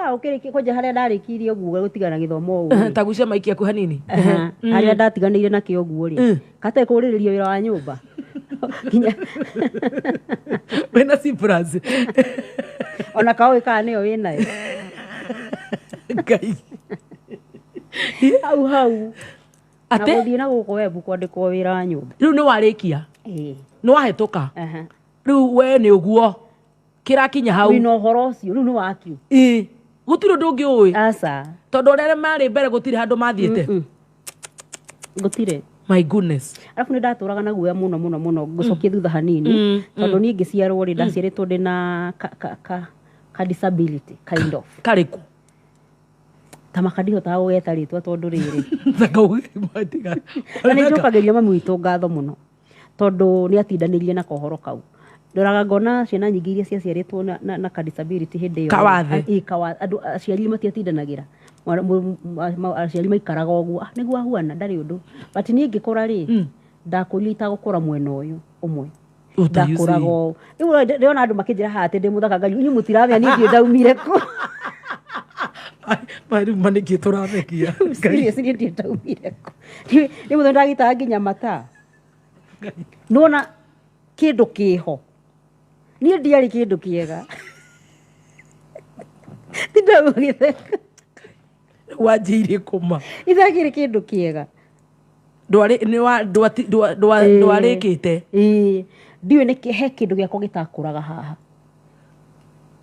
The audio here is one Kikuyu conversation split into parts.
Haha ũkĩrĩkia kwanja harĩa ndarĩkirie ũguo gũtigana gĩthomo ũguo. Ta gucia maiki aku hanini. Aha, harĩa ndatiganĩire nakĩo ũguo rĩ, katarĩ kũrĩrĩria wĩra wa nyũmba nginya Wĩna C plus. Ona kaũĩ kana nĩyo wĩnayo. Ngai. Hau hau na Atĩ gũthiĩ na gũkũ webu kwandĩkwo wĩra wa nyũmba. Rĩu nĩ warĩkia? Ĩĩ. Nĩ wahĩtũka? Aha. Rĩu we nĩ ũguo kĩrakinya hau. Wĩna ũhoro ũcio rĩu nĩ wakĩo. Ĩĩ, gũtirĩ ũndũ ũngĩ ũĩ. Aca. Tondũ arĩa marĩ mbere gũtirĩ handũ mathiĩte. Gũtirĩ. My goodness. Arabu nĩ ndatũraga na guoya mũno mũno mũno, ngũcokie thutha hanini, tondũ niĩ ngĩciarwo rĩ, ndaciarĩtwo ndĩ na ka disability kind of. Karĩkũ? Ta maka ndihotaga gũgeta rĩtwa tondũ rĩrĩ. Thaka. Na nĩ njokagĩria mami witũ ngatho mũno tondũ nĩ atindanĩirie na kohoro kau. Ndoraga ngona ciana nyingĩ iria ciaciarĩtwo na ka disability hĩndĩ ĩyo. Kawathe. Ĩĩ, kawathe. Andũ aciari matiatindanagĩra. Aciari maikaraga ũguo, ah, nĩguo ahuana ndarĩ ũndũ. But niĩ ngĩkũra rĩ, ndakũrire itagũkũra mwena ũyũ ũmwe. What are you Ndakũraga saying? ũũ. Rĩu ndĩrona andũ makĩnjĩra haha atĩ ndĩ mũthaka, ngai inyuĩ mũtiramenya niĩ ndiũ ndaumire kũ. Rĩu ma nĩkĩ tũrathekia? Seriously, niĩ ndiũ ndaumire kũ. Nĩ mũthenya ndagitaga nginya mata. Nĩwona kĩndũ kĩho. Niĩ ndiarĩ kĩndũ kĩega. Tindagũgĩtheka. Wanjĩirie kũma. Ithakĩrĩ kĩndũ kĩega. Ndwarĩkĩte. Ĩĩ. Ndiũĩ nĩkĩ he kĩndũ gĩakwa gĩtakũraga haha.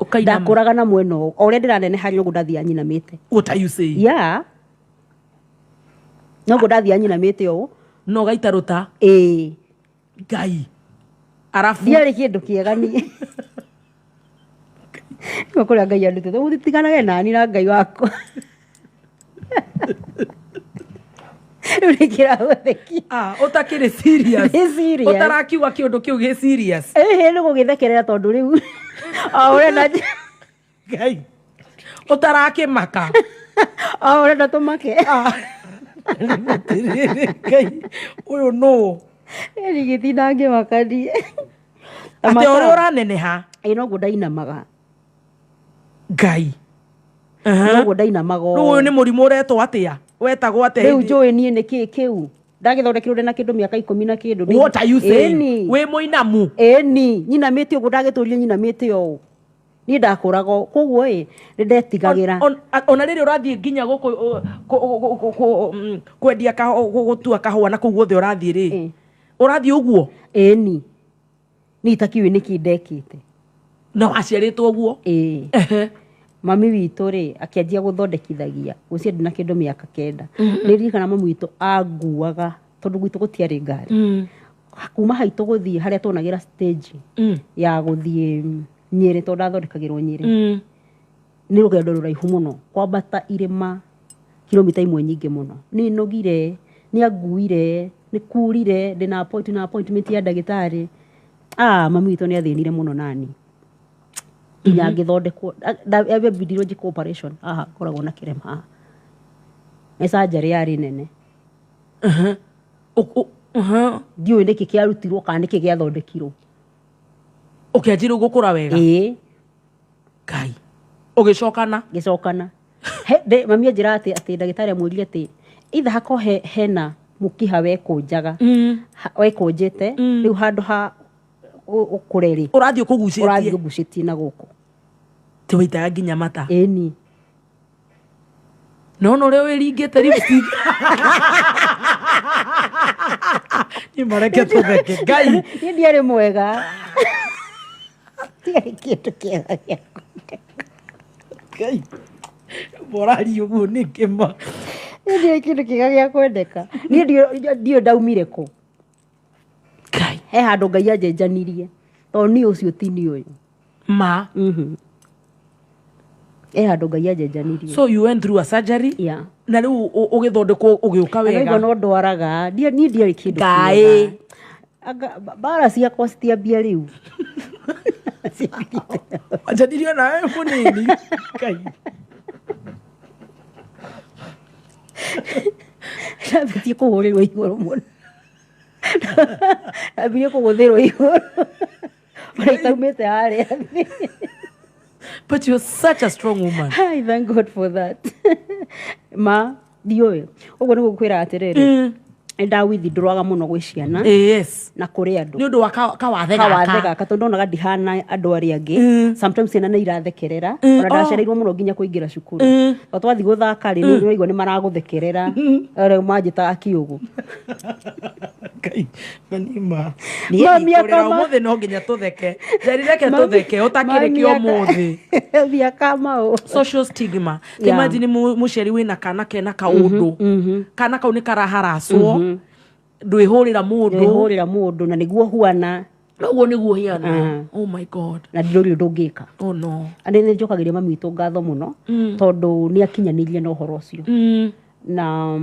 Ũkainama. Ndakũraga na mwena ũũ. O ũrĩa ndĩraneneha noguo ndathiaga nyinamĩte. What are you saying? Yeah. Noguo ndathiaga nyinamĩte ũũ. No gaita rũta. Ĩĩ. Ngai. Arabu. Ndiarĩ kĩndũ kĩega niĩ. Nĩguo kũrĩa Ngai andutĩte. Ũtiganage nani na Ngai wakwa. Rĩu nĩ kĩragũthekia. Ah, ũtakĩrĩ serious. Nĩ serious. Ũtarakiuga kĩũndũ kĩu gĩ serious. Ĩhĩ, nĩ gũgĩthekerera tondũ rĩu o ũrenda Ngai. Ũtarakĩmaka. O ũrenda tũmake. Ah. Atĩrĩrĩ, Ngai, ũyũ nũ? Ĩni gĩtinda ngĩmaka niĩ. Atĩ ũrĩa ũraneneha. Ĩ, noguo ndainamaga. Ngai. Noguo ndainamaga Rĩu ũyũ nĩ mũrimũ ũretwo atĩa? Wetagwo atĩa? Rĩu njũĩ niĩ nĩ kĩĩ kĩu? Ndagĩthondekirwo ndĩ na kĩndũ mĩaka 10 na kĩndũ. What are you saying? Ĩni. Wĩ mũinamu. Ĩni, nyinamĩte ũguo, ndagĩtũrire nyinamĩte ũũ. Niĩ ndakũraga ũũ. Koguo ĩ, nĩ ndetigagĩra. Ona rĩrĩ ũrathiĩ nginya gũkũ, kwendia gũtua kahũa na kũu guothe ũrathiĩ rĩ. Ũrathiĩ ũguo? Ĩni. Niĩ itakiũĩ nĩkĩ ndekĩte. No aciarĩtwo ũguo? Ĩĩ. Mami witũ rĩ, akĩanjia gũthondekithagia. Gũciĩ ndĩ na kĩndũ mĩaka 9. Nĩ ririkana mami witũ anguaga, tondũ gwitũ gũtiarĩ ngari. Kuma haitũ gũthiĩ harĩa tuonagĩra stage ya gũthiĩ Nyĩrĩ, tondũ ndathondekagĩrwo Nyĩrĩ. Nĩ rũgendo rũraihu mũno, kwambata irĩma kilomita imwe nyingĩ mũno. Nĩ nogire, nĩ anguire, nĩ kurire, ndĩna appointment ya ndagĩtarĩ. Ah, mami witũ nĩ athĩnire mũno nani. Nginya ngĩthondekwo, ndambindirwo njĩkwo operation haha ngoragwo na kĩrema haha. Nĩ surgery yarĩ nene. Ndiũĩ nĩkĩ kĩarutirwo kana nĩkĩ gĩathondekirwo. Ũkĩanjia rĩu gũkũra wega? Ĩĩ. Ngai. Ũgĩcokana? Ngĩcokana. Mami anjĩra atĩ ndagĩtarĩ amwĩrire atĩ either hakorwo hena mũkiha wekũnjaga. Wekũnjĩte, rĩu handũ ha ũkũre rĩ. Ũrathiĩ ũkũgucĩtie. Ũrathiĩ ũgucĩtie na gũkũ. Ti waitaga nginya mata? Ĩni. No no ũrĩa wĩringĩte lipstick. Nĩ mareke tũtheke. Ngai. Niĩ ndiarĩ mwega. Ndiarĩ kĩndũ kĩega gĩa kwendeka. Ngai. Mũraria ũguo nĩkĩ ma? Niĩ ndiarĩ kĩndũ kĩega gĩa kwendeka. Niĩ ndiũĩ ndaumire kũ. Ngai. He handũ Ngai anjenjanirie. Tondũ niĩ ũcio ti niĩ ũyũ. Ma. He handũ Ngai anjenjanirie. So you went through a surgery? Yeah. Na rĩu ũgĩthondekwo ũgĩũka Na wega. rĩu no ndwaraga. Niĩ ndiarĩ kĩndũ Ngai. kĩega. Anga, mbara ciakwa citiambia rĩu. Wanjanirio nawe mũnini. Ngai. Ndambĩtie kũhũrĩrwo igũrũ mũno. Ndambirie kũgũthĩrwo igũrũ. Bara itaumĩte harĩa thĩ. But you're such a strong woman. I thank God for that. Ma ndiũĩ ũguo nĩguo ngwĩra atĩrĩrĩ, nĩndawithindũraga mũno gwĩ ciana na kũrĩ andũ Nĩ ũndũ wa kawathe kawathe gaka. gaka tondũ ndonaga ndihana andũ arĩa angĩ. Sometimes ciana nĩ irathekerera, ona ndacereirwo mũno nginya kũingĩra cukuru. O twathiĩ gũthaka rĩ, nĩ ũraigua nĩ maragũthekerera, arĩa manjĩtaga kiũgũ. Ngai, manima. Mami Niĩ akama- ũmũthĩ no nginya tũtheke. Njeri, reke tũtheke ũtakĩrĩ kĩ ũmũthĩ. Miaka mau. Social stigma. Yeah. Imagine mũciari wĩna kana kena kaũndũ, kana kau nĩ karaharacwo, ndwĩhũrĩra mũndũ. Hũrĩra mũndũ na nĩguo huana. Ũguo nĩguo hiana. Oh my God. Na ndĩrĩ ũndũ ũngĩka. Oh no. Nĩ njokagĩria mami witũ ngatho mũno tondũ nĩ akinyanĩirie na ũhoro ũcio, na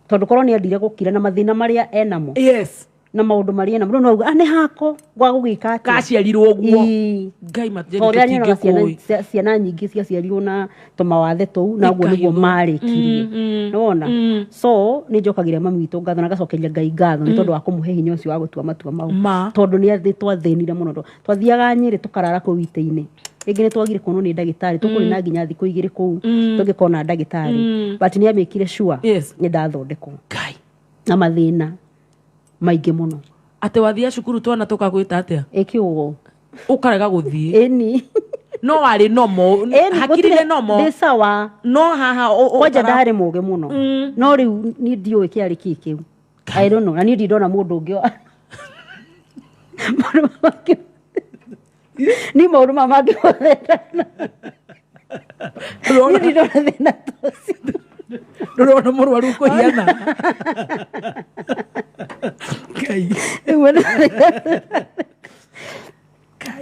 tondũ korwo nĩ endire gũkira na mathĩna marĩa enamo na maũndũ marĩa enamo, rĩu no auga, "Ah, nĩ hako gwa gũgĩka atĩa?" Kaciarirwo ũguo. Ii. Ngai, Ta ũrĩa nyonaga ciana matingĩkũĩ. ciana nyingĩ ciaciarirwo na tũmawathe tũu, na ũguo nĩguo marĩkirie, nĩwona. So nĩ njokagĩria mami witũ ngatho na ngacokeria Ngai ngatho nĩ tondũ wa kũmũhe hinya ũcio wa gũtua matua mau. Ma. Tondũ nĩ twathĩnire mũno, twathiaga Nyĩrĩ tũkarara kũu itĩ-inĩ, rĩngĩ nĩ twagire kuonwo nĩ ndagĩtarĩ, tũkũrĩ na nginya thikũ 2 kũu tũngĩkona ndagĩtarĩ, but nĩ amĩkire sure nĩ ndathondekwo Ngai. na mathĩna maingĩ mũno. Atĩ wathia cukuru twana tũkagwĩta atĩa? Ĩkĩũgũ. Ũkarega gũthiĩ. Ĩni. No warĩ nomo. Ĩni, hakiri nĩ nomo. Ndĩ sawa. No haha Kwanja ndarĩ mũgĩ mũno, no rĩu niĩ ndiũĩ kĩarĩ kĩ kĩu. I don't know. Na niĩ ndindona mũndũ ũngĩ maũndũ mangĩ, ni maũndũ maya mangĩ mothe niĩ ndindona thĩna ta ũcio. Ndũrona mũrwaru kũhiana. Ngai. Rĩu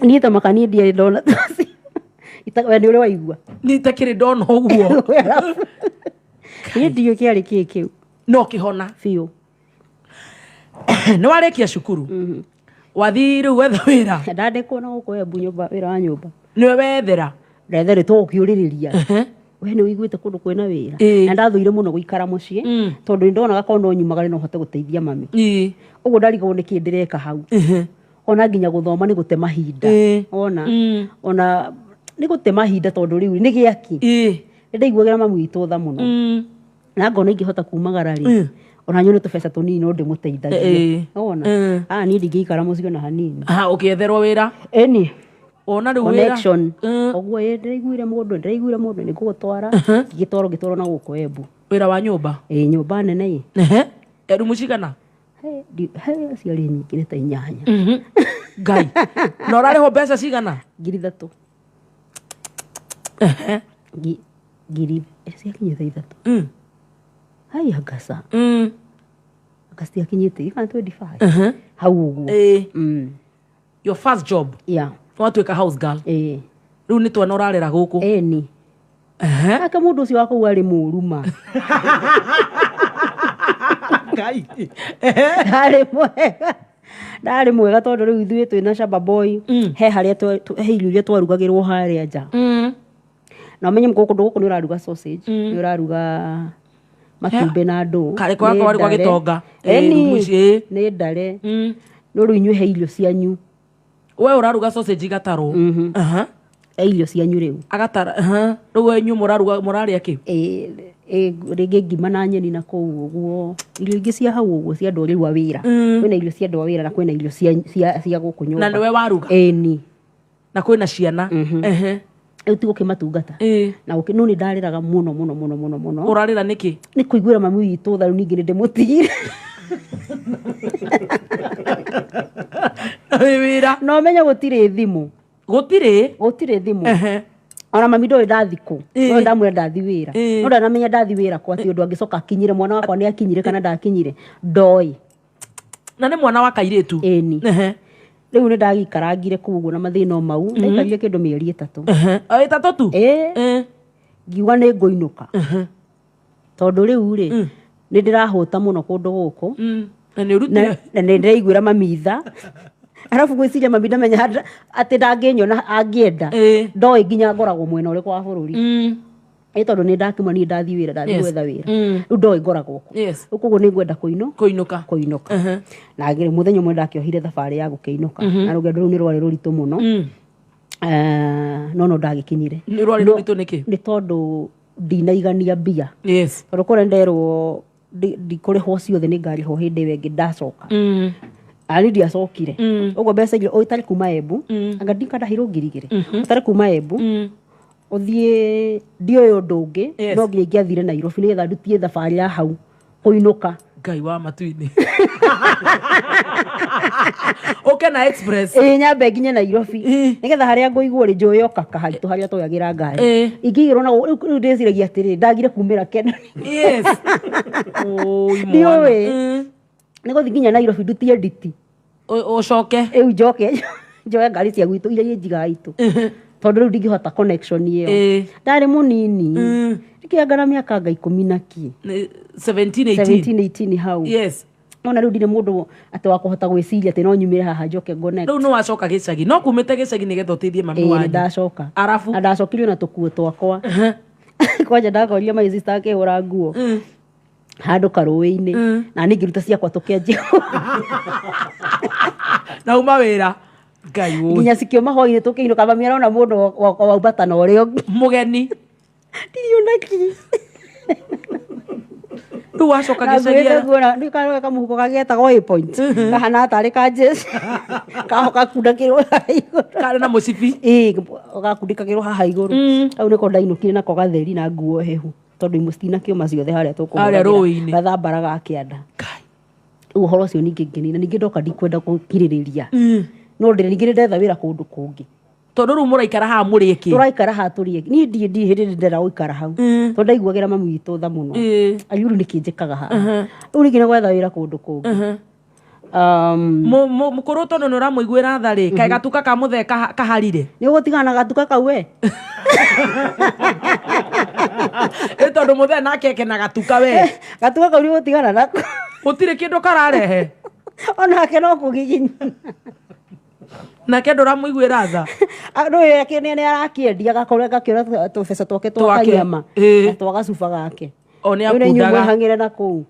niĩ ta maka niĩ ndiarĩ ndona ta ũcio. We nĩ ũrĩ waigua? Niĩ itakĩrĩ ndona ũguo. Niĩ ndiũĩ kĩarĩ kĩ kĩu. No kĩhona. Biũ. Nĩ warĩkia cukuru, wathiĩ rĩu wetha wĩra. Ndandĩkwo na gũkũ Embu nyũmba, wĩra wa nyũmba. Nĩwe wethera? Ndethere tũgũkĩũrĩrĩria, we nĩ ũiguĩte kũndũ kwĩna wĩra? Na ndathũire mũno gũikara mũciĩ tondũ nĩ ndonaga korwo no nyumagare no hote gũteithia mami. Ũguo ndarigagwo nĩkĩ ndĩreka hau, ona nginya gũthoma nĩ gũte mahinda. Ona ona nĩ gũte mahinda tondũ rĩu nĩ gĩaki. Nĩ ndaiguagĩra mami witũ tha mũno na ngona ingĩhota kumagara rĩ, ona nyone tũbeca tũnini no ndĩmũteithagie. Ona niĩ ndingĩikara mũciĩ ona hanini. Ha ũkĩetherwo wĩra? Ĩni. Wona rĩu wĩra? Connection ũguo, ĩ ndĩraiguire mũndũ nĩ ngũgũtwara, ngĩtwarwo na gũkũ Embu. Wĩra wa nyũmba? Ĩ, nyũmba nene ĩ. Ehe. Rumu cigana? He, he ciarĩ nyingĩ, nĩ ta 8. Ngai, na ũrarĩhwo mbeca cigana? 3,000. Ngiri ciakinyĩte 3. Hai angaca. Anga citiakinyĩte kana 25 hau ũguo. Your first job? Yeah. Watuĩka house girl? Ĩ. Rĩu nĩ twana ũrarera gũkũ? Ĩni. Ake mũndũ ũcio wa kũu arĩ mũru ma. Ngai. Ndarĩ mwega, ndarĩ mwega, tondũ rĩu ithuĩ twĩna shamba boy, he harĩa he irio iria twarugagĩrwo harĩa nja. Na ũmenye kũndũ gũkũ nĩ ũraruga sausage, nĩ ũraruga matumbĩ na ndũ. Karĩ kwa Nĩ warĩ gwa ndare. gĩtonga. Ĩni, Rumu ici, ĩ. Nĩ ndare. No rĩu inyuĩ he irio cianyu. We ũraruga sausage igatarwo? He irio cianyu rĩu. Agatara. Rĩu we inyuĩ mũraruga mũrarĩa kĩ? Ĩ, rĩngĩ ngima na nyeni na kũu ũguo, irio ingĩ cia hau ũguo cia andũ rĩu a wĩra. Kwĩna irio cia andũ a wĩra na kwĩna irio cia gũkũ nyũmba. Na nĩwe waruga? Ĩni. Na kwĩna ciana? Rĩu ti gũkĩmatungata na gũkĩ, no nĩ ndarĩraga mũno mũno mũno mũno mũno. Ũrarĩra nĩkĩ? Nĩ kũiguĩra mami witũ tha, rĩu ningĩ nĩ ndĩmũtigire. Na wĩ wĩra. Na ũmenye gũtirĩ thimũ. Gũtirĩ? Gũtirĩ thimũ. Ona mami ndoĩ ndathi kũ. No ndamwĩra ndathi wĩra, no ndanamenya ndathi wĩra kũ, atĩ ũndũ angĩcoka akinyire mwana wakwa nĩ akinyire kana ndakinyire, ndoĩ. Na nĩ mwana wa kairĩtu? Ĩni. Rĩu nĩ ndagĩikarangire kũu ũguo na mathĩna o mau, ndaikarire kĩndũ mĩeri 3. O 3 tu? Ĩ. Ngiuga nĩ ngũinũka tondũ rĩu rĩ nĩ ndĩrahũta mũno kũndũ gũkũ. Na nĩ ũrutire. Na nĩ ndĩraiguĩra mami tha, arabu gwĩciria mami ndamenya atĩ ndangĩnyona angĩenda. Ndoĩ nginya ngoragwo mwena ũrĩkũ wa bũrũri. Ĩ, tondũ nĩ ndakĩmwa niĩ ndathiĩ wĩra, ndathiĩ gwetha wĩra. Rĩu ndoĩ ngoragwo kũ. Rĩu koguo nĩ ngwenda kũinũ Kũinũka. Kũinũka. Na mũthenya ũmwe ndakĩohire thabarĩ ya gũkĩinũka, na rũgendo rũu nĩ rwarĩ rũritũ mũno. No ndagĩkinyire. Nĩ rwarĩ rũritũ nĩkĩ? Nĩ tondũ ndinaigania mbia. Yes. Tondũ kũrĩa nderwo ndikũrĩhwo ciothe, nĩ ngarĩhwo hĩndĩ ĩyo ĩngĩ ndacoka. Ani ndiacokire. Ũguo mbeca iria ũtarĩ kuma Embu, anga ndikandahirwo 2,000, ũtarĩ kuma Embu ũthiĩ ndiũĩ ũndũ ũngĩ. No nginya ingĩathire Nairobi nĩgetha ndutie thabarĩ ya hau kũinũka. Ngai wa matu-inĩ, ũke na express. Ĩĩ, nyambe nginye Nairobi nĩgetha harĩa ngũigwo rĩ, njũĩ okaka haitũ harĩa twoyagĩra ngari. Ingĩigĩrwo na rĩu ndĩciragia atĩrĩ, ndagire kumĩra Kenya. Yes. Oi, mwana. Ndiũĩ. Nĩ gũthiĩ nginya Nairobi ndutie nditi. Ũcoke. Rĩu njoke njoe ngari cia gwitũ iria injigaga itũ, tondũ rĩu ndingĩhota connection ĩyo. Ndarĩ mũnini, ndikĩanga na mĩaka nga 10 na kĩ. 17, 18. 17, 18 hau. Nona rĩu ndirĩ mũndũ atĩ wa kũhota gwĩciria atĩ no nyumĩre haha njoke ngone. Rĩu nĩ wacoka gĩcagi, no kumĩte gĩcagi nĩgetha ũteithie mami Ĩĩ, nĩ wanyu. ndacoka. Arabu? Na ndacokirio na tũkuo twakwa. Kwanja ndakorire my sister akĩhũra nguo handũ karũĩ-inĩ, na niĩ ngĩruta ciakwa tũkĩanjia. Na uma wĩra, Ngai wũi. Nginya cikĩũma hwainĩ tũkĩinũka, mami arona mũndũ waumbatana na ũrĩa ũngĩ. Mũgeni. Ndirĩ onaki. Rĩu wacoka Na gĩcagi nguĩte nguo na nĩ kamũhuko kagetagwo A point, kahana tarĩ ka jeshi, kaho gakundakĩrwo haha igũrũ. Karĩ na mũcibi. Ĩĩ, gakundĩkagĩrwo haha igũrũ. Hau nĩko ndainũkire nako gatheri na nguo hehu, tondũ imwe citinakĩũma ciothe harĩa Harĩa tũkũhũragĩra rũĩ-inĩ. gathambara ga kĩanda. Ngai. Rĩu ũhoro ũcio ningĩ ngĩnina, ningĩ ndoka ndikwenda gũkirĩrĩria, no ndĩrĩ ningĩ nĩ ndetha wĩra kũndũ kũngĩ. Tondũ rĩu mũraikara haha mũrĩ ĩkĩ? Tũraikara haha tũrĩ niĩ ndiĩ hĩndĩ ndĩrenda gũikara hau, tondũ ndaiguagĩra mami witũ tha mũno. Ayuru nĩkĩ njĩkaga haha? Rĩu ningĩ nĩ gwetha wĩra kũndũ kũngĩ. Mũkũrũ tondũ nĩ ũramũiguĩra tha rĩ, kaĩ gatuka ka mũthee kaharire? Nĩ ũgũtigana na gatuka kau we. Ĩ, tondũ mũthee nake eke na gatuka we. Gatuka kau nĩ ũgũtigana nako. Gũtirĩ kĩndũ kararehe. Onake no kũgiginya. Nake ndũramũiguĩra tha. Ndũĩ nĩ arakĩendia, gakorwo gakĩona tũbeca twake twa Twake. kanyama na twa gacuba gake. O nĩ Rĩu na inyuĩ akundaga. mwĩhang'ĩre na kũu.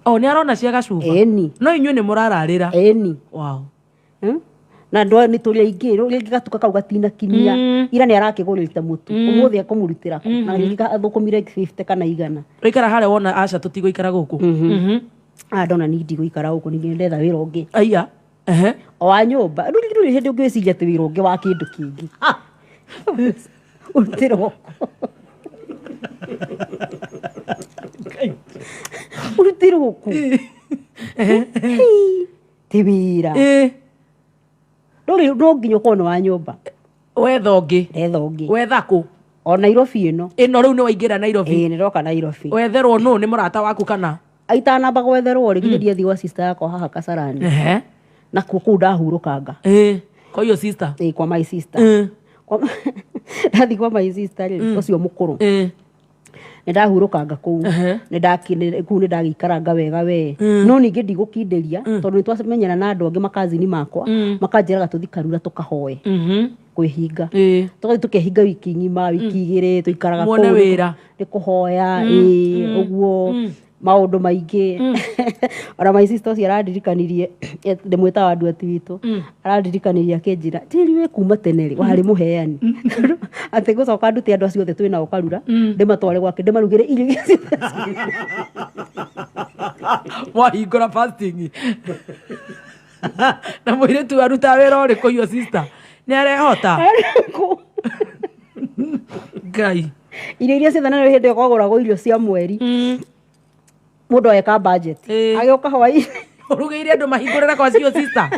O nĩ arona cia gacuba. Ĩni. No inyuĩ nĩ mũrararĩra. Ĩni. Wow. Na andũ aya nĩ tũrĩ aingĩ, rĩu rĩngĩ gatuka kau gatinakinyia. Ira nĩ arakĩgũrĩte mũtu, ũmũthĩ ekũmũrutĩra kũ? Na rĩngĩ athũkũmire 50 kana 100. Ũikara harĩa wona aca tũtigũikara gũkũ. Ah, ndona ni ndigũikara gũkũ, ningĩ ndetha wĩra ũngĩ. Aya. Ehe. O wa nyũmba. Rĩu rĩu hĩndĩ ũngĩciria atĩ wĩra ũngĩ wa kĩndũ kĩngĩ ũrutĩrwo kũ? Ũrutĩrwo kũ? Hei, ti wĩra. Ndũrĩ, no nginya ũkorwo nĩ wa nyũmba. Wetha ũngĩ. Ndetha ũngĩ. Wetha kũ? O Nairobi ĩno. Ĩno rĩu nĩ waingĩra Nairobi? Ĩĩ, nĩndoka Nairobi. Wetherwo nũ? Nĩ mũrata waku kana? Itanamba gwetherwo rĩ, githĩ ndiathiĩ gwa sister yakwa haha Kasarani? Nakuo kũu ndahurũkanga. Kwa hiyo sister? Ĩĩ, kwa my sister. Ndathiĩ kwa my sister rĩ, ũcio mũkũrũ, nĩ ndahurũkanga kũu. Kũu nĩ ndagĩikaranga wega we, no ningĩ ndigũkindĩria, tondũ nĩ twamenyana na andũ angĩ makazini makwa, makanjĩraga tũthi Karura tũkahoe kwĩhinga. Tũgathiĩ tũkehinga wiki ng'ima, wiki 2 tũikaraga Muone kũu wĩra. Nĩ kũhoya, ĩĩ, ũguo maũndũ maingĩ. Ona my sister ũcio arandirikanirie, ndĩmwĩtaga nduati witũ, arandirikanirie akĩnjĩra, tĩri wĩ kuma tene rĩ warĩ mũheani, atĩ ngũcoka ndute andũ acio othe twĩ nao Karura, ndĩmatware gwake, ndĩmarugĩre irio iria ciothe. Mwahingũra fasting na mũirĩtu aruta wĩra ũrĩkũ? Your sister nĩ arehota? Ngai. Irio iria ciothe, na hĩndĩ ĩyo kwagũragwo irio cia mweri, mũndũ ageka budget, agĩũka hwaĩ-inĩ. Ũrugĩire andũ mahingũrĩre kwa cio sister.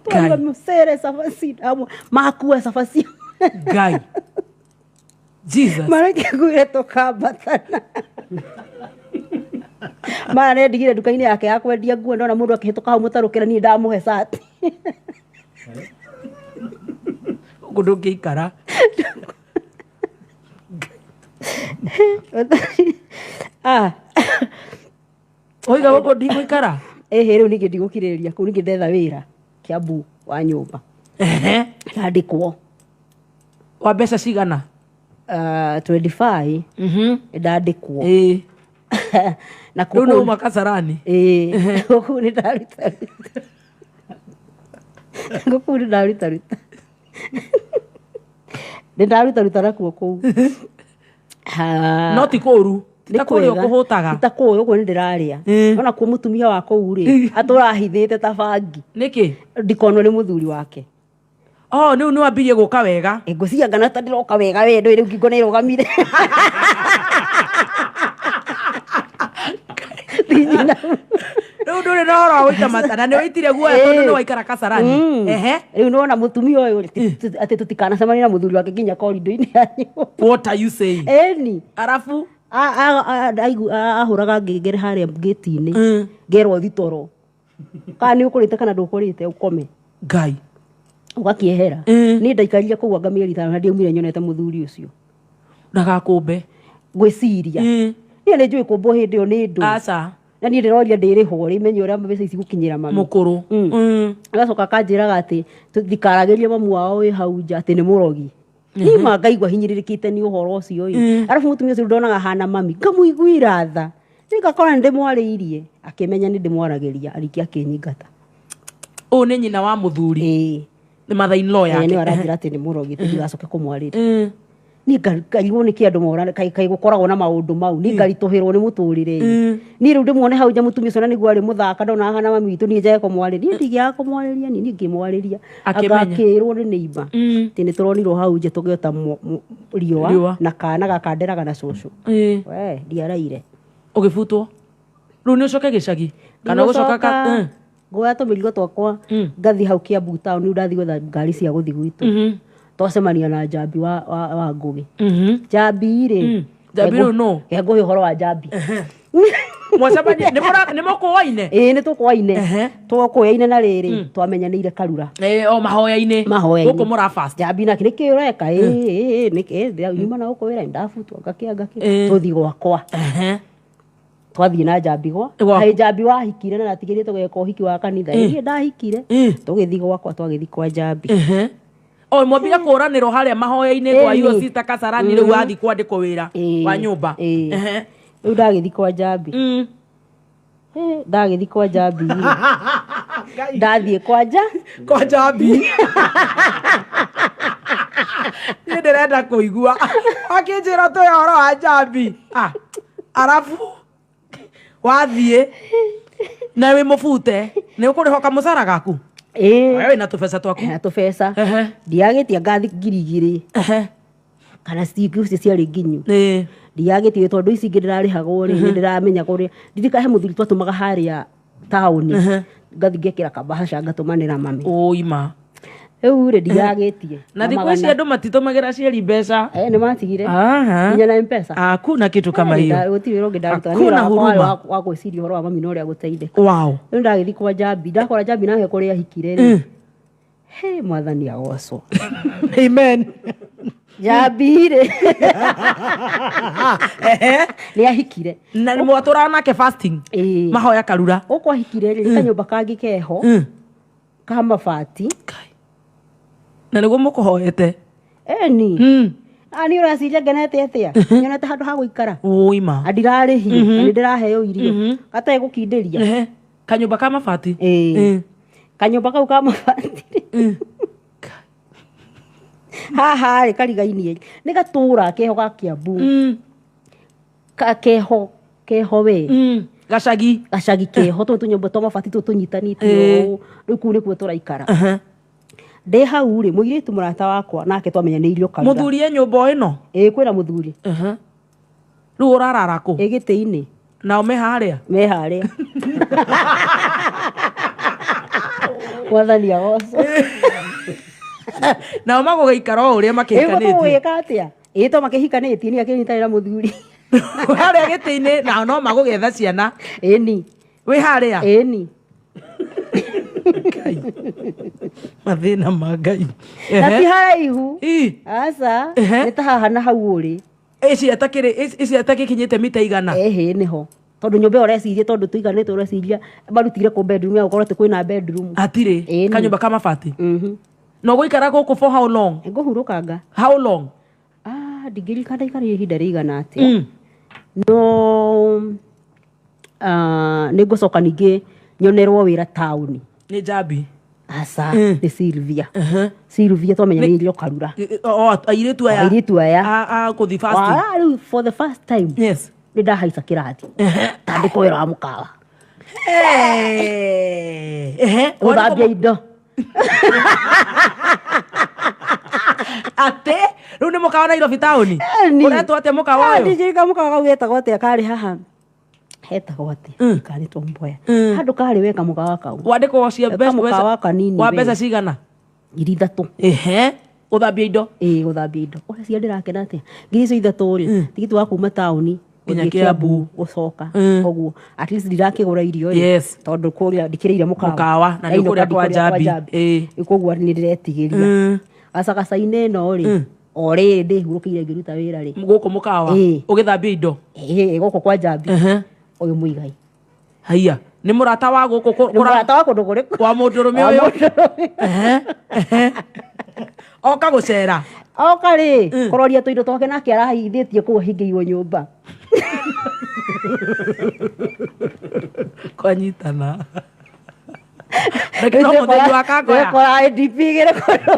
Twaruga mũcere cabaci, makua cabaci. Ngai, Jesus. Marekĩguire tũkambatana mara nendigire nduka-inĩ yake ya kwendia nguo, ndona mũndũ akĩhĩtũka hau mũtarũkĩra, niĩ ndamũhe cati. Gũkũ ndũngĩikara. Ah. Oiga gũkũ ndigũikara. Ĩhĩ, rĩu ningĩ ndigũkirĩrĩria kũu, ningĩ ndetha wĩra Kiambu wa nyũmba. Ndandĩkwo. Wa mbeca cigana? 25 ndandĩkwo. Na Rĩu nĩ uma Kasarani? Ĩĩ, kũu nĩ ndaruta Ngũkũ nĩ ndarutaruta, nĩ ndarutaruta nakuo kũu. Ha, No ti kũũru. Ti nĩ ta kũrĩa kwega. ũkũhũtaga. Ti ta kũũ ũguo nĩ ndĩrarĩa. Ona kuo mũtumia wa kũu rĩ, atũrahithĩte ta bangi. Nĩkĩ? Ndikonwo nĩ mũthuri wake. Oh, rĩu nĩ wambirie gũka wega. Ngũcia ngana ta ndĩroka wega we ndũĩ rĩu ngingo nĩ ĩrũgamire. Thinyina. Rĩu ndũrĩ na ũhoro wa gũita mata na nĩ wĩitire guoya tondũ nĩ waikara Kasarani. Ehe. Rĩu nĩwona mũtumia ũyũ rĩ, atĩ tũtikanacemanie na mũthuri wake nginya korindo-inĩ ya nyũmba. What are you saying? Ĩni. Arabu Ahũraga ngengere harĩa ngĩti-inĩ, ngerwo thitoro kana nĩ ũkũrĩte kana ndũkũrĩte ũkome. Ngai. Ũgakĩehera. Niĩ ndaikarire kũu anga mĩeri 5 na ndiaumire nyonete mũthuri ũcio. Ndagakũmbe. Ngwĩciria niĩ nĩ njũĩ kũmbwo hĩndĩ ĩyo nĩ ndũ. Aca. Na niĩ ndĩroria ndĩrĩhwo rĩ menye ũrĩa mbeca ici gũkinyĩra mami. Mũkũrũ. Agacoka akanjĩraga atĩ tũtikaragĩrie mamu wao wĩ hau nja atĩ nĩ mũrogi. Niĩ ma ngaigua hinyĩrĩrĩkĩte nĩ ũhoro ũcio ĩ. Arabu mũtumia ũcio ndonaga hana mami ngamũiguĩra tha. Nĩ ngakora nĩ ndĩmwarĩirie, akĩmenya nĩ ndĩmwaragĩria, arĩkia akĩnyingata. Ũyũ nĩ nyina wa mũthuri. Ĩĩ. Nĩ mother in law yake. Nĩwe aranjĩra atĩ nĩ mũrogi tũtigacoke kũmwarĩria. Niĩ ngarigwo nĩkĩ andũ mora kaĩ gũkoragwo na maũndũ mau. Niĩ ngaritũhĩrwo nĩ mũtũrĩre. Niĩ rĩu ndĩmuone hau nja mũtumia ũcio na nĩguo arĩ mũthaka ndona ahana mami witũ niĩ njage kũmwarĩria. Niĩ ndingĩaga kũmwarĩria niĩ ngĩmwarĩria. Akĩmenya. Agakĩrwo nĩ neighbor. Atĩ nĩ tũronirwo hau nja tũgĩota riũa Riũa. na kana gaka nderaga na cũcũ. We ndiaraire. Ũgĩbutwo. Rĩu nĩ ũcoke gĩcagi kana ũgũcoka ka Nguoya tũmĩrigo twakwa ngathiĩ hau Kiambu town rĩu ndathiĩ gwetha ngari cia gũthiĩ gwitũ. Twacemania na Njambi wa Ngũgĩ. Njambi rĩ. Njambi rĩu nũ? Ngũhe ũhoro wa Njambi. Mwacemania nĩ mũkũaine? Ĩĩ nĩ tũkũaine. Tũkũaine na rĩrĩ twamenyanĩire Karura. O mahoya-inĩ. Mahoya-inĩ. Gũkũ mũra fast. Njambi nake nĩkĩ ũreka? Ĩĩ nĩkĩ nyuma na gũkũ wĩra ndabutwo ngakĩa ngakĩa. Tũthiĩ gwakwa. Twathiĩ na Njambi gwa. Kaĩ Njambi wahikire na ndatigĩrire tũgeka ũhiki wa kanitha. Niĩ ndahikire. Tũgĩthiĩ gwakwa twagĩthiĩ kwa Njambi. O mwambire kũranĩrwo harĩa mahoya-inĩ kwa iyo sita Kasarani rĩu wathiĩ kwandĩkwo wĩra wa nyũmba. Rĩu ndagĩthiĩ kwa Njambi. Ndagĩthiĩ kwa Njambi. Ndathiĩ kwa Kwa Njambi. Niĩ ndĩrenda kũigua. Wakĩnjĩra tũhe ũhoro wa Njambi. Arabu wathiĩ na wĩ mũbute nĩ ũkũrĩhwo kamũcara gaku? Ĩĩ. We wĩna tũbeca twaku? Na tũbeca. Ndiagĩtia ngathi 2,000. Kana ciringi icio ciarĩ nginyu. Ndiagĩtie tondũ ici ingĩ ndĩrarĩhagwo rĩ, nĩ ndĩramenya kũrĩa. Ndirikana he mũthuri twatũmaga harĩa taũni. Ngathiĩ ngekĩra kabahasha ngatũmanĩra mami. Ũima. Rĩu rĩ ndiagĩtie. Na thikũ ici andũ matitũmagĩra aciari mbeca. Nĩ matigire. Nginya na M-Pesa. Hakuna kitu kama hiyo. Gũtirĩ wĩra ũngĩ ndaruta. Hakuna huruma. Wa gwĩciria ũhoro wa mami na ũrĩa gũteithĩka. Wow. Rĩu ndagĩthiĩ kwa Njambi, ndakora Njambi nake kũrĩa ahikire rĩ. He mwathani agocwo. Amen. Njambi rĩ. Nĩ ahikire. Na nĩ mwatũraga nake fasting. Mahoya Karura. Gũkũ ahikire rĩ, kanyũmba kangĩ keho. Ka mabati. Na nĩguo mũkũhoete. Eni. Niĩ ũraciria ngenete atĩa? Nyonete handũ ha gũikara. Ũima. Na ndirarĩhio, na nĩ ndĩraheo irio. Gatarĩ gũkindĩria. Kanyũmba ka mabati. Kanyũmba kau ka mabati. Haha rĩ karigainie. Nĩ gatũra keho ga Kiambu. Keho, keho we. Gacagi. Gacagi keho tũtũ tũnyũmba twa mabati tũtũ tũnyitanĩtio ũũ. Rĩu kũu nĩkuo tũraikara. Ndĩ hau rĩ, mũirĩtu mũrata wakwa nake twamenyanĩirio Karura. Mũthuri e nyũmba ĩno? Ĩĩ kwĩna mũthuri. Rĩu ũrarara kũ? Ĩ gĩtĩ-inĩ. Nao me harĩa? Me harĩa. Mwathani agocwo. Nao magũgĩikara o ũrĩa makĩhikanĩtie. Ĩ magũgĩka atĩa? Ĩ to makĩhikanĩtie niĩ akĩnyitanĩra mũthuri. Harĩa gĩtĩ-inĩ nao no magũgĩetha ciana. Ĩni. Wĩ harĩa? Ĩni. Ngai. Mathĩna ma Ngai. Na ti haraihu. Aca. Nĩ ta haha na hau ũrĩ. Ici atakĩrĩ, ici atakĩkinyĩte mita igana. Ĩhĩ nĩho. Tondũ nyũmba ĩyo ũreciria tondũ tũiganĩte ũreciria marutire kũ bedroom ya gũkorwo atĩ kwĩna bedroom. Hatirĩ. Kanyũmba ka mabati. Na ũgũikara gũkũ for how long? Ngũhurũkanga. How long? Ndingĩririkana ndaikarire ihinda rĩigana atĩa. No nĩ ngũcoka ningĩ nyonerwo wĩra taũni. Nĩ Njambi. Aca, nĩ Sylvia. Sylvia twamenyanĩirio Karura. O airĩtu aya. Airĩtu aya. A kũthi fasting. Wa, rĩu for the first time Yes. nĩ ndahaica kĩrathi tandĩkwo wĩra wa mũkawa. Eh, ehe. Gũthambia indo. Atĩ rĩu nĩ mũkawa Nairobi taũni. Eni. Ũretwo atĩa mũkawa Ah, ũyũ? ndingĩririkana mũkawa kau getagwo atĩa karĩ haha, hetagwo atĩa karĩ Tom Mboya, handũ karĩ weka mũkawa kau. Wandĩkwo cia Ka mũkawa kanini wa we. mbeca cigana? 3,000. Ehe. Gũthambia indo. Ĩĩ, gũthambia indo. Ũreciria ndĩrakena atĩa 3,000 rĩ, tigiti wa kuma taũni Nginya gũthiĩ Kiambu. gũcoka ũguo, at least ndirakĩgũra irio rĩ, Yes. tondũ kũrĩa ndikĩrĩire mũkawa. Mũkawa, na nĩ Ndainũka ũkũrĩa kwa ndikũrĩa Njambi. Ĩĩ. Koguo nĩ ndĩretigĩria gacagaca-inĩ ĩno rĩ, o rĩrĩ ndĩhurũkĩire ngĩruta wĩra rĩ. Gũkũ mũkawa. Ĩĩ. Ũgĩthambia indo. Ĩĩ, gũkũ kwa Njambi. Ehe. Ũyũ Mũigai. Haiya. Nĩ mũrata wa gũkũ Nĩ mũrata wa kũndũ kũrĩkũ? Wa mũndũrũme Wa ũyũ. mũndũrũme. Ehe. Ehe. Oka gũcera. Oka rĩ kũroria tũindo twake, nake arahithĩtie kũu ahingĩirwo nyũmba. Kwanyitana. Reke no mũthenya wa kangoya. Wekora IDP igĩrĩ kũndũ.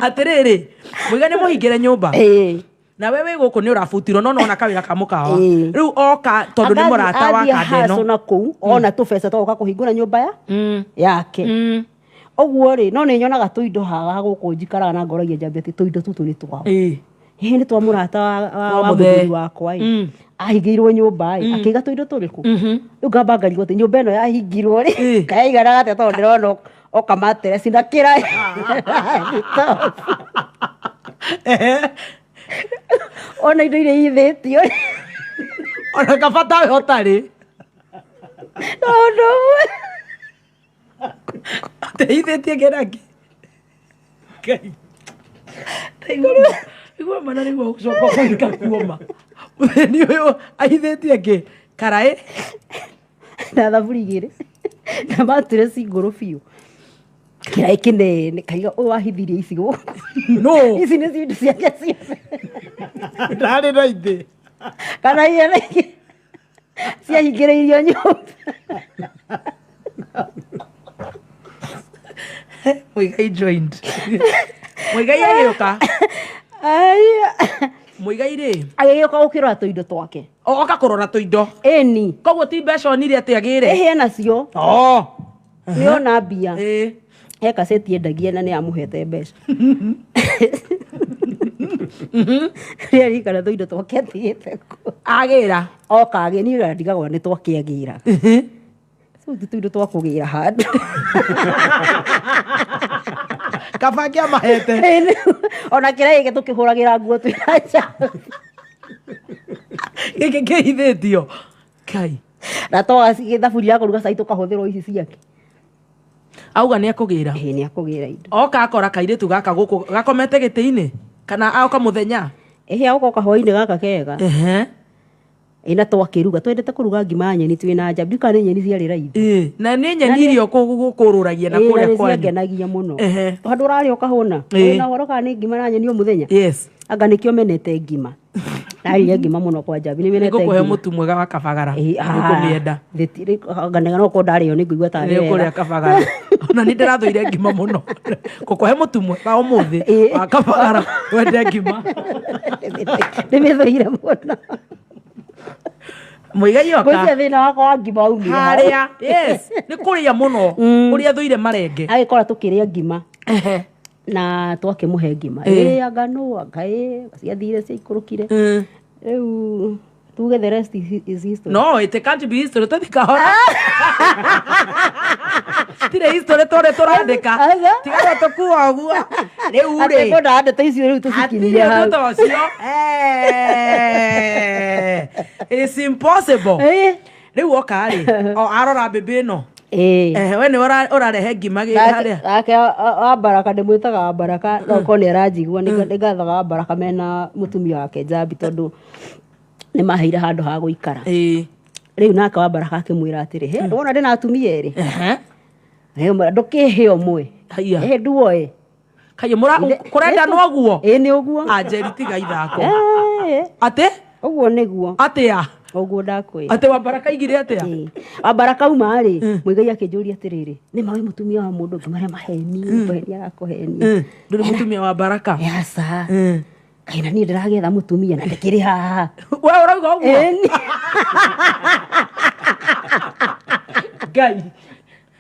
Atĩrĩrĩ, mũiga nĩ mũhingĩre nyũmba. Ĩĩ. Na we wĩ gũkũ nĩ ũrabutirwo no nona kawĩra ka mũkawa. Ĩĩ. Rĩu oka tondũ nĩ mũrata wa Athiĩ kanda hustle ĩno. na kũu ona tũbeca twagoka kũhingũra nyũmba ya yake ũguo rĩ, no nĩ nyonaga tũindo haha gũkũ njikaraga na ngoragia Njambi atĩ tũindo tũtũ nĩ twao. Ĩĩ. Ĩĩ, nĩ twa mũrata Wa wa mũthee. mũthuri wakwa ĩ, ahingĩirwo nyũmba ĩ, akĩiga tũindo tũrĩkũ. Rĩu ngamba ngarigwo atĩ nyũmba ĩno yahingirwo rĩ, Ĩĩ. kayaiganaga atĩa, tondũ ndĩrona oka matereci na kĩraĩ. Ehe. Ona indo iria ihithĩtio rĩ. Ona kabata we ũtarĩ. No ũndũ ũmwe. Ateithĩtie kĩraki. Ngai. Igua mana nĩguo gũcoka kũhika kuoma. Mũtheni ũyũ ahithĩtie kĩ? Karaĩ. Na thaburi igĩrĩ na matireci ngũrũ biũ, kĩraĩ kĩnene, kaiga ũyũ wahithirie ici gũkũ. No. Ici nĩ indo ciake ciothe. Ndarĩ na itĩ. Kana iria na ingĩ ciahingĩrĩirio nyũmba. Mũigai joined. Mũigai agĩũka. Aya. Mũigai rĩ. Agĩgĩũka gũkĩrora tũindo twake. Oka kũrora tũindo. Ĩni. Koguo ti mbeca onire atĩ agĩre. Ĩhĩ, nacio. Oh. Nĩ ona mbia. Ĩĩ. He kaseti endagia na nĩ amũhete mbeca. Rĩrĩa ririkana tũindo twake atigĩte kuo. Agĩra. Oka agĩ niĩ ndigagwo nĩ twake agĩra. So ti tũindo twa kũgĩra handũ. Kaba angĩamahete. Ĩni, ona kĩrĩa gĩkĩ tũkĩhũragĩra nguo twĩna nja. Gĩkĩ kĩhithĩtio. Ngai. Na twaga thaburia ya kũruga cai tũkahũthĩrwo ici ciake. Auga nĩ ekũgĩra. Ĩĩ, nĩ akũgĩra indo. Oka akora kairĩtu gaka gũkũ gakomete gĩtĩ-inĩ kana oka mũthenya. Ĩhĩ, agoka kahwainĩ gaka kega. Ehe. Ĩ, na twakĩruga, twendete kũruga ngima ya nyeni twĩna nja, ndiũĩ kana nĩ nyeni ciarĩ raithi. Ĩĩ, na nĩ nyeni iria gũkũrũragia na Ĩĩ, kũrĩa nĩ kwanyu. ciangenagia mũno. Ehe. Handũ ũrarĩa ũkahũna. Ĩĩ. Wĩna ũhoro kana nĩ ngima na nyeni o mũthenya. Yes. Anga nĩkĩo menete ngima. Ndarĩire ngima mũno kwa Njambi, nĩ menete Nĩngũkũhe ngima. mũtu mwega wa kabagara. Ĩĩ, ah, Nĩũkũmĩenda. Anga no korwo ndarĩo nĩ ngũigua tarĩ Nĩ ũkũrĩa wega. kabagara. Ona nĩ ndĩrathũire ngima mũno. Ngũkũhe mũtu mwega ũmũthĩ Ĩĩ. wa kabagara wende ngima. Ndĩmĩthũire mũno. Mũigai oka. Ngwĩciria thĩna wakwa wa ngima waumire hau. Harĩa. Yes. Nĩ kũrĩa mũno. Kũrĩa thũire marenge. Agĩkora tũkĩrĩa ngima. Ehe. Na twakĩmũhe ngima. Ĩĩ. Ĩ, anga nũ, anga ĩ, ciathire ciaikũrũkire. Rĩu tuge the rest is history. No, it can't be history. Tũthi kahora. Tirĩ history tũrĩ tũrandĩka. Aca. Tiga tũkua ũguo. Rĩu Atĩ rĩ. kwenda ndeto icio rĩu tũcikinyie Hatirĩ hau. ũndũ ta ũcio. Eh, it's impossible. Ĩĩ. Rĩu oka rĩ, o arora mbĩmbĩ ĩno. Ĩĩ. Eh, we nĩ ũrarehe ngima gĩ harĩa. Nake wa Baraka, ndĩmwĩtaga wa Baraka, no korwo nĩ aranjigua, nĩ ngathaga wa Baraka mena mũtumia wake Njambi, tondũ nĩ maheire handũ ha gũikara. Ĩĩ. Rĩu nake wa Baraka akĩmwĩra atĩrĩ, he wona ndĩna atumia erĩ. Ehe. Ndũkĩhe ũmwe. Haiya. Ĩ, nduoe. Kaĩ mũra kũrenda no guo? Ĩ, nĩ ũguo. Anjeri tiga ithako. Ĩĩ, Atĩ? ũguo nĩguo. Atĩa? Ũguo ndakwĩra. Atĩ wa Baraka aigire atĩa? Ĩĩ. Wa Baraka uma rĩ, Mũigai akĩnjũria atĩrĩrĩ, nĩ ma wĩ mũtumia wa mũndũ? Ngĩmwĩra maheni, kũhenia arakũhenia. Ndũrĩ mũtumia wa Baraka. Aca. Kaĩ na niĩ ndĩragĩetha mũtumia na ndĩkĩrĩ haha. We ũrauga ũguo? Ĩni. Ngai.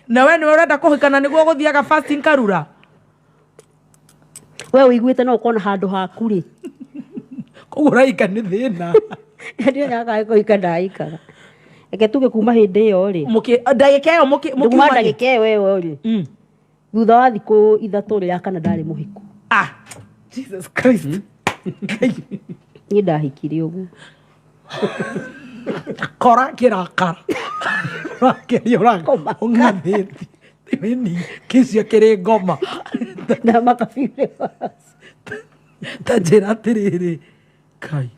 Na we nĩwe ũrenda kũhikana nĩguo ũgũthiaga fasting Karura? We ũiguĩte no ũkorwo na handũ haku rĩ. Koguo ũraika nĩ thĩna. Ndiona kaĩ kũhika ndaikaga. Reke tuge kuma hĩndĩ ĩyo rĩ. Ndagĩka ĩyo Kuma mũkiumania? ndagĩka ĩyo ĩyo rĩ. Thutha wa thikũ 3 rĩ, ya kana ndarĩ mũhiku. Jesus Christ. Ngai. Niĩ ndahikire ũguo. Kora kĩrakara. Ũrakeria Ngoma. ũng'athĩtie. Wĩni kĩcio kĩrĩ ngoma. Ndamaka biũ. Ta njĩra atĩrĩrĩ. Ngai.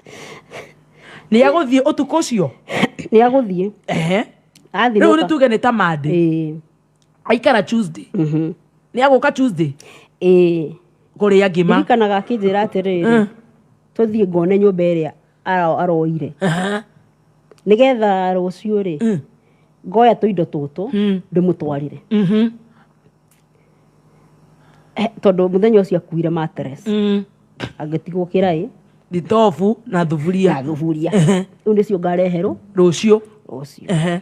Nĩ agũthiĩ ũtukũ ũcio? Nĩ agũthiĩ. Ehe. Athiĩ Rĩu nĩoka- nĩ tuge nĩ ta Monday. Ĩĩ. Aikara Tuesday. Nĩ agũka Tuesday? Ĩĩ. Kũrĩa ngima. Ndirikanaga akĩnjĩra atĩrĩrĩ, tũthiĩ ngone nyũmba ĩrĩa aroire. Nĩgetha rũciũ rĩ, ngoya tũindo tũtũ, ndĩmũtwarĩre. Tondũ mũthenya ũcio akuire mattress. Agĩtigwo kĩraĩ. Thitobu na thuburia. Na thuburia. Rĩu nĩcio ngareherwo rũciũ. Rũciũ.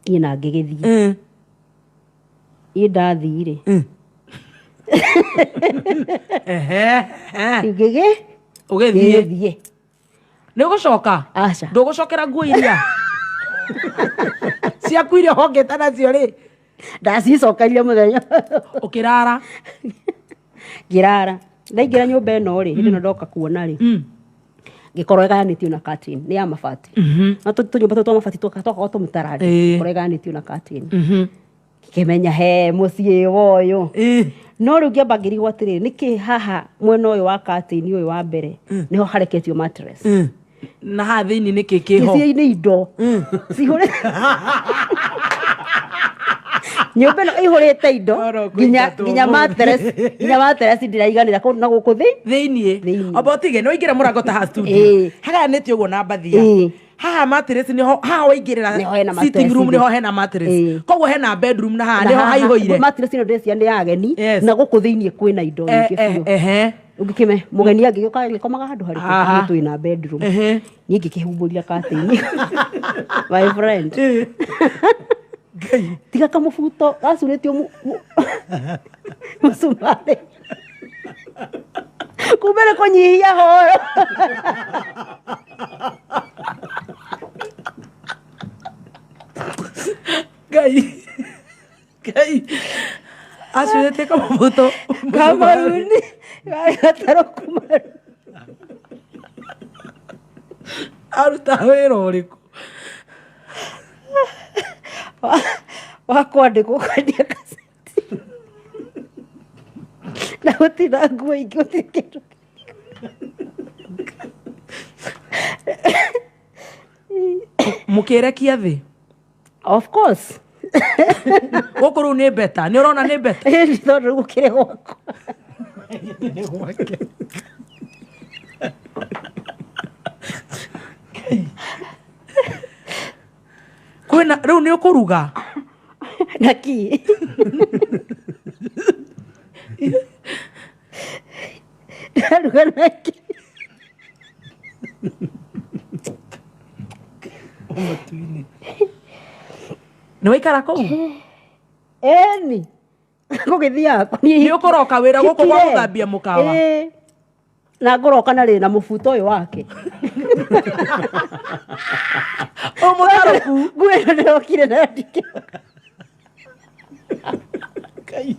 Niĩ na ngĩgĩthiĩ. Niĩ ndathiĩ-rĩ. Ngĩgĩ? Ũgĩthiĩ. Ngĩgĩthiĩ. Nĩ ũgũcoka? Aca. Ndũgũcokera nguo iria? Ciaku iria hongete nacio rĩ? Ndacicokeria mũthenya. Ũkĩrara? Ngĩrara. Ndaingĩra nyũmba ĩno rĩ, hĩndĩ ĩno ndoka kuona rĩ. Ngĩkorwo ĩgayanĩtio na curtain, nĩ ya mabati. No tũnyũmba tũtũ twa mabati twakoragwo tũmũtararĩ. Ngĩkorwo ĩgayanĩtio na curtain. Ngĩmenya he mũciĩ wa ũyũ. No rĩu ngĩamba ngĩrigwo atĩrĩrĩ, nĩkĩ haha mwena ũyũ wa curtain ũyũ wa mbere nĩho hareketio mattress. Na haha thĩinĩ nĩkĩ kĩho? Gĩcicio-inĩ indo. Cihũrĩ- Nyũmba ĩno ĩihũrĩte indo, Oro kũingatwo nginya ũmũthĩ. mattress, nginya mattress ndĩraiganĩra kũu na gũkũ thĩ. Thĩinĩ. Thĩinĩ. Amba ũtige, nĩ waingĩra mũrango ta haha studio. Hagayanĩtio ũguo na mbathia. Haha mattress nĩho, haha waingĩrĩra Nĩho hena sitting mattress room thĩ. nĩho hena mattress. Koguo hena bedroom na haha Na nĩho haha, haihũire. Mattress ĩno ndĩreciria nĩ ya ageni, na gũkũ thĩinĩ kwĩna indo nyingĩ biũ. Ũngĩkĩme, mũgeni angĩgĩũka agĩkomaga handũ harĩkũ? Haha. Ithuĩ twĩna bedroom. Niĩ ngĩkĩhumbũria curtain. My friend. Ngai. Tiga kamũbuto gacurĩtio mũcumarĩ. Kumbe nĩ kũnyihia horo. Ngai. Ngai. Acurĩtie kamũbuto. Kamaruni. Gatarũ kumaru. Aruta wĩra ũrĩkũ? Wa kwandĩkwo kwendia kaseti. Na gũtirĩ na nguo ingĩ, gũtirĩ kĩndũ. Mũkĩrekia thĩ? Of course. Gũkũ rĩu nĩ beta. Nĩ ũrona nĩ beta? Ĩĩ, tondũ rĩu gũkĩrĩ gwakwa. Nĩ gwake. Kwĩna, rĩu nĩ ũkũruga? Na kĩ? Ndaruga na kĩ? Nĩ waikara kũu? Ĩni. Gũgĩthiaga kũ? Nĩ ũkũroka wĩra gũkũ gwa Hikire. gũthambia mũkawa? Ĩĩ. Na ngũroka na rĩ na mũbuto ũyũ wake. Ũyũ mũtarũku. Nguo ĩno ndĩrokire nayo ndikĩroka. Ngai.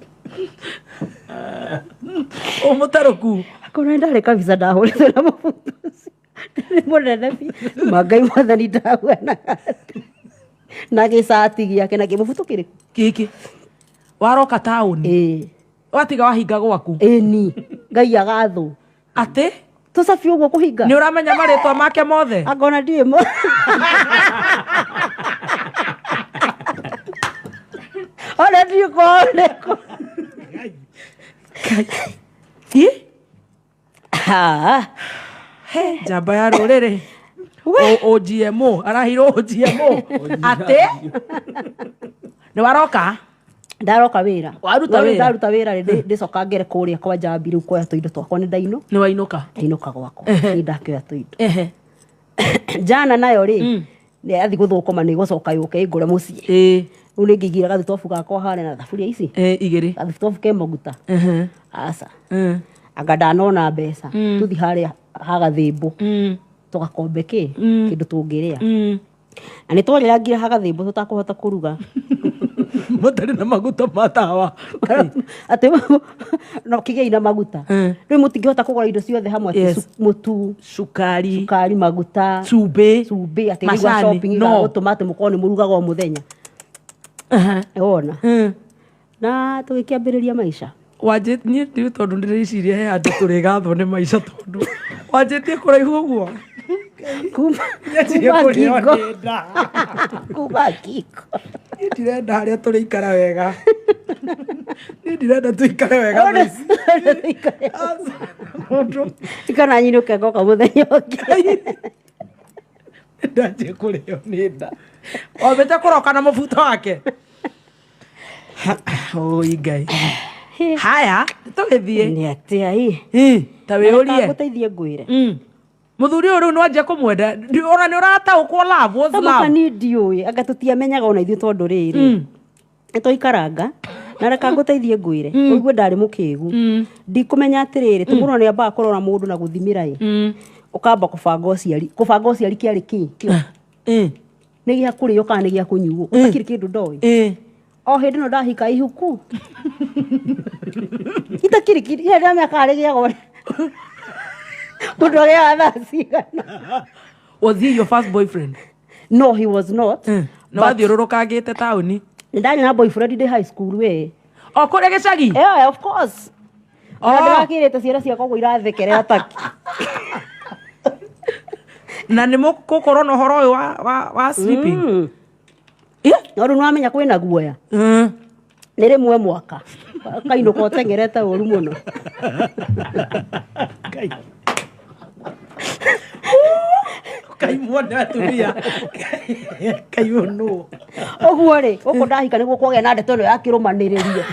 Ũyũ mũtarũku. Akorwo nĩ ndarĩ kabisa ndahũrĩtwo na mũbuto ũcio. Nĩ mũnene biũ. Ma Ngai mwathani ndahuanaga. Na gĩcati gĩake na kĩmũbuto kĩrĩkũ? Gĩkĩ. Waroka taũni? Ĩĩ. Watiga wahinga gwaku? Ĩni. Ngai agathwo. Atĩ? Tũcabi ũguo kũhinga? Nĩ ũramenya marĩtwa make mothe? Angona ndiũĩ mo. Ona ndiũĩ kwao nĩkũ. Ĩ? Ha. He, njamba ya rũrĩrĩ. OGMO araheirwo OGMO atä nä waroka. Ndaroka wĩra. Waruta No rĩu wĩra? Ndaruta wĩra rĩ, ndĩcoka ngere kũrĩa kwa Njambi rĩu kuoya tũindo twakwa, nĩ ndainũ Nä wainũka? Ndainũka gwakwa, nĩ ndakĩoya tũindo. Ehe. Jana nayo rĩ, nĩ yathi gũthũkũma, nĩ gũcoka yũke ĩngũre mũciĩ. Rĩu nĩ ngĩigire gathitobu gakwa harĩa na thaburia ici. Igä rä. Gathitobu ke maguta. Aca, anga ndanona mbeca, tuthi harĩa hagathĩmbũ tũgakombe kĩ kĩndũ tũngĩrĩa. Na nĩ twarĩrangire hagathĩmbũ tũtakũhota kũruga. Må tarä na maguta ma tawa. Atĩ no kĩgĩi na maguta. Rĩu mũtingĩhota kũgũra indo ciothe hamwe atĩ Yes. mũtu, Cukari. Cukari, maguta, Cumbĩ. Cumbĩ, atĩ rĩu Macani, shopping no. gũtũma atĩ mũkorwo nĩ mũrugaga o mũthenya. Wona na tũgĩkĩambĩrĩria maica. Wanjä niä ndiå tondå ndä reciria he handå tå rä gathwo nä maica tondå wanjä tie kå raihu å guo. Kuma Nyanjirie kuma kũrĩo ngingo. nĩ nda. Kuma ngingo. Niĩ ndirenda harĩa tũrĩikara wega, niĩ ndirenda tũikare wega thaa ici. Aca, mũndũ Ikana nyinũke ngoka mũthenya ũngĩ. Ndanjie kũrĩo nĩ nda wambĩte kũroka na mũbuto wake. Oi Ngai, haya tũgĩthiĩ. Nĩ atĩa ĩ? Ĩ, ta wĩũrie. Ngũteithie ngwĩre. Mũthuri ũyũ rĩu nĩwanjia kũmwenda. Ona nĩ ũrataũkwo love, what's Tamaka love? Ni ndiũĩ, anga tũtiamenyaga ona ithuĩ tondũ rĩrĩ nĩ twaikaranga. Na reka ngũteithie ngwĩre, ũigue ndarĩ mũkĩgu, ndikũmenya atĩrĩrĩ, tũmũrũ nĩ ambaga kũrora mũndũ na gũthimĩra ĩ, ũkamba kũbanga ũciari. Kũbanga ũciari kĩarĩ kĩ? Kĩo nĩ gĩa kũrĩo kana nĩ gĩa kũnyuo? Gũtakĩrĩ kĩndũ ndoĩ. O hĩndĩ ĩno ndahika ihuku itakĩrĩ kĩndũ ĩrĩa ndamenya kana rĩgĩagwo mũndũ agĩaga thaa cigana. Was he your first boyfriend? No, he was not. Na wathiũrũrũkangĩte taũni? Nĩ ndarĩ na boyfriend ndĩ high school we. O kũrĩa gĩcagi? Yeah, of course. Oh. Ndĩrakĩrĩte ciana ciakwa ũguo irathekerera taki. Na nĩ mũgũkorwo na ũhoro ũyũ wa sleeping? Yeah. No rĩu nĩwamenya kwĩna guoya. Nĩ rĩmwe mwaka kainũka ũteng'erete ũru mũno. Ngai. Ngai muone atumia. Ngai ũyũ nũ? Ũguo rĩ, gũkũ ndahika nĩguo kwagĩa na ndeto ĩno ya kĩrũmanĩrĩrio.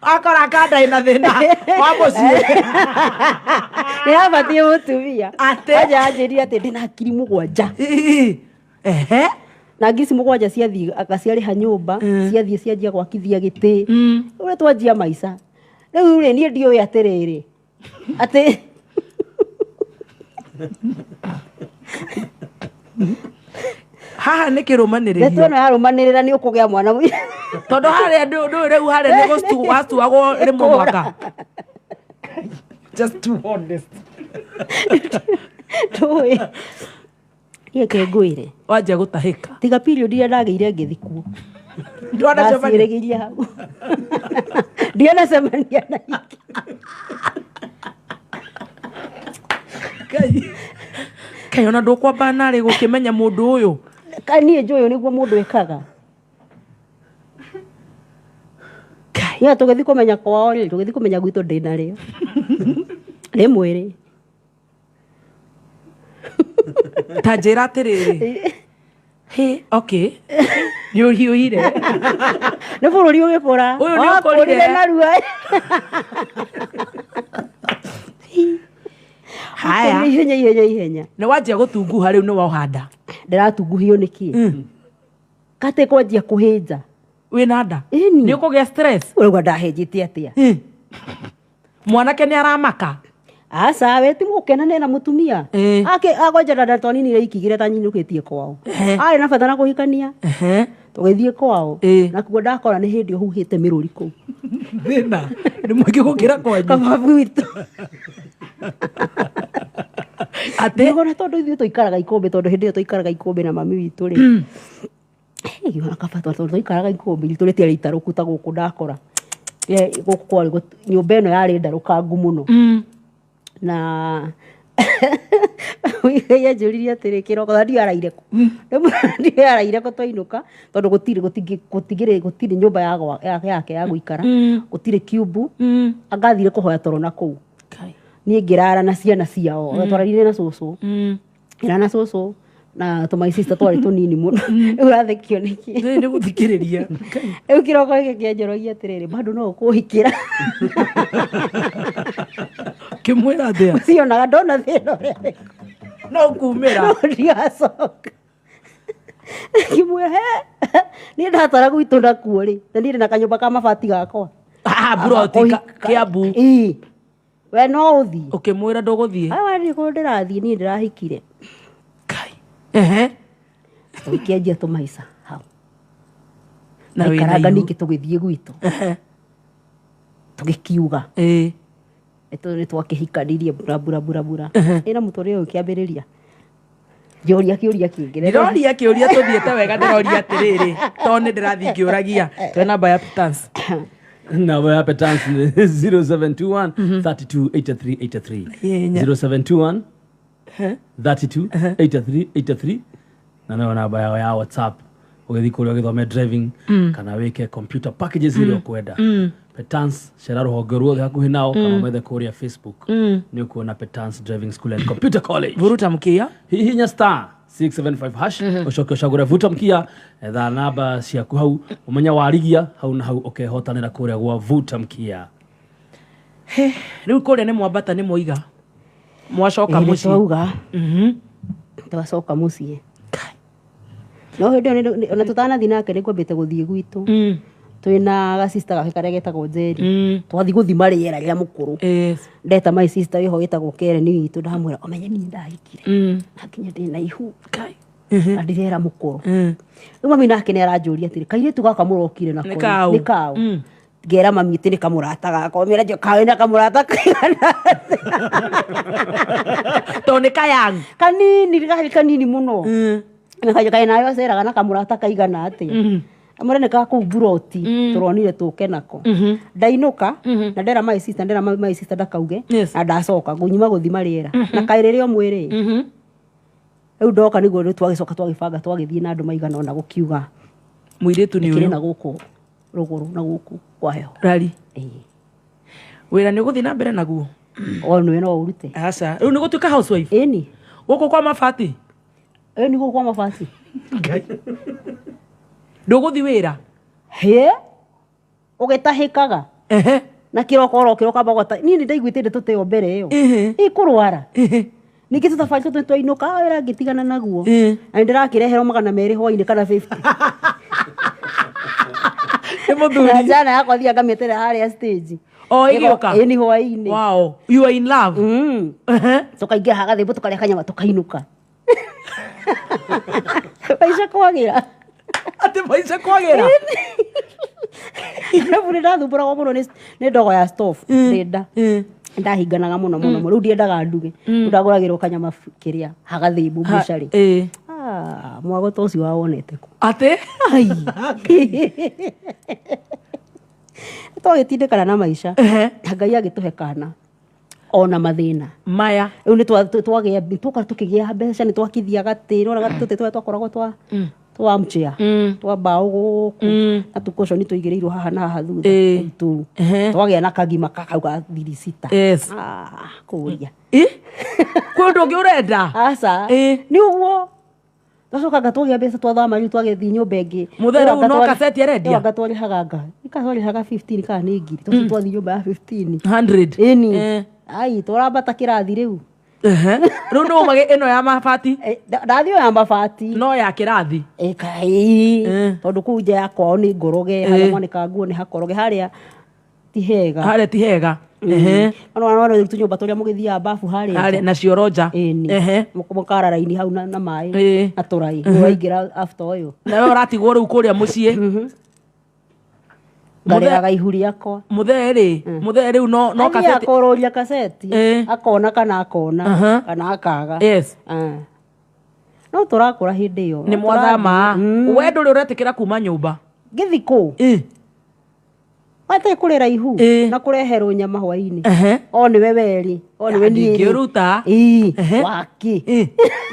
Akora kanda ĩna thĩna wa mũciĩ. Nĩ yabatiĩ mũtumia. Atĩ? Anja anjĩrire atĩ ndĩna ngiri 7. Ii. Ehe. Na ngiri ici 7 ciathiĩ agaciarĩha nyũmba, ciathiĩ cianjia gwakithia gĩtĩ ũrĩa twanjia maica. Rĩu rĩ, niĩ ndiũĩ atĩrĩrĩ, atĩ Haha nĩ ndeto kĩrũmanĩrĩrio. Ĩno yarũmanĩrĩra nĩ ũkũgĩa mwana Tondũ harĩa ndũĩ rĩu harĩa nĩ wastuagwo rĩmwe mwaka. Just too honest. Ndũĩ niĩ ke ngwĩre. Wanjia gũtahĩka. Tiga period iria ndagĩire ngĩthikwo. Ndwanacemania? Ndaciĩrĩgĩria hau, ndianacemania na ingĩ. Ngai. Ngai, ona ndũkwamba narĩ gũkĩmenya mũndũ ũyũ. Ka niĩ njũĩ nĩguo mũndũ ekaga. Ngai. Niĩ tũgĩthiĩ kũmenya kwao rĩ, tũgĩthiĩ kũmenya gwitũ ndĩnarĩo rĩmwe rĩ. Ta njĩra atĩrĩrĩ. He, okay. Nĩ ũhiũhire. Nĩ bũrũri ũgĩkũra. Ũyũ nĩ ũkũrire. Wakũrire narua. Haya. Wakũrire ihenya ihenya ihenya. Nĩ wanjia gũtunguha rĩu, nĩ wohanda. Ndĩratunguhio nĩkĩ katĩ kwanjia kũhĩnja? Wĩna nda. Ĩni. Nĩ ũkũgĩa stress. Ũrauga ndahĩnjĩte atĩa? Mwanake nĩ aramaka. Aca, we ti gũkena nena mũtumia. Ake agwanja ndanda twaninire ikigire ta nyinũkĩtie kwao. Arĩ na bata na kũhikania. Tũgĩthiĩ kwao. Na kuo ndakora nĩ hĩndĩ ũhuhĩte mĩrũri kũu. Thĩna nĩ mũingĩ gũkĩra kwanyu. Kababu witũ. Atĩ? Nĩgona tondũ ithuĩ tũikaraga ikũmbĩ, tondũ hĩndĩ ĩyo tũikaraga ikũmbĩ na mami witũ rĩ, ngĩona kaba tondũ tũikaraga ikũmbĩ ritũ rĩtiarĩ itarũku ta gũkũ ndakora. Gũkũ kwarĩ nyũmba ĩno yarĩ ndarũkangu mũno. Na yanjũririe atĩrĩ kĩroko na ndiũ araire kũ, ndiũ araire kũ twainũka, tondũ gũtirĩ gũtingĩrĩ gũtirĩ nyũmba ya yake ya gũikara, gũtirĩ kiumbu, angathire kũhoya toro na kũu. Ngai. Niĩ ngĩrara na ciana ciao, twararire na cũcũ. Ngĩrara na cũcũ na tũ my sister twarĩ tũnini mũno. Rĩu ũrathekio nĩkĩ? Nĩ gũthikĩrĩria. Rĩu kĩroko gĩkĩ kĩanjorogia atĩrĩrĩ, bado no ũkũhikĩra? Kĩmwĩra atĩa? Cionaga ndona thĩna ũrĩa No kumĩra. No ndigacoka. Ngĩmwĩra he, niĩ ndatwara gwitũ nakuo rĩ, na niĩ ndĩ na kanyũmba ka mabati gakwa. Ah, buroti Kĩambu. Ĩĩ. We no ũthiĩ. Ũkĩmwĩra ndũgũthiĩ. Awa niĩ kũrĩa ndĩrathiĩ niĩ ndĩrahikire. Kai. Ehe. Tũgĩkĩanjia tũmaica hau. Na wĩna Tũikaranga ihu. ningĩ tũgĩthiĩ gwitũ. Tũgĩkiuga. Ĩĩ. Nĩ twakĩhikanirie bura bura bura bura. Ĩna mũtũrĩre ũyũ ũkĩambĩrĩria. Njũria kĩũria kĩngĩ. Ndĩroria kĩũria tũthiĩte wega, ndĩroria atĩrĩrĩ, tondũ nĩ ndĩrathiĩ ngĩũragia. Twĩ namba ya Petans. Namba ya Petans nĩ 0721 32 83 83. Yenya. 0721 32 83 83, na nayo namba yao ya WhatsApp. Ũgĩthiĩ kũrĩa ũgĩthome driving kana wĩke computer packages iria ũkwenda. Petans, cera rũhonge ruothe hakuhĩ nao kana ũmethe kũrĩa Facebook, nĩ ũkuona Petans Driving School and Computer College. Vuruta mkia. Hihinya star 675 hash, ũcoke ũcagũre vuta mkia, etha namba ciaku hau, ũmenye warigia hau na hau ũkehotanĩra kũrĩa gwa vuta mkia. He, rĩu kũrĩa nĩ mwambata, nĩ mwoiga mwacoka Ĩĩ, mũciĩ. twauga twacoka mũciĩ. No hĩndĩ ĩyo ona tũtanathiĩ nake nĩ kwambĩte gũthiĩ gwitũ. Twĩna gacista gake karĩa getagwo Njeri. Twathiĩ gũthima rĩera rĩa mũkũrũ. Ndeta my sister wĩho wĩtagwo Karen witũ, ndamwĩra ũmenye niĩ ndahikire na nginya ndĩna ihu Kai. na ndirera mũkũrũ. Rĩu mami nake nĩ aranjũria atĩrĩ, kairĩtu gaka mũrokire nako Nĩ kaũ? nĩ kaũ? Ngera mami atĩ nĩ kamũrata gakwa. Mĩra kaĩ na kamũrata kaigana? Tondũ nĩ kayang. Kanini, karĩ kanini mũno. Na kaĩ nayo aceraga na kamũrata kaigana atĩa? Amwĩra nĩ ka kũu buroti tũronire tũke nako. Ndainũka na ndera my sister, ndera my sister ndakauge. Na ndacoka ngũnyima gũthima rĩera na kaĩ rĩrĩ o mwĩrĩ. Rĩu ndoka nĩguo rĩu twagĩcoka twagĩbanga twagĩthiĩ na andũ maigana ũna gũkiuga Mũirĩtu nĩ kĩrĩ ũyũ. Na gũkũ rũgũrũ na gũkũ kwa heho. Rari. Ĩĩ. Wĩra nĩ ũgũthiĩ na mbere naguo? O nĩwe no ũrute. Aca, rĩu nĩ gũtuĩka housewife. Ĩni. Gũkũ kwa mabati. Ĩni, gũkũ kwa mabati. Ndũgũthiĩ wĩra? Hĩ, ũgĩtahĩkaga. Na kĩroko oro kĩroko gwata niĩ nĩ ndaiguĩte ndeto ta ĩyo mbere ĩyo. Ĩkũrwara. Ningĩ tũthabarĩ tũtũ twainũka wĩra ngĩtigana naguo. Na nĩ ndĩrakĩreherwo 200 hwainĩ kana 50. Nĩ mũthuri. Na njana yakwa thiaga ngamĩeterera harĩa stage. O ĩgĩũka. Ĩni, hwainĩ. Wow, you are in love. Tũkaingĩra hagathĩmbũ, tũkarĩa kanyama, tũkainũka. Maica kwagĩra. Atĩ maica kwagĩra. Arabu nĩ ndathumbũragwo mũno nĩ ndogo ya stove ndĩ nda. Ndahinganaga mũno mũno mũno. Rĩu ndiendaga nduge. Rĩu ndagũragĩrwo kanyama kĩrĩa hagathĩmbwo mbucarĩ. Ah, mwago ta ũcio wawonete kũ? Atĩ. Ai. Twagĩtindĩkana na maica. Na Ngai agĩtũhe kana ona mathĩna maya. Rĩu nĩ twagĩa twoka tũkĩgĩa mbeca, nĩ twakithia gatĩ nona gatũtĩ tũrĩa twakoragwo twa armchair, twa mbaũ gũkũ na tũkũconi tũigĩrĩirwo haha na haha thutha. Tũu twagĩa na kagima kakau ga thirisita. Ah, kũria. Ĩ, kwĩ ũndũ ũngĩ ũrenda? Aca. Nĩ ũguo twacokanga twagĩa mbeca, twathama, rĩu twagĩthiĩ nyũmba ĩngĩ. Mũthee rĩu no kaseti arendia? Anga twarĩhaga nga ika twarĩhaga 15 kana nĩ ngiri. Twaci twathiĩ nyũmba ya 15 100. Ĩni. Ai, tũrambata kĩrathi rĩu. Rĩu nĩ umage ĩno ya mabati? Ndathiĩ ya mabati. No ya kĩrathi. Ĩkai, tondũ kũu nja ya kwao nĩ ngoroge, harĩa mwanĩkaga nguo nĩ hakoroge, harĩa ti hega. Harĩa ti hega. Ona rĩu tũnyũmba tũrĩa mũgĩthiaga babu harĩa Harĩa na cioro nja. Ĩni. Mũkara raini hau na maĩ na tũrai waingĩra after ũyũ. Nawe ũratigwo rĩu kũrĩa mũciĩ. Ngarĩraga ihu rĩakwa. Mũthee rĩ, mũthee rĩu no Athiĩ kaseti. akororia kaseti, akona kana akona kana akaga. Ah. No tũrakũra hĩndĩ ĩyo. Nĩ mwathama. We ndũrĩ ũretĩkĩra kuma nyũmba? Ngĩthi kũ? Atarĩ kũrĩra ihu na kũreherwo nyama hwainĩ. O nĩwe werĩ, o nĩwe niĩ rĩ. Ndingĩruta. Ĩĩ, waki.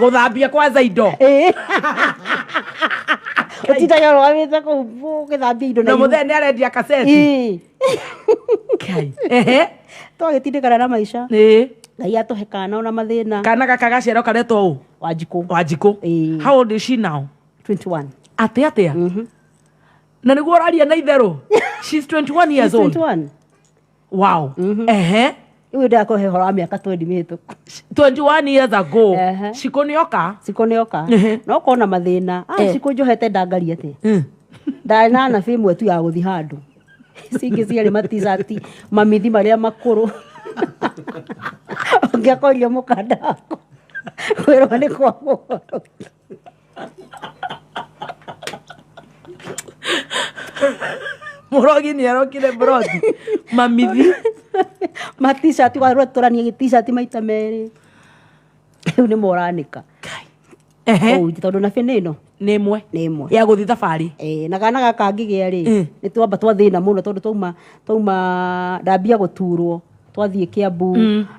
Gũthambia kwanza indo. Ũtindaga ũrũgamĩte kũu ũgĩthambia indo Na ihu. mũthee nĩ arendia kaseti. Twagĩtindĩkana na maica. Ngai atũhe kana ona mathĩna. Kana gaka gaciarwo karetwo ũ? Wanjikũ. Wanjikũ. Ĩĩ. How old is she now? 21. Atä atä a na nĩguo ũraria na itherũ? She's 21 years She's old. 21. Wow. Ehe. Rĩu ndakũhe ũhoro wa mĩaka 20 mĩhĩtũku. 21 years ago. Ehe. Cikũ nĩoka. Cikũ nĩoka. Ehe. No kona mathĩna. Ah, cikũ njohete ndangaria atĩa. Ndarĩ na nabi ĩmwe tu ya gũthiĩ handũ. Ici ingĩ ciarĩ maticati mamithi marĩa makũrũ. Ũngĩakorio mũkanda waku kwĩrwo nĩ kwa mũgũrũ. Mũrogi nĩ arokire broti mamithi. Maticati warũtũrania gĩticati maita merĩ. Rĩu nĩ moranĩka. Ehe. Kũu tondũ nabi nĩ ĩno. Nĩ ĩmwe. Nĩ ĩmwe. Ya gũthiĩ thabarĩ. Eh, na kana gaka ngĩgĩa rĩ, nĩ twamba twathĩna mũno tondũ twauma ndambia gũturwo, twathiĩ Kiambu,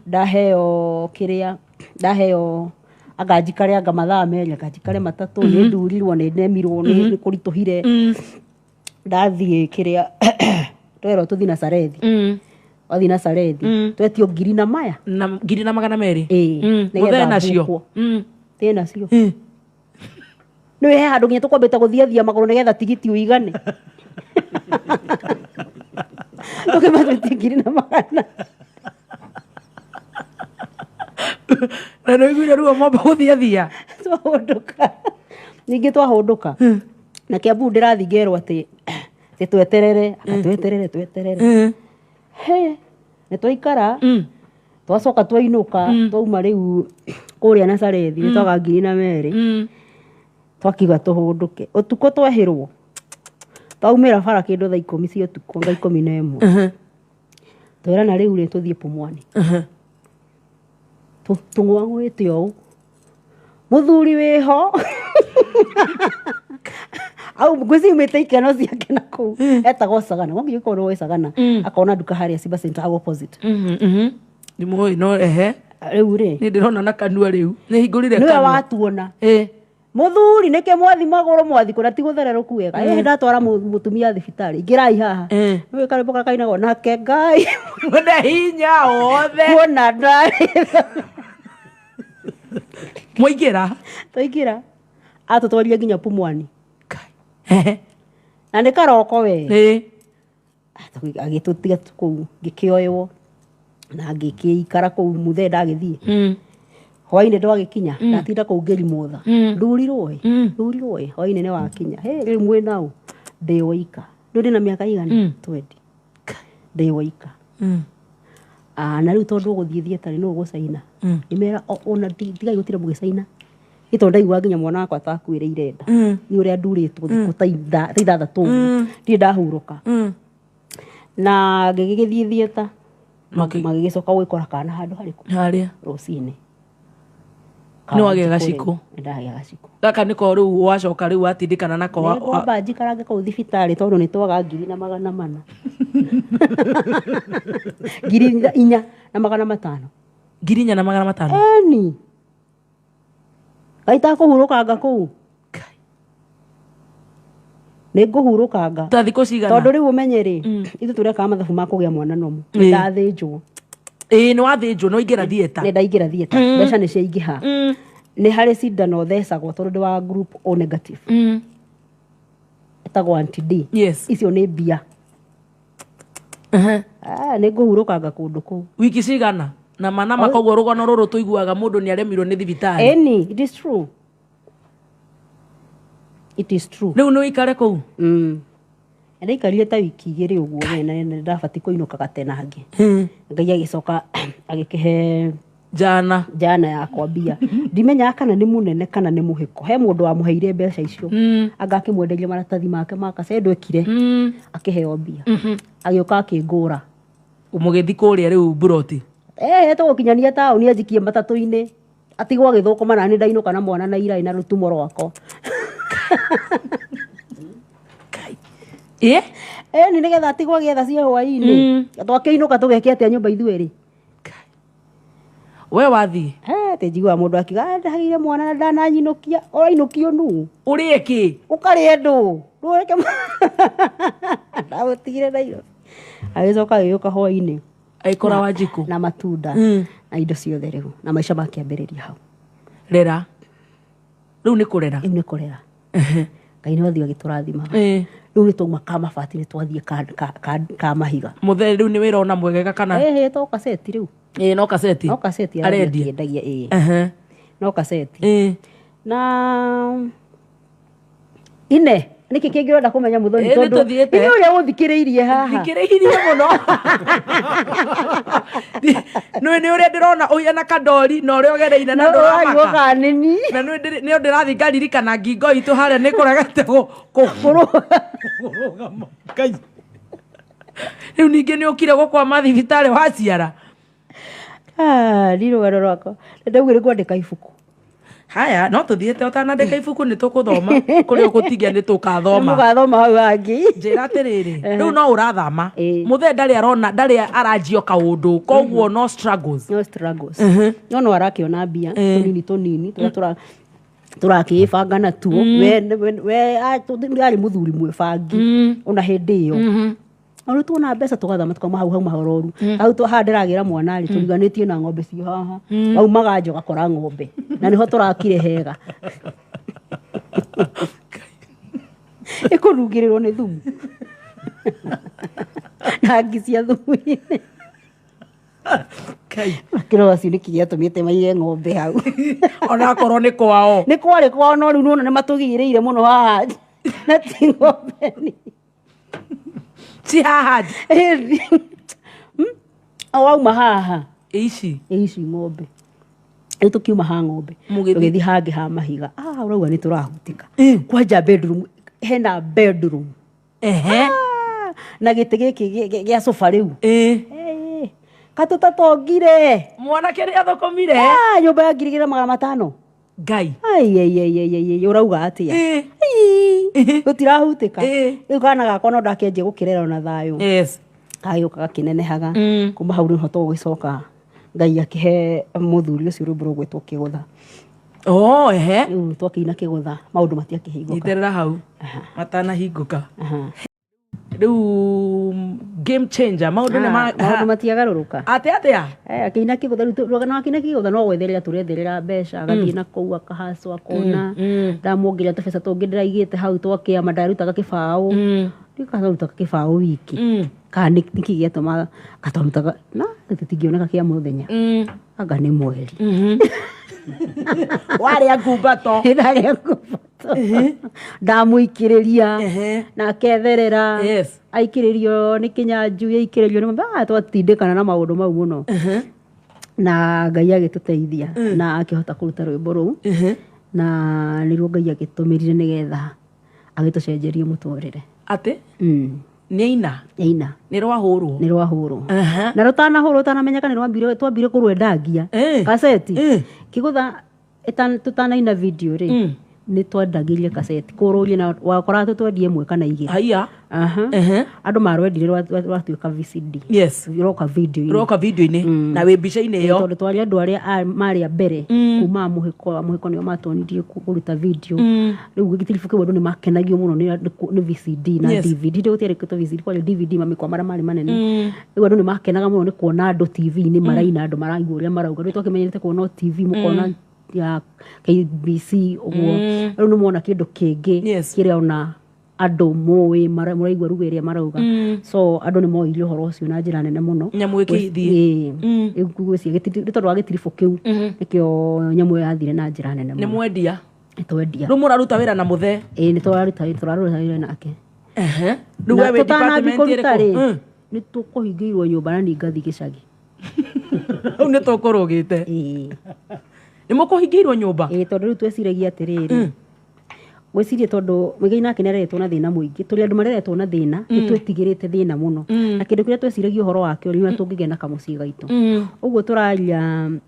ndaheo kĩrĩa, ndaheo anga njikare anga mathaa merĩ, anga njikare matatũ, nĩ ndurirwo, nĩ nemirwo, nĩ kũritũhire. Ndathiĩ kĩrĩa, twerwo tũthiĩ Nazarethi. Wathiĩ Nazarethi, twetio ngiri na maya. Na 1200. Ĩĩ, nĩgetha Mũthee nacio. mbukwo. Tĩ nacio. Nĩ he handũ nginya tũkwambĩte gũthiathia magũrũ nĩgetha tigiti ũigane. Tũkĩmatwĩtie 1400. Na nĩ ũiguire ruo mwamba gũthiathia. Twahũndũka. Ningĩ twahũndũka. Na Kiambu ndĩrathiĩ ngerwo atĩ atĩ tweterere, anga tweterere, tweterere. He, nĩ twaikara, twacoka twainũka, twauma rĩu kũrĩa Nazarethi, nĩ twaga 2000. Twakiuga tũhũndũke. Ũtukũ twehĩrwo. Twaumĩra bara kĩndũ thaa 10 cia ũtukũ, thaa 11. Twerana rĩu rĩ tũthiĩ Pumwani. Tũng'wang'wĩte ũũ. Mũthuri wĩho. Au ngwĩciria umĩte ikeno ciake na kũu. Etagwo Sagana. Wongi ũkorwo wĩ Sagana. Akona nduka harĩa Simba Center hau opposite. Nĩ mũĩ no ehe. Rĩu rĩ. Nĩ ndĩrona na kanua rĩu. Nĩ hingũrire Nĩwe kanua. watuona. Ĩ. Mũthuri nĩkĩ mwathi magũrũ mwathi kũrĩa ti gũthererũku wega. Ĩ ndatwara mũtumia thibitarĩ. Ingĩrai haha. Nĩwe karwĩmbo karĩa kainagwo nake Ngai. Mwene hinya wothe. Kuona ndarĩ. Mwaingĩra. Twaingĩra. Atũtwarire nginya Pumwani. Ehe. Na nĩ karoko we. Ĩ. Agĩtũtiga kũu ngĩkĩoywo na ngĩkĩikara kũu mũthee ndagĩthiĩ. Hwainĩ ndwagĩkinya, ndatinda kũu ngĩrimũtha. Ndurirwo ĩ, ndurirwo ĩ, hwainĩ nĩ wakinya. Hĩ, rĩu mwĩ naũ? Ndĩ woika. Rĩu ndĩna mĩaka igana? 20. Ndĩ woika. Ah, na rĩu tondũ ũgũthiĩ thieta nĩ ũgũcaina. Nĩmera ona tigai gũtinda mũgĩcaina. Nĩ tondũ ndaigua nginya mwana wakwa takuĩrĩire nda. Nĩ ũrĩa ndurĩtwo thikũ ta 6 ũguo. Ndirĩ ndahurũka. Na ngĩgĩthiĩ thieta. Magĩgĩcoka gũgĩkora kana handũ harĩkũ? Harĩa. Rũcinĩ. Nĩ wagĩa gacikũ. Nĩ ndagĩa gacikũ. Gaka nĩko rĩu wacoka rĩu watindĩkana nako. Nĩngwamba njikarange kũu thibitarĩ tondũ nĩ twaga 1400. 4500. 4500. Eni. Ngai takũhurũkanga kũu. Nĩ ngũhurũkanga. Ta thikũ cigana? Tondũ rĩu ũmenye rĩ, ithuĩ tũrekaga mathabu ma kũgĩa mwana nomo. Nĩ ndathĩnjwo. Ĩĩ, nĩ wathĩnjwo, nĩ waingĩra theatre. Nĩ ndaingĩra theatre. Mbeca nĩ ciaingĩha. Nĩ harĩ cindano thecagwo tondũ ndĩ wa group O negative. Ĩtagwo anti D. Yes. Icio nĩ mbia. Ah, nĩ ngũhurũkanga kũndũ kũu. Wiki cigana? Na mana koguo rũgano rũrũ tũiguaga mũndũ nĩ aremirwo nĩ thibitarĩ. Eni, it is true. It is true. Rĩu nĩ ũikare kũu? Ndaikarire ta wiki 2 ũguo we, na nĩ ndabatiĩ kũinũka gatenange. Ngai agĩcoka agĩkĩhe Jana. Jana yakwa mbia. Ndimenyaga kana nĩ mũnene kana nĩ mũhĩko. He mũndũ wamũheire mbeca icio. Anga akĩmwenderia maratathi make ma kaca ndwekire. Akĩheo mbia. Agĩũka akĩngũra. Mũgĩthiĩ kũrĩa rĩu mburoti. Tũgũkinyania taũni anjikie matatũ-inĩ. Atigwo agĩthũkũma na nĩ ndainũka na mwana na irai na rũtumo rwakwa. Ĩ? Ĩni nĩgetha atigwo agĩetha cia hwaĩ-inĩ. Twakĩinũka tũgeke atĩa nyũmba ithuĩ rĩ? We wathiĩ? Atĩ njiguaga mũndũ akiuga, ndagĩire mwana na ndananyinũkia. Ũrainũkio nũ? Ũrĩe kĩ? Ũkarĩe ndũ? Ndũreke Ndamũtigire Nairobi. Agĩcoka agĩũka hwaĩ-inĩ. Agĩkora Wanjikũ. Na matunda na indo ciothe rĩu, na maica makĩambĩrĩria hau. Rera rĩu nĩ kũrera. Rĩu nĩ kũrera. Ngai nĩ wathiĩ agĩtũrathimaga. Rĩu nĩ twauma ka mabati, nĩ twathiĩ ka mahiga. Mũthee rĩu nĩ wĩra ona mwegega kana? Ĩhĩ, to kaseti rĩu. Ĩĩ, no kaseti. No kaseti arathiĩ arendia. akĩendagia, ĩĩ. No kaseti. Na ine nĩkĩ kĩngĩ ũrenda kũmenya, Mũthoni? Ĩ, nĩ Tondũ tũthiĩte. inyuĩ ũrĩa ũthikĩrĩirie haha. Thikĩrĩirie mũno nĩ nĩ ũrĩa ndĩrona ũhiana kandori na ũrĩa ũgereire na no ũraigua ndũramaka. kanini. Na nĩ ndĩrathiĩ ngaririkana ngingo itũ harĩa nĩ kũregete kũrũgama. Ngai. Rĩu ningĩ nĩ ũkire gũkwama thibitarĩ waciara. Ah, ni rũgano rwakwa ndaugire kwandĩka ibuku. Haya, no tũthiĩte ũtanandĩka ibuku, nĩ tũkũthoma kũrĩa ũgũtigia, nĩ tũkathoma. Mũgathoma hau hangĩ. Njĩra atĩrĩrĩ, rĩu no ũrathama. Ĩĩ. Mũthee ndarĩ arona, ndarĩ aranjio kaũndũ, koguo no struggles. No struggles, no no arakĩona mbia tũnini tũnini tũrĩa tũrakĩĩbanga natuo. We arĩ mũthuri mwĩbangi ona hĩndĩ ĩyo. O rĩu tuona mbeca tũgathama, tukauma hau hau mahororu hau haha ndĩragĩra mwana rĩ, tũriganĩtie na ng'ombe ci haha, waumaga nja ũgakora ng'ombe, na nĩho tũrakire hega ĩkũrungĩrĩrwo nĩ thumu na ngi cia thumu-inĩ. Ngai. Kĩro acio nĩkĩ gĩatũmĩte maige ng'ombe hau? Onakorwo nĩ kwao. Nĩ kwarĩ kwao, no rĩu nĩwona nĩ matũgirĩire mũno haha na ti ng'ombe ni. Ci haha? O wauma haha. Ici? Ici ng'ombe. Rĩu tũkiuma ha ng'ombe, Mũgĩthiĩ- tũgĩthiĩ hangĩ ha mahiga. Ah, ũrauga nĩ tũrahutika. Kwanja bedroom, hena bedroom. Ah, na gĩtĩ gĩkĩ gĩa sofa rĩu. Eh, katũtatongire. Mwanake nĩ athũkũmire. Ah, nyũmba ya 2500. Ngai. Ai, ai, ai, ai, ai, ai, ũrauga atĩa? Ii, gũtirahutĩka. Rĩu kana gakwa no ndakĩanjia gũkĩrera ona thayũ. Gagĩũka gakĩnenehaga. Kuma hau nĩho tũgũgĩcoka Ngai akĩhe mũthuri ũcio rwĩmbo rũgwĩtwo Kĩgũtha. Oh, ehe. Rĩu twakĩina Kĩgũtha, maũndũ matiakĩhingũka. Nyitĩrĩra hau matanahingũka. Rĩu game changer, maũndũ nĩ ma Maũndũ matiagarũrũka. Atĩ atĩa? Eh, akĩina Kĩgũtha rĩu na akĩina Kĩgũtha no gwetherera tũretherera mbeca, agathiĩ na kũu akahacwo akona ndamuongerera tũbeca tũngĩ ndĩraigĩte hau twakĩama, ndarutaga kĩbaũ, ndikarutaga kĩbaũ wiki, kana nĩkĩ gĩatũmaga gatwarutaga na tũtingĩoneka kĩa mũthenya, anga nĩ mweri. Warĩa ngumbato. Ndarĩa ngumbato, ndamũikĩrĩria na aketherera. Aikĩrĩrio nĩ Kĩnyanjui, aikĩrĩrio nĩ twatindĩkana na maũndũ mau mũno, na Ngai agĩtũteithia na akĩhota kũruta rwĩmbo rũu, na nĩruo Ngai agĩtũmĩrire nĩgetha agĩtũcenjerie mũtũrĩre. Atĩ nĩ aina? Aina. Nĩ rwahũrwo? Nĩ rwahũrwo. Na rũtanahũrwo, ũtanamenyeka, nĩ rwambire twambire kũrwendangia kaseti. Kĩgũtha tũtanaina video rĩ, nĩ twendagirie kaseti kũrũria, na wakoraga tũtwendie ĩmwe kana igĩrĩ. Haiya. Aha. Andũ marwendire rwatuĩka VCD. Roka video. Roka video-inĩ na wĩ mbica-inĩ ĩyo. Tondũ twarĩ andũ arĩa marĩ a mbere kuma mũhĩko mũhĩko, nĩo matwonirie kũruta video. Rĩu gĩtiribũ kĩu andũ nĩ makenagio mũno nĩ VCD na DVD. Ndĩ gũtiarĩ kĩtũ VCD, kwarĩ DVD, mamĩkwa marĩa marĩ manene. Rĩu andũ nĩ makenaga mũno nĩ kuona andũ TV-inĩ maraina, andũ maraigua ũrĩa marauga. Rĩu twakĩmenyerete kuona o TV, mũkona ya KBC ũguo, rĩu nĩ muona kĩndũ kĩngĩ kĩrĩa ona andũ moĩ mũraigua ruga ĩrĩa marauga. So andũ nĩ moire ũhoro ũcio na njĩra nene mũno. Nyamũ ĩkĩthiĩ. Ĩĩ. Rĩu ngwĩciria nĩ tondũ wa gĩtiribũ kĩu nĩkĩo nyamũ ĩyo yathire na njĩra nene Nĩ mũno. mwendia? Nĩ twendia. Rĩu mũraruta wĩra na mũthee? Ĩĩ, nĩ tũraruta wĩra nake. Rĩu Na we wĩ tũtanambia department kũruta ĩrĩkũ? rĩ, nĩ tũkũhingĩirwo nyũmba na nĩ ngathi gĩcagi. Hau nĩ tũkũrũgĩte. Ĩĩ. Nĩ mũkũhingĩirwo nyũmba? Ĩĩ, tondũ rĩu tweciragia atĩrĩrĩ, gwĩciria tondũ Mũigai nake nĩ areretwo na thĩna mũingĩ, tũrĩ andũ mareretwo na thĩna, nĩ twĩtigĩrĩte thĩna mũno, na kĩndũ kĩrĩa tweciragia ũhoro wakĩo nĩ ũrĩa tũngĩgĩa na kamũciĩ gaitũ. Ũguo tũraria,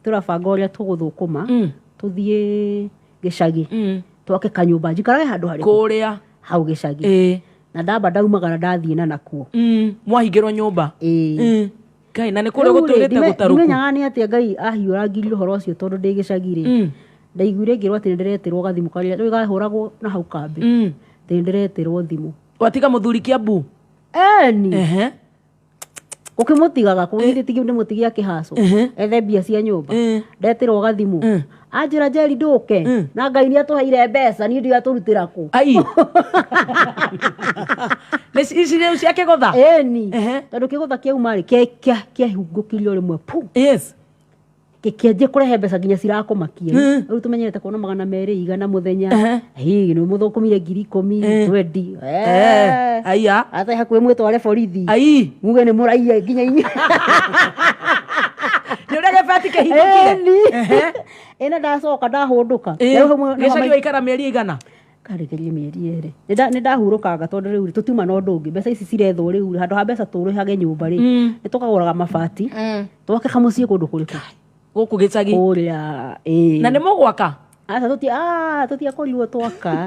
tũrabanga ũrĩa tũgũthũkũma tũthiĩ gĩcagi, twake kanyũmba, njikarage handũ harĩkũ? Kũrĩa. Hau gĩcagi. Na ndamba ndaumagara ndathiĩ na nakuo. Mwahingĩrwo nyũmba? Ĩĩ. Ngai, na nĩ kũrĩa Rĩu rĩ, gũtũrĩte gũtarũku. Ndimenyaga nĩ atĩa Ngai ahiũrangirie ũhoro ũcio, tondũ ndĩ gĩcagi rĩ, ndaiguire ngĩrwo atĩ nĩ ndĩreterwo gathimũ karĩa rĩu gahũragwo na hau kambĩ, atĩ nĩ ndĩreterwo thimũ. Watiga mũthuri Kiambu? Eni. Ũkĩmũtigaga kũgithĩ tigi nĩ mũtigi akĩhacwo ethe mbia cia nyũmba. Ndetĩrwo gathimũ, anjĩra, "Njeri, ndũke na Ngai nĩ atũheire mbeca, niĩ ndiũĩ atũrutĩra kũ." Ai, nĩ ici rĩu cia kĩgũtha? Ĩni. Tondũ kĩgũtha kĩauma rĩ, kĩahingũkirio rĩmwe pu. Gĩkĩanjia kũrehe mbeca nginya cirakũmakia. Rĩu tũmenyerete kuona 200, 100 mũthenya. Hĩ, nĩ mũthũkũmire 10,000, 20. Aya. Ata hakuhĩ mwĩtware borithi. Ai. Muge nĩ mũraiya nginya inyuĩ. Nĩ ũrĩa gĩbeti kĩhingũkire. Ĩni. Ĩna ndacoka ndahũndũka. Rĩu hamwe- Gĩcagi waikara mĩeri igana? Karĩkĩrie mĩeri 2. Nĩ ndahurũkanga tondũ rĩu tũtiuma na ũndũ ũngĩ, mbeca ici cirethwo rĩu handũ ha mbeca tũrĩhage nyũmba rĩ, nĩ tũkagũraga mabati twake kamũciĩ kũndũ kũrĩkũ? Gũkũ gĩcagi. Kũrĩa, ĩĩ. Na nĩ mũgwaka? Aca, tũtiakorirwo twaka.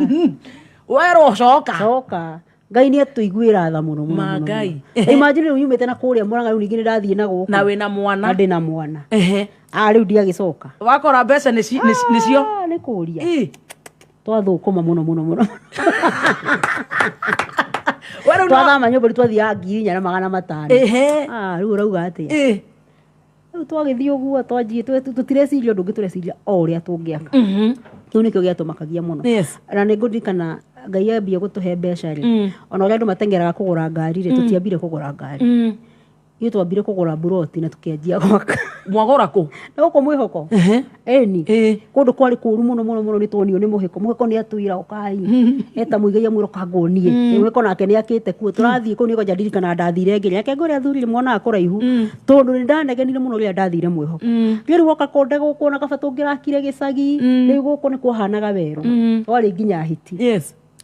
Werwo coka. Coka. Ngai nĩ atũiguĩra tha mũno mũno Ma mũno. Ngai. Mũno. Imagine rĩu nyumĩte na kũrĩa Mũrang'a, rĩu ningĩ nĩ ndathiĩ na gũkũ. Na wĩna mwana. Na ndĩ na mwana. Ah, rĩu ndiagĩcoka. Wakora mbeca nĩcio. Ah, nĩ kũria. Ĩ. Twathũkũma mũno mũno mũno. We rĩu Twathama nyũmba rĩu twathiaga 4,500. Ah, rĩu ũrauga atĩa? Rĩu twagĩthiĩ ũguo twanjie tũtireciria ũndũ ũngĩ, tũreciria o ũrĩa tũngĩaka. Kĩu nĩkĩo gĩatũmakagia mũno. Na nĩ ngũririkana Ngai ambia gũtũhe mbeca rĩ, ona ũrĩa andũ mateng'eraga kũgũra ngari rĩ, tũtiambire kũgũra ngari. Ithuĩ twambire kũgũra mburoti na tũkĩanjia gwaka. Mwagũra kũ? Na gũkũ mwĩhoko. Ĩni. Kũndũ kwarĩ kũru mũno mũno mũno, nĩ tuonio nĩ mũhĩko. Mũhĩko nĩ atwĩra ũkai, eta mũigai amwĩra ũka nguonie. Mũhĩko nake nĩ akĩte kuo, tũrathiĩ kũu nĩ kwanja ndirikana ndathire ngĩrĩa reke ngwĩre athuri rĩ monaga kũraihu, tondũ nĩ ndanegenire mũno rĩrĩa ndathire mwĩhoko. Rĩu woka kũnde gũkũ ona kaba tũngĩrakire gĩcagi. Rĩu gũkũ nĩ kwahanaga werũ, twarĩ nginya hiti.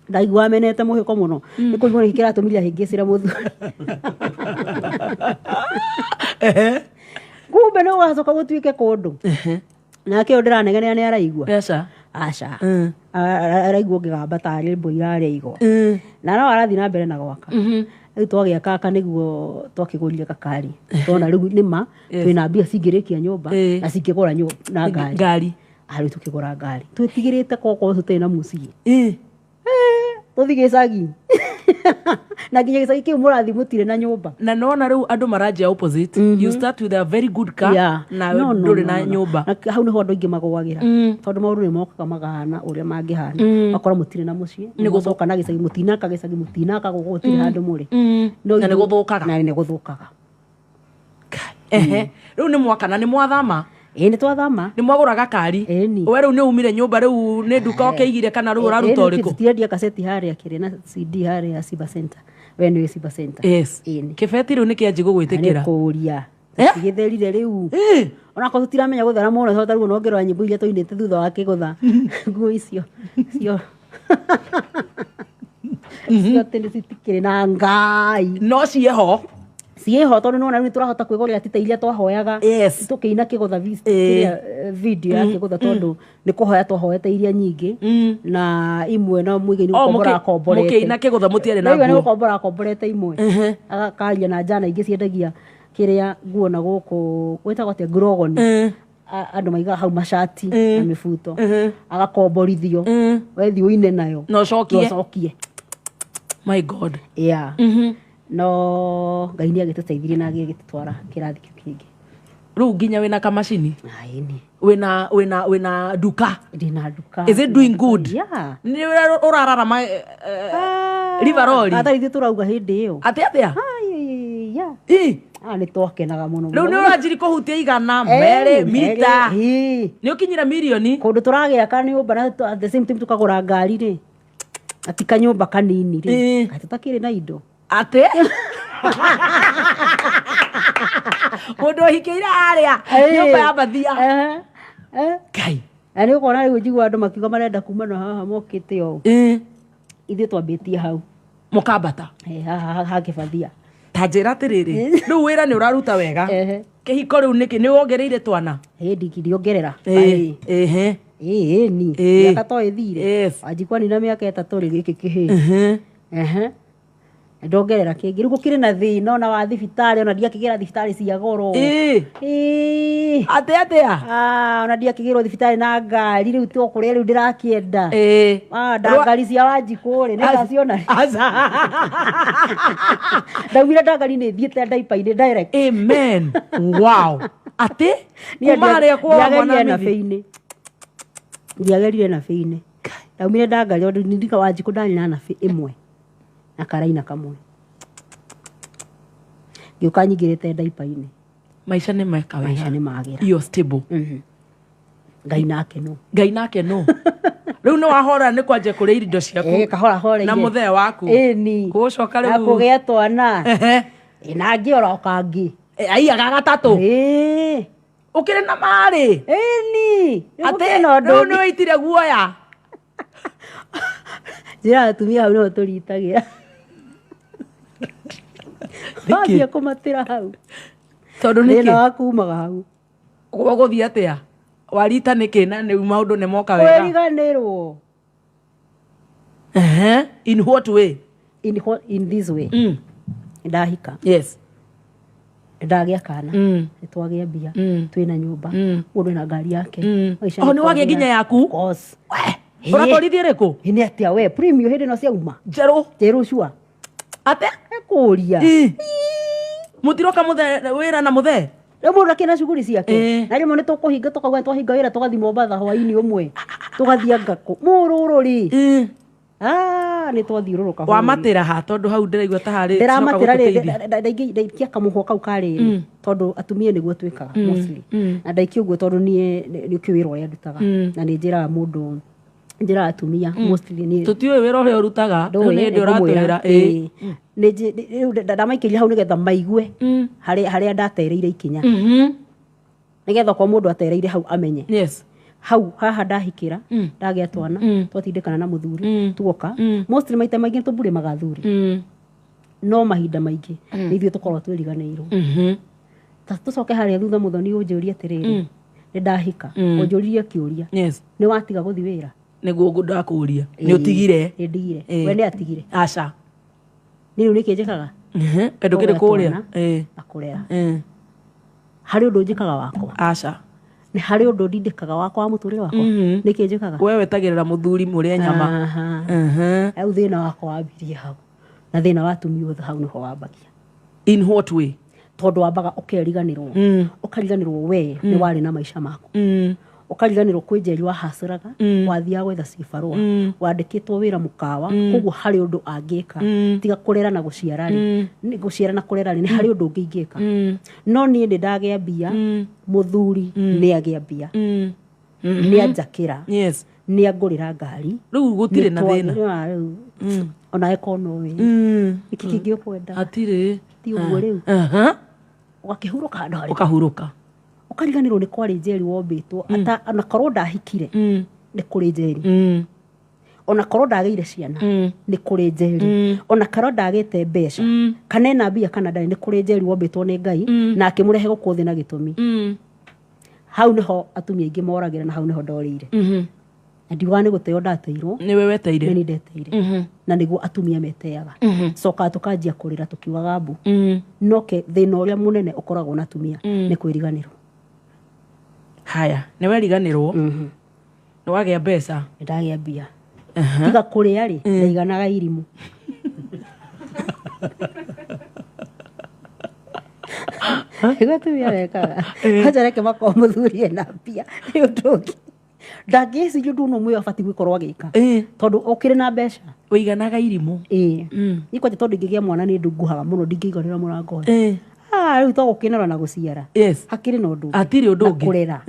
Ndaigua menete mũhĩko mũno, nĩ kũigua nĩkĩ kĩratũmire ahĩngĩcĩre mũthuri. Kumbe nĩ ũgacoka gũtuĩke kũndũ nake ũyũ ndĩranegenera nĩ araigua. Mbeca. Aca. Araigua ũngĩgamba tarĩ mbũri irarĩa igwa. Na no arathiĩ na mbere na gwaka. Rĩu twagĩaka nĩguo twakĩgũrire gakari, tona rĩu nĩma twĩna mbia cingĩrĩkia nyũmba na cingĩgũra nyũmba na ngari. Ngari. Ah, rĩu tũkĩgũra ngari twĩtigĩrĩte kokorwo tũtarĩ na mũciĩ. Tũthiĩ gĩcagi na nginya gĩcagi kĩu mũrathiĩ mũtirĩ na nyũmba. Na nona rĩu andũ maranjia opposite. You start with a very good car na No, no, ndũrĩ no, na no, no. nyũmba. Na hau nĩho andũ aingĩ magũagĩra, tondũ maũndũ nĩ mokaga magahana ũrĩa mangĩhana, makora mũtirĩ na mũciĩ, nĩ na gĩcagi mũtinaka, gĩcagi mũtinaka, gũkũ gũtirĩ handũ mũrĩ. No Na nĩ gũthũkaga. Na nĩ gũthũkaga. Ehe, rĩu nĩ mwaka na nĩ mwathama? Ĩĩ, nĩ twathama. Nĩ mwagũra gakari? Ĩni. We rĩu nĩ umire nyũmba, rĩu nĩ nduka ũkĩigire kana rĩu ũraruta ũrĩkũ? Tũtirendia kaseti harĩa kĩrĩ na CD harĩa Simba Center, we nĩ Simba Center. Yes. Ĩni. Kĩbeti rĩu nĩ kĩanji gũgwĩtĩkĩra. Nĩ kũria. Eh? Tũtigĩtherire rĩu. Onakorwo tũtiramenya gũthera mũno, tondũ tarĩu ona ũngĩrora nyĩmbo iria tũinĩte thutha wa kĩgũtha, nguo icio cio cio atĩ nĩ citikĩrĩ na ngai. No ciĩho. Ciĩho, tondũ nĩwona rĩu nĩtũrahota kwĩgũrĩra tita iria twahoyaga tũkĩina kĩgũtha kĩrĩa, video ya kĩgũtha, tondũ nĩ kũhoya twahoete iria nyingĩ na imwe na mũigai nĩ Oh, gũkombora akomborete. Mũkĩina kĩgũtha mũtiarĩ na Ndaigua nĩ nguo. gũkombora akomborete imwe, agakaria na njana ingĩ ciendagia kĩrĩa nguo na gũkũ gwĩtagwo atĩa, Grogoni. Andũ maigaga hau macati na mĩbuto, agakomborithio, wethiĩ ũine nayo. Na ũcokie. Na ũcokie. My God. Yeah. No Ngai nĩ agĩtũteithirie na agĩgĩtũtwara kĩrathi kĩu kĩngĩ. Rĩu nginya wĩna kamacini? Ĩni. Wĩna nduka? Ndĩna nduka. Is it doing good? Yeah. Nĩ ũrĩa ũrararama Rivaroli? Ata ithuĩ tũrauga hĩndĩ ĩyo. Atĩ atĩa? Ai, yeah. Ĩ. Ah, nĩ twakenaga mũno. Rĩu nĩ ũranjiri kũhutia igana Eh, merĩ mita. ĩĩ. Nĩ ũkinyire mirioni. Kũndũ tũragĩaka nyũmba na at the same time tũkagũra ngari rĩ, ati kanyũmba kanini rĩ, kaĩ tũtakĩrĩ na indo? Atĩ mũndũ ũhikĩire harĩa nyũmba ya bathia. Ngai. Na nĩ ũkona rĩu njigua andũ makiuga marenda kuma na haha mokĩte ũũ. Ithuĩ twambĩtie hau. Mũkambata. Eh, haha hakĩbathia. Ta njĩra atĩrĩrĩ, rĩu wĩra nĩ ũraruta wega, kĩhiko rĩu nĩkĩ nĩ wongereire twana? Ĩ, ndingĩongerera. Ehe. Ĩĩ ni. Mĩaka to ĩthire. Wanjikwa nina mĩaka 3 rĩ, gĩkĩ kĩhĩ. Ehe. Ndongerera kĩngĩ. Rĩu gũkĩrĩ na thĩna ona wa thibitarĩ, ona ndiakĩgĩra thibitarĩ cia goro. Ĩĩ. Ĩĩ. Atĩ atĩa? Ah, ona ndiakĩgĩrwo thibitarĩ na ngari rĩu to kũrĩa rĩu ndĩrakĩenda. Ĩĩ. Ah, ndangari cia Wanjikũ rĩ, nĩngaciona. Aca. Ndaugire ndangari nĩ thiĩte ndaipa-inĩ direct. Amen. Wow. Atĩ? Niĩ Kuma harĩa kwa ndiagerire mwana na Mithi. bĩinĩ. Ndiagerire na bĩinĩ. Ndaumire ndangari tondũ ndirika Wanjikũ ndarĩ na nabĩ ĩmwe na karaina kamwe. Ngĩũka nyingĩrĩte ndaipa-inĩ. Maica nĩ meka Maica wega. nĩ magĩra. You're stable. Ngai nake no. Ngai nake no. Rĩu nĩ wahora nĩ kwanja kũrĩa indo ciaku. Ĩĩ, kahora horeire. Na mũthee waku. Ĩni. Gũcoka Na rĩu. kũgĩa twana. Ehe. Ĩ, na angĩ oro kangĩ. Ai aga gatatũ. Ĩĩ. Ũkĩrĩ na marĩ. Ĩni. Rĩu Atĩ gũkĩrĩ na ũndũ rĩu ũngĩ. nĩ wĩitire guoya. Njĩra atumia hau nĩho tũritagĩra. Nĩkĩ? Wathiĩ kũmatĩra hau. Tondũ Thĩna nĩkĩ? waku umaga hau. Gũgũthiĩ atĩa? Warita nĩkĩ na nĩu maũndũ nĩ moka wega? Kwĩriganĩrwo. Ehe. In what way? In this way. Ndahika. Yes. Ndagĩa kana. Nĩtwagĩa mbia. Twĩna nyũmba. Mũndũ ena ngari yake. Maica Oh, nĩ nĩ wagĩa nginya kwagĩra. yaku? Of course. We, Ũratwarithia ĩrĩkũ? Ĩ, nĩ atĩa we premium hĩndĩ ĩno ciauma. Njerũ. Njerũ cua. Atĩa? Ekũria. Ĩ. Mũtiroka mũthee wĩra na mũthee? Rĩu mũndũ akĩna cuguri ciake. Ĩ. Na rĩmwe nĩ tũkũhinga tũkauga nĩ twahinga wĩra tũgathiĩ Mombatha hwaĩ-inĩ ũmwe. Tũgathiĩ Ngakũ. Mũrũrũ rĩ. Ah, nĩ twathiũrũrũka bũrũri. Wamatĩra ha tondũ hau ndĩraigua ta harĩ Ndĩramatĩra rĩ gũtũteithia. ndaikia kamũhwa kau karĩrĩ tondũ atumia nĩguo twĩkaga mostly. Na ndaikia ũguo tondũ niĩ nĩ ũkĩũĩ wĩra ũrĩa ndutaga. Na nĩ njĩraga mũndũ njĩraga atumia mostly niĩ Tũtiũĩ wĩra ũrĩa ũrutaga. Rĩu ndũĩ, nĩ hĩndĩ nĩngũmwĩra. ũratwĩra. Ĩ. Ĩĩ. Rĩu ndamaikĩria hau nĩgetha maigue harĩa ndatereire ikinya. Nĩgetha okorwo mũndũ atereire hau amenye. Yes. Hau haha ndahikĩra ndagĩa twana twatindĩkana na mũthuri tuoka mostly maita maingĩ nĩ tũmburĩmaga athuri no mahinda maingĩ nĩ ithuĩ tũkoragwo twĩriganĩirwo. Ta tũcoke harĩa thutha mũthoni ũnjũrie atĩrĩrĩ nĩ ndahika ũnjũririe kĩũria Yes. nĩ watiga gũthiĩ wĩra. Nĩguo ndakũria. Nĩ ũtigire. Nĩ ndigire. Ĩĩ. We nĩ atigire. Aca. Nĩ rĩu nĩkĩ njĩkaga? Kĩndũ kĩrĩ Kũgĩa kũrĩa. twana. Ĩ. Na kũrera. Ĩ. Harĩ ũndũ njĩkaga wakwa. Aca. Nĩ harĩ ũndũ ndindĩkaga wakwa wa mũtũrĩre wakwa. Nĩkĩ njĩkaga? We wetagĩrĩra mũthuri mũrĩe nyama. Aha. Mhm. Rĩu thĩna wakwa wambirie hau. Na thĩna wa atumia othe hau nĩho wambagia. In what way? Tondũ wambaga ũkeriganĩrwo. Ũkariganĩrwo we nĩ warĩ na maica maku. Ũkariganĩrwo kwĩ njeri wahacĩraga, wathiaga gwetha cibarũa, wandĩkĩtwo wĩra mũkawa, koguo harĩ ũndũ angĩka tiga kũrera na gũciara rĩ, gũciara na kũrera rĩ, nĩ harĩ ũndũ ũngĩ ingĩka. No niĩ nĩ ndagĩa mbia, mũthuri nĩ agĩa mbia, nĩ anjakĩra, Yes. nĩ angũrĩra ngari. Rĩu gũtirĩ na thĩna. Rĩu ona eko no wĩ. Nĩkĩ kĩngĩ ũkwenda? Hatirĩ. Ti ũguo rĩu. Aha. Ũgakĩhurũka handũ harĩ. Ũkahurũka. Ũkariganĩrwo nĩ kwarĩ njeri wombĩtwo ata ona korwo ndahikire nĩ kũrĩ njeri. Ona korwo ndagĩire ciana nĩ kũrĩ njeri. Ona korwo ndagĩte mbeca kana ena mbia kana ndarĩ nĩ kũrĩ njeri wombĩtwo nĩ Ngai na akĩmũrehe gũkũ thĩ na gĩtũmi. Hau nĩho atumia aingĩ moragĩra na hau nĩho ndorĩire. Na ndiugaga nĩ gũteo ndateirwo. Nĩwe weteire. Nĩ niĩ ndeteire. Na nĩguo atumia meteaga. Cokaga tũkanjia kũrĩra tũkiugaga mbu. No ke thĩna ũrĩa mũnene ũkoragwo na atumia nĩ kwĩriganĩrwo. Haya, nĩ weriganĩrwo. Nĩ wagĩa mbeca. Nĩ ndagĩa mbia. Tiga kũrĩa rĩ, ndaiganaga irimũ. Nĩguo atumia mekaga. Kwanja reke makorwo mũthuri ena mbia nĩ ũndũ ũngĩ. Ndangĩciria ũndũ ũna ũmwe abatiĩ gũkorwo agĩka. Tondũ ũkĩrĩ na mbeca. Wĩiganaga irimũ. Ĩĩ. Niĩ kwanja tondũ ingĩgĩa mwana nĩ ndunguhaga mũno ndingĩiganĩra mũrango ũyũ. Ah, rĩu to gũkĩnora na gũciara. Yes. Hakĩrĩ na ũndũ ũngĩ. Hatirĩ ũndũ Na ũngĩ. kũrera.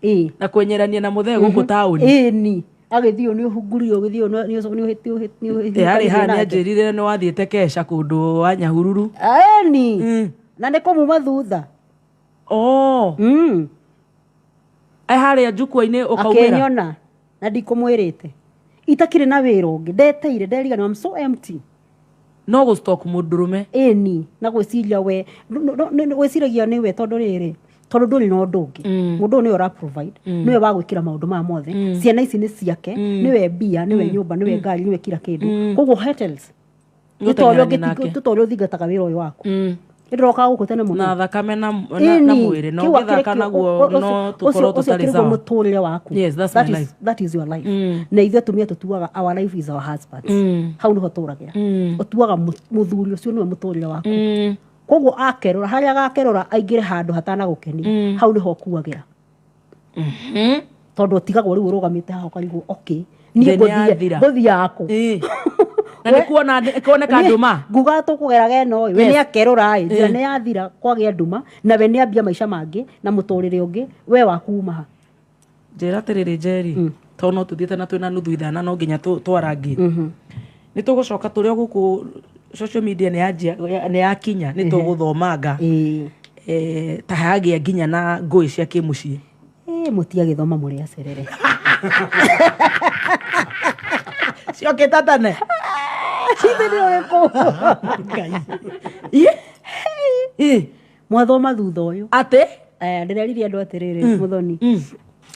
Ĩĩ. Na kwenyerania na mũthee gũkũ taũni. Ĩni. Agĩthiĩ ũũ nĩ ũhungurire ũgĩthiĩ ũũ nĩ Ĩ, harĩ haha nĩ anjĩrire nĩ wathiĩte keca kũndũ wa Nyahururu. Ĩni. Na nĩ kũmuma thutha. Oh. Ĩ harĩa njukua-inĩ ũkaumĩra. Akĩnyona na ndikũmwĩrĩte. Itakĩrĩ na wĩra ũngĩ ndeteire nderiganĩrwo I'm so empty. No gũ stalk mũndũrũme. Ĩni na gwĩciria we gwĩciragia nĩ we tondũ rĩrĩ tondũ ndũrĩ na ũndũ ũngĩ. Mũndũ ũyũ nĩwe ũra provide, nĩwe wa gwĩkĩra maũndũ maya mothe. Ciana ici nĩ ciake, nĩwe mbia, nĩwe nyũmba, nĩwe ngari, nĩwe kila kĩndũ. Koguo hotels. Nĩ ta ũrĩa Gũteng'erania nake. ũngĩ- ta ũrĩa ũthingataga wĩra ũyũ waku nĩndĩrokaga gũkũ tene mũno Na thakame na, na, Ĩni, na mwĩrĩ na kĩu ũngĩthaka akĩrĩ kĩo- naguo no ũcio- tũkorwo ũcio tũtarĩ akĩrĩ guo sawa. mũtũrĩre waku. Yes, that's That my is- life. that is your life. Na ithuĩ atumia tũtuaga our life is our husband. Hau nĩho tũragĩra. Ũtuaga mũthuri ũcio nĩwe mũtũrĩre waku. Koguo akerũra harĩa agakerũra aingĩre handũ hatanagũkenia, hau nĩho ũkuagĩra. Tondũ ũtigagwo rĩu ũrũgamĩte haha ũkarigwo, okay, niĩ Thĩ ngũthiĩ nĩyathira. ngũthiĩ kũ? Ĩĩ. Na nĩ kuona kuoneka nduma. Nguga tũkũgeraga ĩno ĩ, we Yes. nĩ akerũra ĩ, njĩra nĩ yathira kwagĩa nduma, na we nĩ ambia maica mangĩ na mũtũrĩre ũngĩ, we waku uma ha. Njĩra atĩrĩrĩ Njeri, tondũ no tũthiĩte na twĩna nuthu ithana no nginya twarangie. Nĩ tũgũcoka tũrĩ o gũkũ social media nĩ yanjia nĩ yakinya nĩ tũgũthomanga. Ĩĩ. Ta hagĩa nginya na ngũĩ cia kĩmũciĩ. Ĩ, mũtiagĩthoma mũrĩ acerere. Ciokĩte tene. Ithe nĩ ũrĩkũ? Ĩ? Ĩ. Mwathoma thutha ũyũ. Atĩ? Ndĩrerire andũ atĩrĩrĩ, Mũthoni.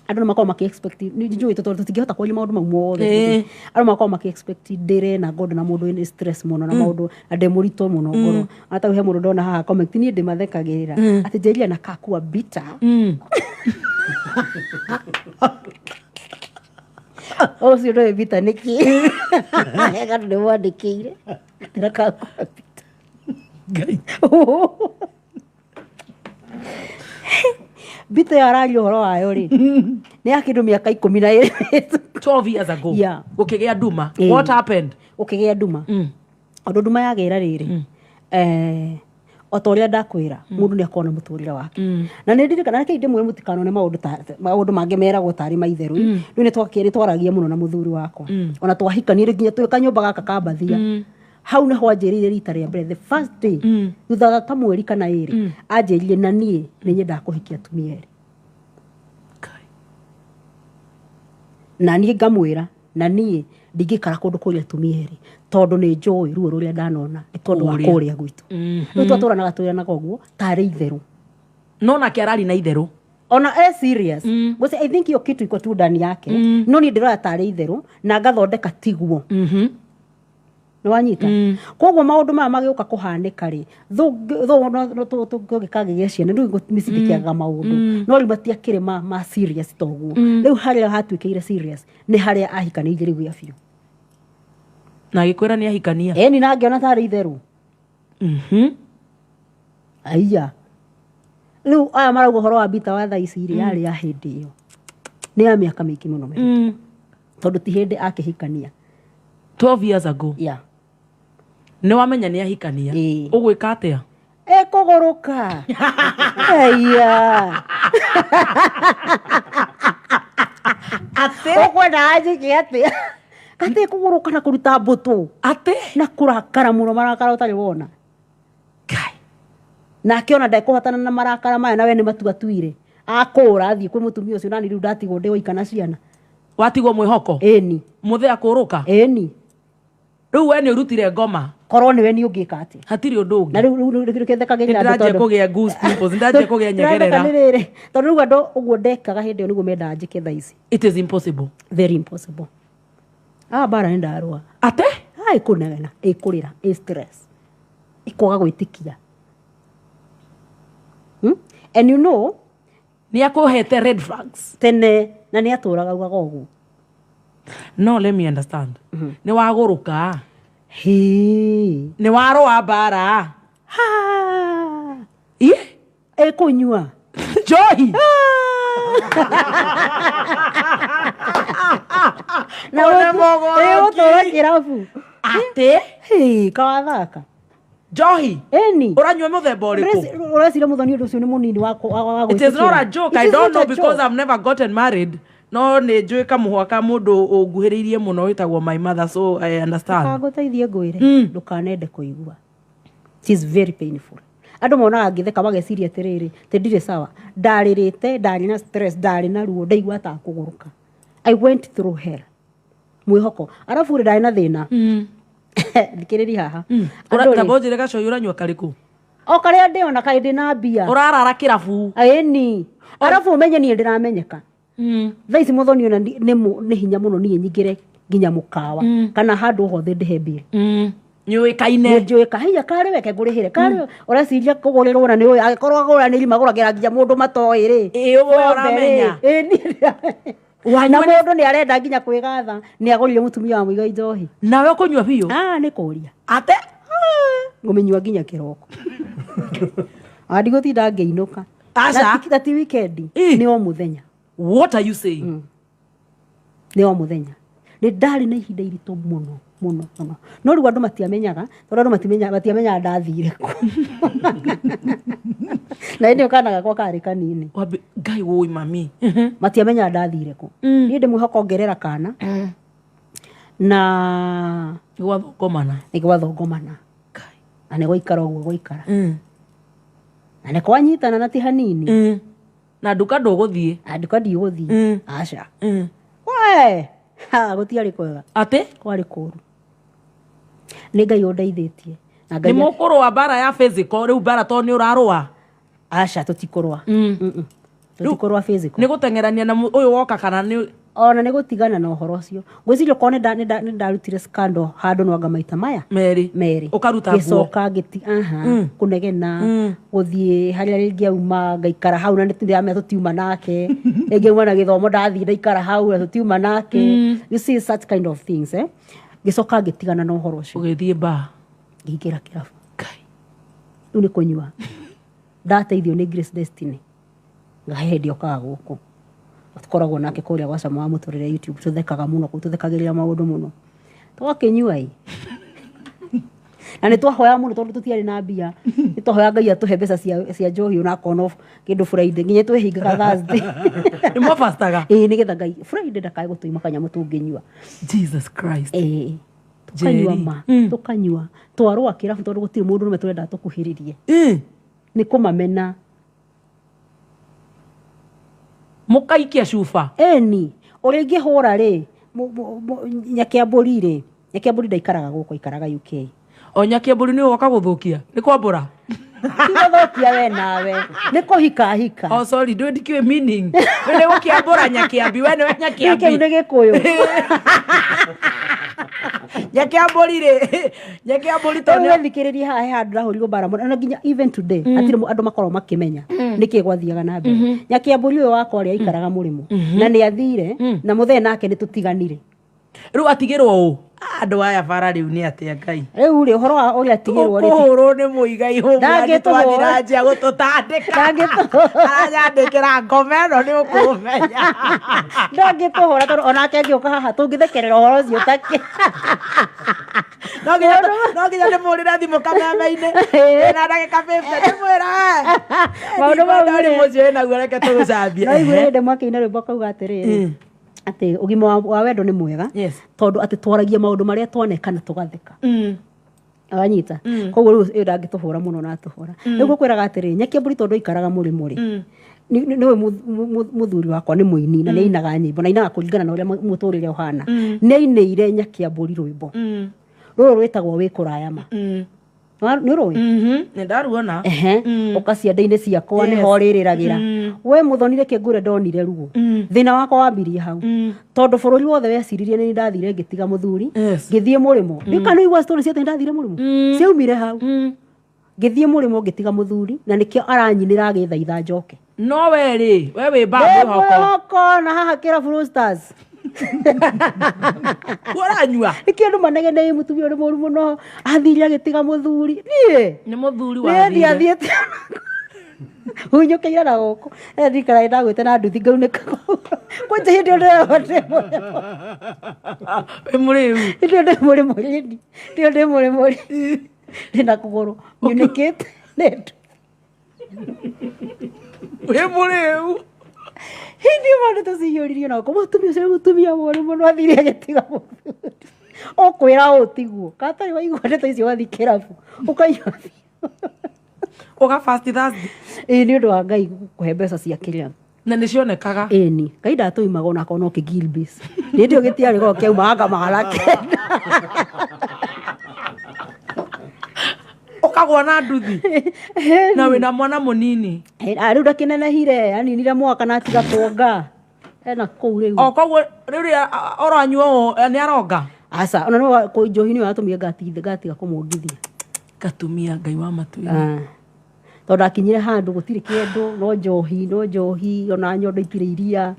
Andũ nĩ makoragwo makĩ-expect, nĩ njũĩ tondũ tũtingĩhota kwaria maũndũ mau mothe. Andũ makoragwo makĩ-expect ndĩre na ngondo na mũndũ wĩna stress mũno na maũndũ na ndĩ mũritũ mũno ngoro. Ona ta rĩu he mũndũ ndona haha comment, niĩ ndĩmathekagĩrĩra. Atĩ Njeri anakakua bitter. Ũcio ndũĩ bitter nĩkĩ? Andũ nĩ mwandĩkĩire. Atĩ nakakua bitter. Ngai. Bitter ĩyo araria ũhoro wayo rĩ, nĩ ya kĩndũ mĩaka 12. 12 years ago. Yeah. Gũkĩgĩa nduma. Ĩĩ. What happened? Ũkĩgĩa nduma. Ũndũ nduma yagĩra rĩrĩ, o ta ũrĩa ndakwĩra, mũndũ nĩ akoragwo na mũtũrĩre wake. Na nĩ ndirikana, reke ndĩmwĩre mũtikanone maũndũ ta maũndũ mangĩ meragwo tarĩ maitherũ. Rĩu nĩ twaragia mũno na mũthuri wakwa. Ona twahikanirie nginya twĩ kanyũmba gaka ka mbathia. Hau nĩho anjĩrĩire rita rĩa mbere, the first day, thutha wa ta mweri kana ĩrĩ, anjĩrire na niĩ nĩ nyendaga kũhikia atumia erĩ. Na niĩ ngamwĩra, na niĩ ndingĩikara kũndũ kũrĩ atumia erĩ, tondũ nĩ njũĩ ruo rũrĩa ndanona nĩ tondũ wa Kũrĩa. kũrĩa gwitũ. Rĩu twatũranaga twĩranaga ũguo tarĩ itherũ. No nake arari na itherũ. Ona e serious. Gũci, I think hiyo kitu iko tu ndani yake. No niĩ ndĩroya tarĩ itherũ na ngathondeka tiguo. Nĩ wanyita? Koguo maũndũ maya magĩũka kũhanĩka rĩ, tũngĩkagĩa ciana, rĩu mĩcindĩkĩaga maũndũ. No rĩu matiakĩrĩ ma serious ta ũguo. Rĩu harĩa hatuĩkĩire serious nĩ harĩa ahikanĩirie rĩu gĩa biũ. Na agĩkwĩra nĩ ahikania. Ĩni na ngĩona tarĩ itherũ. Aiya. Rĩu aya marauga ũhoro wa bita wa thaa ici rĩ, yarĩ ya hĩndĩ ĩyo. Nĩ ya mĩaka mĩingĩ mũno mĩhĩtũku. Tondũ ti hĩndĩ akĩhikania. 12 years ago. Yeah. Nĩ wamenya nĩ ahikania. Ĩĩ. Ũgwĩka atĩa? Ekũgũrũka. Aiya. Atĩ? Ũkwenda anjĩke atĩa? Atĩ kũgũrũka na kũruta mbũtũ. Atĩ? Na kũrakara mũno marakara ũtarĩ wona. Kai. Nake ona ndekũhotana na marakara maya na we nĩ matua atuire. Akũra athiĩ kwĩ mũtumia ũcio nani rĩu ndatigwo ndĩ woika na ciana. Watigwo mwĩhoko? Ĩni. Mũthee akũrũka? Ĩni. Rĩu we nĩ ũrutire ngoma. Korwo nĩwe nĩ ũngĩka atĩa? Hatirĩ ũndũ ũngĩ. Na rĩu rĩu rĩu kĩthekagĩrĩra andũ Nĩndĩranjia tondũ kũgĩa goose pimples, nĩndanjia kũgĩa nyegerera. Ndĩratheka nĩ rĩrĩ, tondũ rĩu andũ ũguo ndekaga hĩndĩ ĩyo nĩguo mendaga njĩke thaa ici. It is impossible. Very impossible. Ah, mbara nĩ ndarũa. Ate? Ah, ĩkũnegena, ĩkũrĩra, ĩ stress. Ĩkwaga gwĩtĩkia. And you know, Nĩ akũhete red flags. Tene, na nĩ atũraga augaga ũguo. No, let me understand. Nĩ wagũrũka. Hĩ. Nĩ warũa mbara. Ha. Ĩ? Ĩkũnyua. Njohi. Na One mũgũrũki. ũtũra kĩrabu. Atĩ? Hĩ, kawathaka. Njohi. Ĩni. Ũranyua mũthemba ũrĩkũ? Ũreciria Mũthoni ũndũ ũcio nĩ mũnini wa wa It is not a gwĩtĩkĩra. joke. It I is don't not know a because joke. I've never gotten married. No nĩ njũĩ kamũhwa ka mũndũ ũnguhĩrĩirie mũno wĩtagwo my mother, so I understand. Ngũteithie ngwĩre, ndũkanende kũigua. It is very painful. Andũ monaga ngĩtheka mageciria atĩrĩrĩ, atĩ ndirĩ sawa. Ndarĩrĩte, ndarĩ na stress, ndarĩ na ruo, ndaigua ta kũgũrũka. I went through hell. Mwĩhoko. Arabu rĩ, ndarĩ na thĩna. Thikĩrĩria haha. Andũ rĩ, Tamba ũnjĩre gacoi ũranyua karĩkũ? O karĩa ndĩona kaĩ ndĩna mbia. Ũrarara kĩrabu. Ĩni. Arabu ũmenye niĩ ndĩramenyeka. Thaa ici Mũthoni ona nĩ hinya mũno niĩ nyingĩre nginya mũkawa kana handũ hothe ndĩhe bill. Nĩũĩkaine. Nĩnjũĩka hinya karĩ weke ngũrĩhĩre karĩ ũreciria kũgũrĩrwo na nĩũĩ angĩkorwo agũranĩri magũragĩra nginya mũndũ matoĩ rĩ. Ĩĩ, ũguo Wothe rĩ, ũramenya. ĩĩ, niĩ ndĩramenya. Na Wanyua mũndũ nĩ arenda nginya kwĩgatha nĩ agũrire mũtumia wa mũigai njohi. Nawe ũkũnyua biũ? Ah, nĩ kũria. Ate? Ngũmĩnyua nginya kĩroko. Ah, ndigũtinda ngĩinũka. Aca. Na ti weekend, Ĩ. nĩ o mũthenya. What are you saying? Nĩ o mũthenya. Nĩ ndarĩ na ihinda iritũ mũno mũno mũno. No rĩu andũ matiamenyaga, tondũ andũ matiamenyaga ndathire kũ. Na hĩndĩ ĩyo kana gakwa karĩ kanini. Wambe Ngai wũi mami. Matiamenyaga ndathire kũ. Niĩ ndĩmwĩhoka ongerera kana. Na Gwathũkũmana. nĩ gwathongomana. Ngai. Na nĩ gwaikara ũguo gwaikara. Na nĩ kwanyitana na ti hanini. Na nduka ndũgũthiĩ. Na nduka ndigũthiĩ. Aca. We! Ha, gũtiarĩ kwega. Atĩ? Kwarĩ kũũru. Nĩ Ngai ũndeithĩtie. Na Nĩ Ngai mũkũrũa mbara ya physical rĩu mbara tondũ nĩ ũrarũa. Aca tũtikũrũa. Tũtikũrũa physical. Nĩ gũteng'erania na ũyũ woka kana nĩ ona nĩ gũtigana na ũhoro ũcio. Ngwĩciria okorwo nĩ ndarutire scandal handũ nwanga maita maya merĩ. Merĩ. Ũkaruta nguo. Ngĩcoka ngĩti aha kũnegena gũthiĩ harĩa rĩngĩ auma ngaikara hau na nĩndĩramenya tũtiuma nake. Rĩngĩ auma na gĩthomo ndathiĩ ndaikara hau na tũtiuma nake. You see such kind of things, eh? Ngĩcoka ngĩtigana na ũhoro ũcio. Ũgĩthiĩ bar. Ngĩingĩra kĩrabu. Ngai. Rĩu nĩ kũnyua. Ndateithio nĩ Grace Destiny. Ngahe hĩndĩ okaga gũkũ. Tũkoragwo nake kũrĩa gwa Cama wa Mũtũrĩre YouTube, tũthekaga mũno kũu, tũthekagĩrĩra maũndũ mũno. Twakĩnyua ĩ. Na nĩ twahoyaga mũno tondũ tũtiarĩ na mbia. Nĩ twahoyaga Ngai atũhe mbeca cia njohi ona akorwo no kĩndũ Friday, nginya twĩhingaga Thursday. Nĩ mwabastaga? Ĩĩ, nĩgetha Ngai Friday ndakae gũtũima kanyamũ tũngĩnyua. Jesus Christ. Ĩĩ. Tũkanyua Njeri. ma, tũkanyua. Twarũa kĩrabu tondũ gũtirĩ mũndũ ũrũme tũrendaga tũkuhĩrĩrie. Nĩ kũmamena. Mũkaikia cuba. Ĩni, ũrĩa ingĩhũra rĩ, Nyakiambũri rĩ, Nyakiambũri ndaikaraga gũkũ, aikaraga UK. O Nyakiambũri nĩ woka gũthũkia? Nĩ kwambũra? Ti gũthũkia we nawe, nĩ kũhika hika. Oh sorry, ndũĩ ndikĩũĩ meaning. We nĩ gũkĩambũra Nyakiambi, we nĩwe Nyakiambi. Kĩu nĩ Gĩkũyũ. Nyakiambũri rĩ, Nyakiambũri tondũ Rĩu wethikĩrĩrie haha he handũ ndahũrirwo mbara mũno, na nginya even today, hatirĩ andũ makoragwo makĩmenya nĩkĩ gwathiaga na mbere. Nyakiambũri ũyũ wakwa rĩ, aikaraga mũrĩmo. Na nĩ athire, na mũthee nake nĩ tũtiganire. Rĩu atigĩrwo ũ? Andũ aya bara rĩu nĩ atĩa Ngai? Rĩu rĩ, ũhoro wa ũrĩa atigĩrwo rĩ, Tũkũhũrwo nĩ mũigai hũmũ Ndangĩtũhũra. twathira nja gũtũtandĩka. Ndangĩtũhũra. Aranyandĩkĩra ngoma ĩno nĩ ũkũmenya. Ndangĩtũhũra tondũ onake angĩũka haha tũngĩthekerera ũhoro ũcio take. No nginya ndĩmũhũrĩre thimũ kameme-inĩ. Ĩna ndagĩka 50 ndĩmwĩre. Maũndũ mau Ndari rĩ. mũciĩ wĩnaguo reke tũgũcambie. No igue hĩndĩ mwakĩina rwĩmbo akauga atĩrĩrĩ, atĩ ũgima wa wendo nĩ mwega. Tondũ atĩ twaragia maũndũ marĩa twaneka na tũgatheka. Wanyita? Koguo rĩu ĩyo ndangĩtũhũra mũno na atũhũra. Rĩu ngũkwĩraga atĩrĩ, Nyakiambũri tondũ aikaraga mũrĩmo rĩ, nĩwe mũthuri wakwa nĩ mũini na nĩ ainaga nyĩmbo na ainaga kũringana na ũrĩa mũtũrĩre ũhana. Nĩ ainĩire Nyakiambũri rwĩmbo. Rũrũ rwĩtagwo Wĩ Kũraya Ma. Nĩ ũrũĩ? Nĩ ndaruona. Ehe. Ũka ciande-inĩ ciakwa nĩho rĩrĩragĩra. We mũthonire kĩngũre ndonire ruo. Thĩna wakwa wambirie hau. Tondũ bũrũri wothe weciririe nĩ ndathire ngĩtiga mũthuri, ngĩthiĩ mũrĩmo. Ndiũĩ kana nĩ ũigua story cia atĩ nĩ ndathire mũrĩmo? Ciaumire hau. Ngĩthiĩ mũrĩmo ngĩtiga mũthuri na nĩkĩo aranyinĩra agĩthaitha njoke. No we rĩ, we wĩ ba Ndĩ mwĩhoko. mwĩhoko na haha kĩrabu Roasters. Ũranyua? Nĩkĩo andũ manegene mũtumia ũrĩ mũru mũno, athire agĩtiga mũthuri. Niĩ? Nĩ mũthuri Nĩ wathire. athiĩte. Hunyũkĩire na gũkũ. Ndirikana ndagwĩte na nduthi ngaunĩka. Kwanja hĩndĩ ĩyo ndĩrerwo ndĩ mũrĩmũ. Wĩ mũrĩu. Hĩndĩ ĩyo ndĩ mũrĩmũ rĩndi. Hĩndĩ ĩyo ndĩ mũrĩmũ rĩndi. Ndĩna kũgũrũ nyunĩkĩte nĩ nduthi. Wĩ mũrĩu. Hĩndĩ ĩyo maũndũ tũciyũririe na gũkũ, mũtumia ũcio nĩ mũtumia mũũru mũno athire agĩtiga mũthuri. Ũkwĩra ũũ tiguo. Kana ũtarĩ waigua ndeto icio wathiĩ kĩrabu, ũkaigua Ũga fast Thursday. Ĩĩ, nĩ ũndũ wa Ngai kũhe mbeca cia kĩrĩa. Na nĩ cionekaga. Ĩni, Ngai ndatũimaga ona akorwo no kĩgilbis. Hĩndĩ ĩyo gĩtiarĩ goro kĩaumaga anga magana kenda. Ũkagwa na nduthi. Na wĩna mwana mũnini. Rĩu ndakĩnenehire, aninire mwaka na atiga kuonga. Ena kũu rĩu. O koguo rĩu rĩrĩa ũranyua ũũ, nĩ aronga? Aca ona no njohi nĩyo yatũmire ngatiga kũmwongithia. Gatumia Ngai wa matu. Ah. Tondũ akinyire handũ gũtirĩ kĩndũ, no njohi, no njohi, ona nyondo itirĩ iria.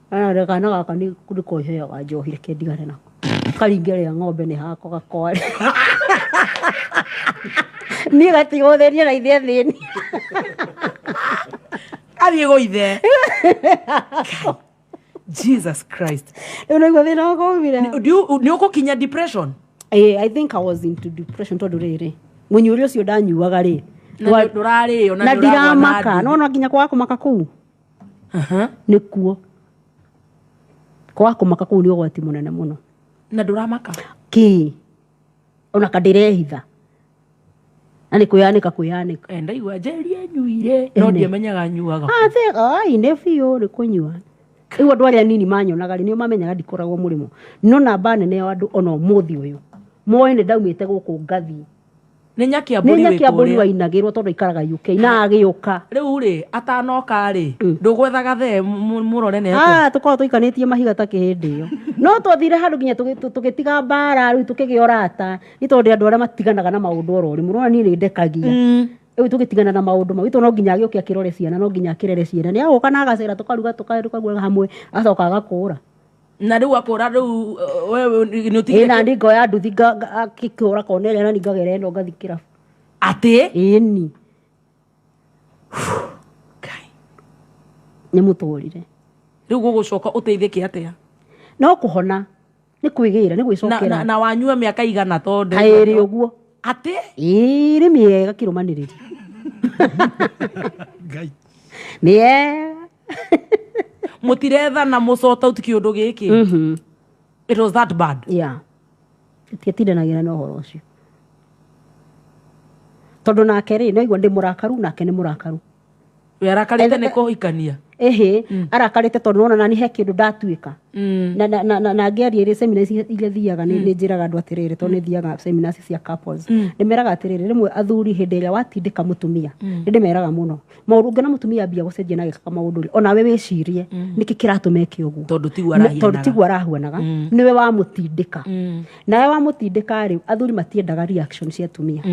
Kana kana gaka nĩ koheaga njohi, reke ndigane nako. Karinge rĩa ng'ombe nĩ hako gakware. Niĩ gatigũthĩnia na ithe thĩni. Athiĩ gũithe. Jesus Christ. Rĩu nĩguo thĩna wakwa umire. Nĩ ũgũkinya depression? Eh, I think I was into depression tondũ rĩrĩ mũnyuĩre ũcio ndanyuaga rĩ Na ndũrarĩo na ndiramaka no no nginya kwaga kũmaka kũu nĩkuo kwaga kũmaka kũu nĩ ũgwati mũnene mũno. Na ndũramaka? Kĩ ona kandirehitha na nĩ kwĩyanĩka kwĩyanĩka. Ndaigua njeri anyuire no ndiamenyaga anyuaga. Ai nĩ biũ nĩ kũnyua. Rĩu andũ arĩa anini manyonaga rĩ nĩo mamenyaga ndikoragwo mũrĩmo, no namba nene ya andũ ona ũmũthĩ ũyũ moĩ nĩ ndaumĩte gũkũ ngathiĩ. Nĩ Nyakiambũri Nĩ Nyakiambũri wainagĩrwo tondũ aikaraga UK na agĩũka. Rĩu rĩ atanoka rĩ ndũgwethaga thee mũrore nĩ atĩa? Tũkoragwo tũikanĩtie mahiga ta kĩhĩndĩ ĩyo. No twathire handũ nginya tũgĩtiga mbara rĩu tũkĩgĩa ũrata nĩ tondũ andũ arĩa matiganaga na maũndũ oro rĩmwe ũrona niĩ nĩ ndekagia. Rĩu tũgĩtigana na maũndũ mau no nginya agĩũke akĩrore ciana, no nginya akĩrere ciana. Nĩ agoka na agacera tũkaruga tũkaruga hamwe agacoka agakũra. Na rĩu akũra rĩu wewe nĩ ũtigire. Na niĩ ngoya nduthi akĩkũra kona ĩrĩa na niĩ ngagera ĩno ngathiĩ kĩrabu. Atĩ? Ĩni. Nĩ mũtũrĩre. Rĩu gũgũcoka ũteithĩke atĩa? No kũhona nĩ kwĩgĩra nĩ gwĩcokera. Na wanyua mĩaka igana tondũ. Kaĩrĩ ũguo. Atĩ? Ĩrĩ mĩega kĩrũmanĩrĩrio. Ngai. Mĩega. Mũtirethana mũsort out kĩũndũ gĩkĩ. It was that bad. Yeah. Tũtiatindanagĩra na ũhoro ũcio. Tondũ nake rĩ no igua ndĩ mũrakaru nake nĩ mũrakaru. We arakarĩte nĩ kũhikania. Ĩhĩ, arakarĩte tondũ nona nani he kĩndũ ndatuĩka. Na ngĩaria rĩ seminar ici iria thiaga nĩ njĩraga andũ atĩrĩrĩ tondũ nĩ thiaga seminars cia couples. Ndĩmeraga atĩrĩrĩ rĩmwe athuri hĩndĩ ĩrĩa watindĩka mũtumia nĩ ndĩmeraga mũno. Maũndũ ũngĩona mũtumia ambia gũcenjia na agĩkaga maũndũ rĩ onawe wĩcirie nĩkĩ kĩratũma eke ũguo. Tondũ tiguo arahianaga. Tondũ tiguo arahuanaga. Nĩwe wamũtindĩka. Nawe wamũtindĩka rĩ athuri matiendaga reaction cia atumia.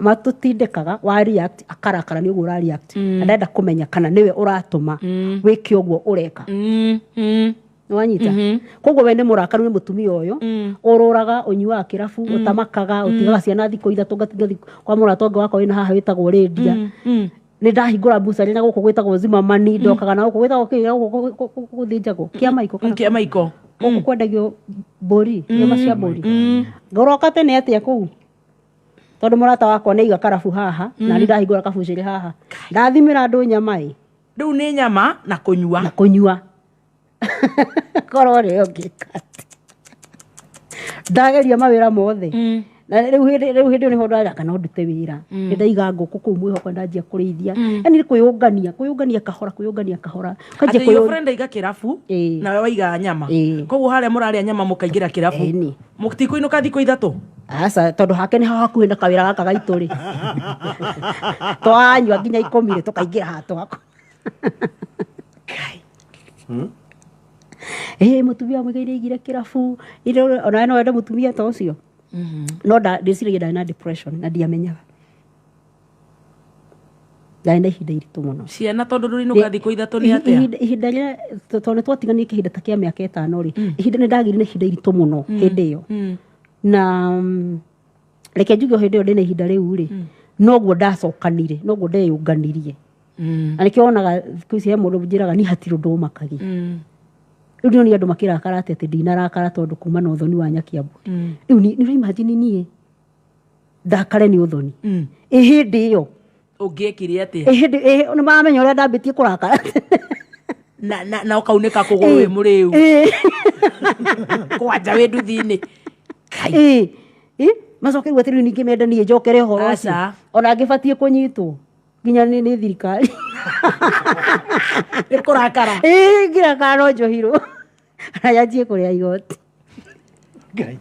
Matũtindĩkaga wa react akarakara nĩ ũguo ũra react. Na ndenda kũmenya kana nĩwe ũratũma wĩke ũguo ũreka. Nĩwanyita? Koguo we nĩ mũrakaru nĩ mũtumia ũyũ ũrũraga ũnyuaga kĩrabu ũtamakaga ũtigaga ciana thikũ ithatũ ngatiga kwa mũrata ũngĩ wakwa wĩna haha wĩtagwo Rĩndia. Nĩ ndahingũra bucari na gũkũ gwĩtagwo Zimamani ndokaga na gũkũ gwĩtagwo kĩ gũkũ gũthĩnjagwo kĩa maiko kana Kĩa maiko. Gũkũ kwendagio mbũri nyama cia mbũri. Ngoroka tene atĩa kũu? Tondũ mũrata wakwa nĩ aiga karabu haha na nĩ ndahingũra kabucĩrĩ haha. Ndathimĩra andũ nyama ĩ. Rĩu nĩ nyama na kũnyua. Na kũnyua. Korwo rĩ ũngĩka atĩa? Ndageria mawĩra mothe. Na rĩu hĩndĩ ĩyo nĩho ndaraga no ndute wĩra. Nĩ ndaiga ngũkũ kũu mwĩhoko ndanjia kũrĩithia. Yaani nĩ kwĩyũngania kahora kwĩyũngania kahora. Atĩ your friend aiga kĩrabu nawe waiga nyama. Koguo harĩa mũrarĩa nyama mũkaingĩra kĩrabu. Mũtikũinũka thikũ ithatũ? Aca tondũ hake nĩ hakuhĩ na kawĩra gaka gaitũ rĩ. Twanyua nginya 10 rĩ tũkaingĩra haha twako. Mũtumia mũigaire aigire kĩrabu. Onawe no wende mũtumia ta ũcio. No ndĩciragia ndarĩ na depression na ndiamenyaga. Ndarĩ na ihinda iritũ mũno. Ciana tondũ ndũrinũka thikũ ithatũ nĩ atĩa? Ihinda rĩrĩa tondũ nĩ twatiganire ihinda ta kĩa mĩaka 5 rĩ, ihinda nĩ ndagĩire na ihinda iritũ mũno hĩndĩ ĩyo. Na reke njuge hĩndĩ ĩyo ndĩna ihinda rĩu rĩ, noguo ndacokanire, noguo ndeyũnganirie. Na nĩkĩo wonaga thikũ ici he mũndũ njĩraga niĩ hatirĩ ũndũ ũmakagia. Rĩu ndĩronire andũ makĩrakara atĩ ndinarakara tondũ kuma na ũthoni wa Nyakiambũri. Rĩu nĩ imagine niĩ ndakare nĩ ũthoni. Ĩ hĩndĩ ĩyo ũngĩekire atĩa? Ĩ hĩndĩ nĩ maramenya ũrĩa ndambĩtie kũrakara. Na ũkaunĩka kũgũrũ wĩ mũrĩu. Kwanja wĩ nduthi-inĩ. Macoke rĩu atĩ rĩu ningĩ menda niĩ njokere ũhoro ũcio. Ona ngĩbatiĩ kũnyitwo nginya nĩ thirikari. Nĩ kũrakara. Ngirakara no njohirwo. Na yanjie kũrĩa igoti. Ngai.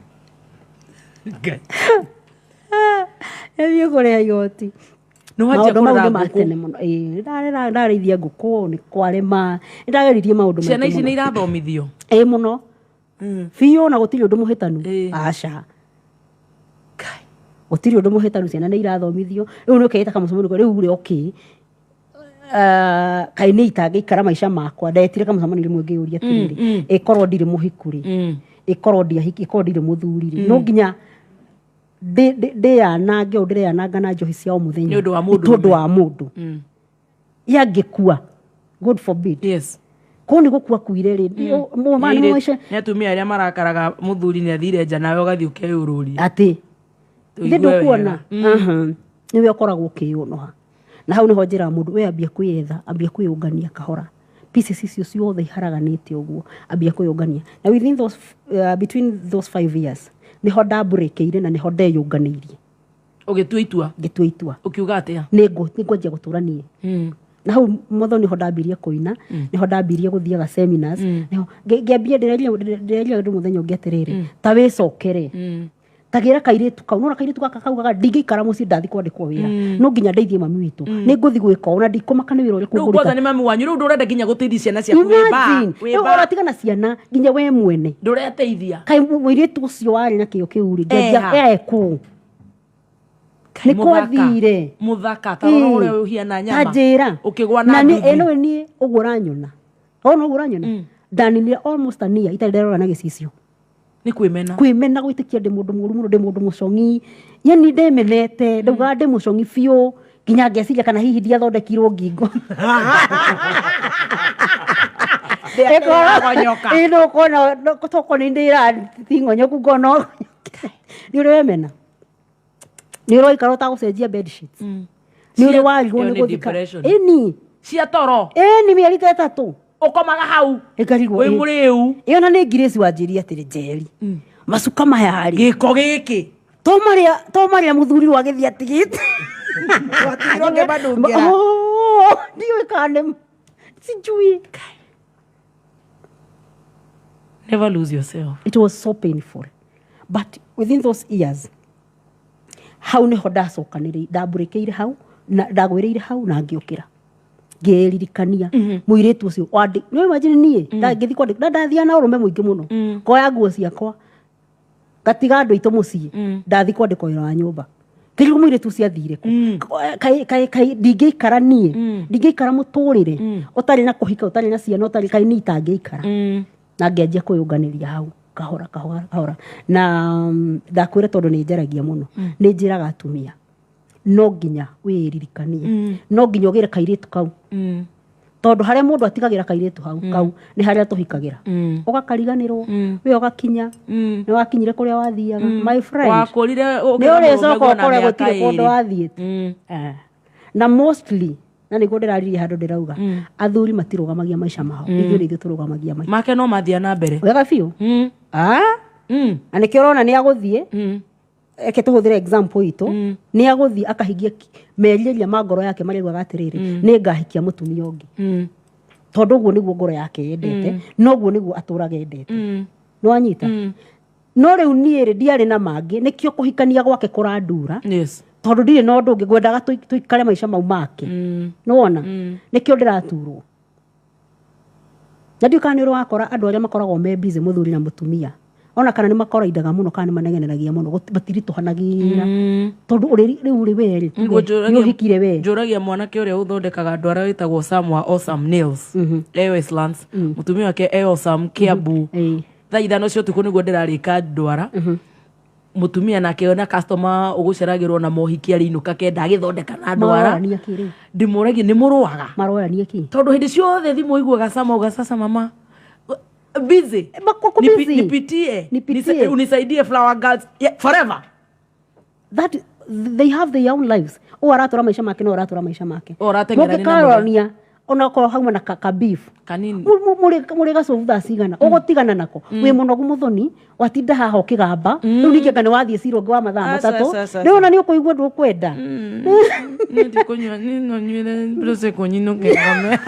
Ngai. Yanjie kũrĩa igoti. Nĩ wanjia Maũndũ mau kũrera nĩ ma ngũkũ. tene mũno. Ndarĩithia ngũkũ, nĩ kwarĩma. Nĩ ndageririe maũndũ Ciana maingĩ ici nĩ mũno. irathomithio? Mũno. Biũ, na gũtirĩ ũndũ mũhĩtanu. Aca. Kai. Gũtirĩ ũndũ mũhĩtanu, ciana nĩ irathomithio. Rĩu nĩ ũkeĩta kamũcemanio, rĩu rĩ, okay, kaĩ nĩ itangĩikara maica makwa. Ndetire kamũcemanio rĩmwe ngĩyũria atĩrĩrĩ, ĩkorwo ndirĩ mũhiku rĩ, ĩkorwo ndiahiki, ĩkorwo ndirĩ mũthuri rĩ, no nginya ndĩyanange ũũ ndĩreyananga na njohi cia o mũthenya Nĩ ũndũ wa mũndũ? Nĩ tondũ wa mũndũ yangĩkua, God forbid, kũu nĩ gũkua kuire rĩ. Nĩ atumia arĩa marakaraga mũthuri nĩ athire nja, nawe ũgathiĩ ũkeyũrũria. Atĩ Tũigue ithe ndũkuona. Wega. Nĩwe ũkoragwo ũkĩyũnũha, na hau nĩho njĩraga mũndũ, we ambia kwĩyetha, ambia kwĩyũngania kahora, pieces icio ciothe iharaganĩte ũguo, ambia kwĩyũngania. Na within those, between those 5 years nĩho ndambũrĩkĩire na nĩho ndeyũnganĩirie. Ũgĩtua itua. Ngĩtua itua. Ũkiuga atĩa? Nĩ ngwanjia gũtũra niĩ. Na hau motho nĩho ndambirie kũina, nĩho ndambirie gũthiaga seminars, nĩho ngĩambia ndĩreria andũ mũthenya ũngĩ atĩrĩrĩ, ta wĩcokere, tagĩra kairĩtu kau, nona kairĩtu gaka kaugaga, ndingĩikara mũciĩ ndathi kwandĩkwo wĩra, no nginya ndeithie mami witũ, nĩ ngũthi gwĩka ũũ na ndikũmaka nĩ wĩra ũrĩkũ Rĩu ngũruta. kwanza nĩ mami wanyu, rĩu ndũrenda nginya gũteithia ciana ciaku, wĩ ba Imagine, wĩ rĩu ba. ũratigana ciana, nginya we mwene Ndũreteithia. Kaĩ mũirĩtu ũcio warĩ na kĩo kĩu rĩ, ngĩanjia Eha. ekũ Kaĩ nĩ mũthaka. Kwathire. Mũthaka ta rora ũrĩa ũhiana nyama. Tanjĩra. Ũkĩgwa na na nĩ nduthi. ĩno niĩ ũguo ũranyona, ona ũguo ũranyona, ndaninire almost a year itarĩ nderora na gĩcicio. Nĩ kwĩmena. Kwĩmena, gwĩtĩkia ndĩ mũndũ mũũru mũno, ndĩ mũndũ mũcong'i, yani ndemenete, ndaugaga ndĩ mũcong'i biũ, nginya ngeciria kana hihi ndiathondekirwo ngingo. Ndĩagonyoka. Ĩ no kona toko nĩ ndĩra ti ng'onyoku, ngona nĩ ũrĩ wemena, nĩ ũroikara ũtagũcenjia bed sheets, nĩ ũrĩ warigwo Ĩyo nĩ nĩ gũthika. depression. Ĩni. Cia toro. Ĩni, mĩeri ta 3. Ũkomaga hau. Ĩngarigwo. Wĩ mũrĩu. Ĩyo na nĩ ngirĩci wanjĩria atĩrĩ, Njeri, macuka maya rĩ, Gĩko gĩkĩ. To marĩa mũthuri wagĩthiĩ atigĩte. Watigirwo ngĩmanungĩra. Oh, ndiũĩ kana nĩ sijui. Never lose yourself. It was so painful, but within those years hau nĩho ndacokanĩrĩ ndambũrĩkĩire hau na ndagwĩrĩire hau na ngĩũkĩra ngĩririkania mũirĩtu ũcio wandĩ. Nĩ imagine niĩ ngĩthiĩ kwandĩka na ndathiaga na ũrũme mũingĩ mũno, ngoya nguo ciakwa ngatiga andũ aitũ mũciĩ, ndathi kwandĩkwo wĩra wa nyũmba, kĩrĩu mũirĩtu ũcio athire kũ? Kaĩ kaĩ kaĩ ndingĩikara niĩ, ndingĩikara mũtũrĩre ũtarĩ na kũhika, ũtarĩ na ciana, ũtarĩ, kaĩ niĩ itangĩikara? Na ngĩanjia kwĩyũnganĩria hau kahora kahora kahora. Na ndakwĩra, tondũ nĩ njaragia mũno, nĩ njĩraga atumia no nginya wĩririkanie, no nginya ũgĩre kairĩtu kau, tondũ harĩa mũndũ atigagĩra kairĩtu hau kau nĩ harĩa tũhikagĩra, ũgakariganĩrwo, we ũgakinya nĩ wakinyire kũrĩa wathiaga, my friend. Wakũrire. Nĩ ũrĩcoka ũkore gũtirĩ kũndũ wathiĩte. Eh. Na mostly, na nĩguo ndĩraririe handũ ndĩrauga, athuri matirũgamagia maica mao, ithuĩ nĩ ithuĩ tũrũgamagia maica. Make no mathia na mbere. Wega biũ. Ah? Na nĩkĩo ũrona nĩ agũthiĩ, eke tũhũthĩre example itũ, nĩ agũthiĩ akahingia merirĩria ma ngoro yake marĩa augaga atĩrĩrĩ, nĩ ngahikia mũtumia ũngĩ, tondũ ũguo nĩguo ngoro yake yendete, noguo nĩguo atũraga endete. Nĩ wanyita? No rĩu niĩ rĩ, ndiarĩ na mangĩ, nĩkĩo kũhikania gwake kũrandura, tondũ ndirĩ na ũndũ ũngĩ, ngwendaga tũikare maica mau make. Nĩ wona nĩkĩo ndĩraturwo, na ndiũ kana nĩ ũrĩ wakora andũ arĩa makoragwo me busy, mũthuri na mũtumia, ona kana nĩ makoraindaga mũno, kana nĩ manegeneragia mũno, matiritũhanagĩra, tondũ ũrĩ rĩu rĩ, we rĩ, tuge, nĩ ũhikire we. Njũragia mwanake ũrĩa ũthondekaga ndwara wĩtagwo Sam wa Awesome Nails, e Westlands, mũtumia wake e Awesome Kiambu. Thaa 5 cia ũtukũ nĩguo ndĩrarĩka ndwara, mũtumia nake na customer ũgũceragĩrwo na mohiki arĩinũka kenda agĩthondeka na ndwara. Maroyania kĩ rĩu? Ndĩmũragie nĩ mũrũaga. Maroyania kĩ? Tondũ hĩndĩ ciothe thimũ iguaga Sam auga, "Sasa mama busy." Wako busy. Nipitie. Nipitie. Unisaidie flower girls, yeah, forever. That they have their own lives. Ũyũ aratũra maica make na ũyũ aratura maica make. Ũyũ ũrateng'erania na Mũngĩkarorania onakorwo hauma na ka beef kanini. Mũrĩ gacobu thaa cigana ũgũtigana nako, wĩ mũnogu mũthoni, watinda haha ũkĩgamba, rĩu ningĩ anga nĩ wathiĩ cira ũngĩ wa mathaa Aca, 3. aca, aca. Rĩu ona nĩ ũkũigua ndũkwenda. Niĩ ndikũnyua, niĩ no nyuĩre prosecco nyinũke ngome,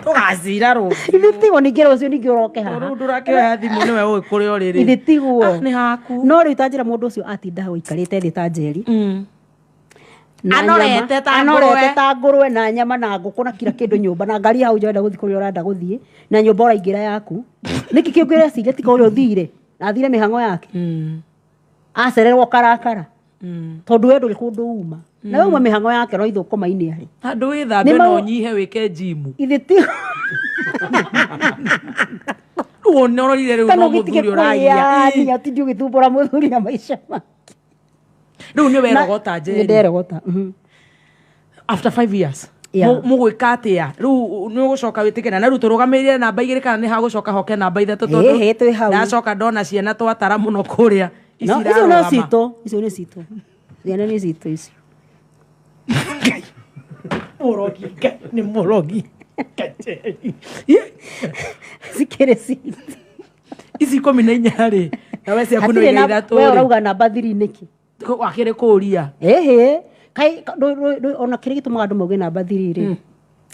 tũgacira rũciũ. Ithe tiguo, ningĩ rũciũ ningĩ ũroke haha. Rĩu ndũrakĩoya thimũ, nĩwe ũĩ kũrĩa ũrĩ rĩ. Ithe tiguo. Ah, nĩ haku. No rĩu ta njĩra, mũndũ ũcio atinda hau aikarĩte thĩ ta njeri. Na Anorete nyama, ta anorete ngũrwe. ta ngũrwe na nyama na ngũkũ na kila kĩndũ nyũmba na ngari hau nja ũrenda gũthiĩ kũrĩa ũrenda gũthiĩ na nyũmba ũraingĩra yaku nĩkĩ kĩu kĩreciria tiga ũrĩa ũthire na athire mĩhang'o yake acererwo karakara tondũ we ndũrĩ kũndũ uma na we uma mĩhang'o yake no ithũkũma-inĩ arĩ Handũ wĩthambe Nĩ na mau- ũnyihe wĩke njimu. ithe ti Rĩu ũnorire rĩu kana no ũgĩtige mũthuri ũragia. kũrĩania tindi ũgĩthumbũra mũthuri na maica make Rĩu nĩ werogota nĩ Njeri. nderogota After 5 years. Yeah. Mũgwĩka atĩa rĩu nĩ ũgũcoka wĩtĩkĩra na rĩu tũrũgamĩrĩre namba igĩrĩ kana nĩ hagũcoka hoke namba ithatũ tondũ Ĩhĩ, twĩ hau. ndacoka ndona ciana twatara mũno kũrĩa ici No, icio no irarũgama. citũ icio nĩ citũ ciana nĩ citũ icio Ngai. Mũrogi, Ngai, nĩ mũrogi Kajeri. Ye, cikĩrĩ citũ ici 14 rĩ na we ciaku no Hatirĩ igĩrĩ na ithatũ we rĩ ũrauga namba thiri nĩkĩ wakĩrĩ kũũria ĩhĩ kai ona kĩrĩa gĩtũmaga andũ mauge namba thiri rĩ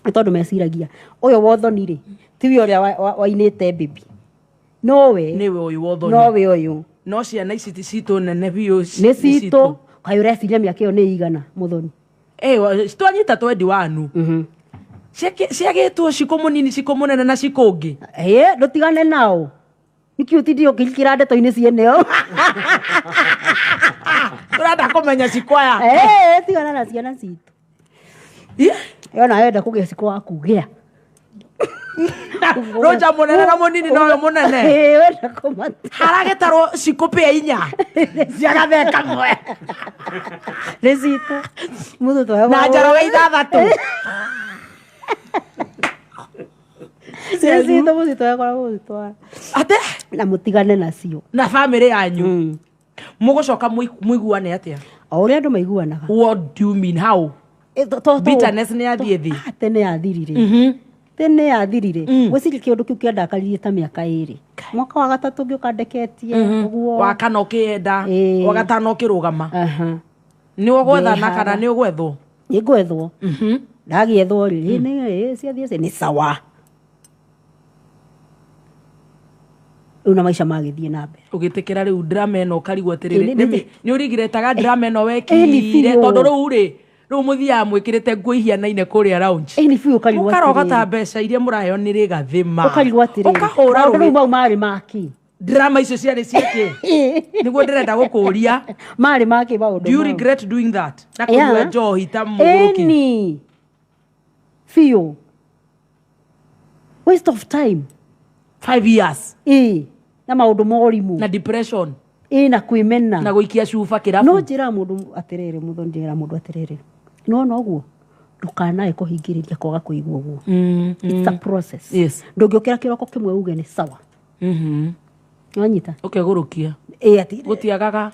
nĩ tondũ meciragia ũyũ wothoni rĩ tiwe ũrĩa wainĩte bibi nowe nĩwe ũyũ wothoni nowe ũyũ no ciana ici ti citũ nene biũ nĩ citũ kaĩ ũreciria mĩaka ĩyo nĩ igana mũthoni twanyita twendi wanu ciagĩtwo cikũ mũnini cikũ mũnene na cikũ ũngĩ ĩ ndũtigane nao nĩkĩ ũtindie ũkĩingĩra ndeto-inĩ cieneo tũrenda kũmenya cikũ aya Ĩ, tigana na ciana citũ yona wenda kũgĩa cikũ waku gĩa rũnja mũnene na mũnini noyo mũnene Ĩ, wenda kũmata haragĩtarwo cikũ pĩa inya cia gathee kamwe nĩ citũ mũthũ na njoroge ithathatũ nĩ citũ mũcitware kũrĩa mũgũcitwara ate na mũtigane nacio na bamĩrĩ yanyu mũgũcoka mũiguane atĩa o ũrĩa andũ maiguanaga what do you mean how Ĩ, bitterness nĩ yathiĩ thĩ Ah, tene yathirire tene yathirire gwĩciria kĩũndũ kĩu kĩandakaririe ta mĩaka ĩrĩ mwaka wa gatatũ ngĩũka ndeketie ũguo wa kana ũkĩenda Ĩĩ. wa gatano ũkĩrũgama Aha. nĩ ũgwethana Ngĩhara. kana nĩ ũgwethwo nĩ ngwethwo ndagĩethwo rĩ ĩ, nĩ ciathiĩ nĩ sawa rĩu na maica magĩthiĩ na mbere ũgĩtĩkĩra rĩu drama ĩno ũkarigwo atĩrĩrĩ Ĩ, nĩ- nĩ ũrigiretaga drama ĩno Ĩ, nĩ wekire biũ. tondũ rĩu rĩ rĩu mũthiaga mwĩkĩrĩte nguo ihianaine kũrĩa lounge ĩ nĩ biũ ũkarigwo mũkarogota atĩrĩrĩ mbeca iria mũraheo nĩ rĩgathĩma ũkarigwo atĩrĩrĩ ũkahũra maũndũ rĩu rũĩ mau marĩ maki drama icio ciarĩ ciakĩ nĩguo ndĩrenda gũkũria marĩ maki maũndũ do you mau. regret doing that na kũnyua Yeah. njohi ta mũgũrũki Ĩni biũ waste of time 5 years ĩ na maũndũ morimũ na depression ĩ na kwĩmena na gũikia cuba no kĩrabu njĩra mũndũ atĩrĩrĩ mũthoni njĩra mũndũ atĩrĩrĩ nona ũguo ndũkanae kũhingĩrĩria kwaga kũigua ũguo It's a process Yes. ndũngĩũkĩra kĩroko kĩmwe uge nĩ sawa wanyita ũkegũrũkia ĩ atĩ gũtiagaga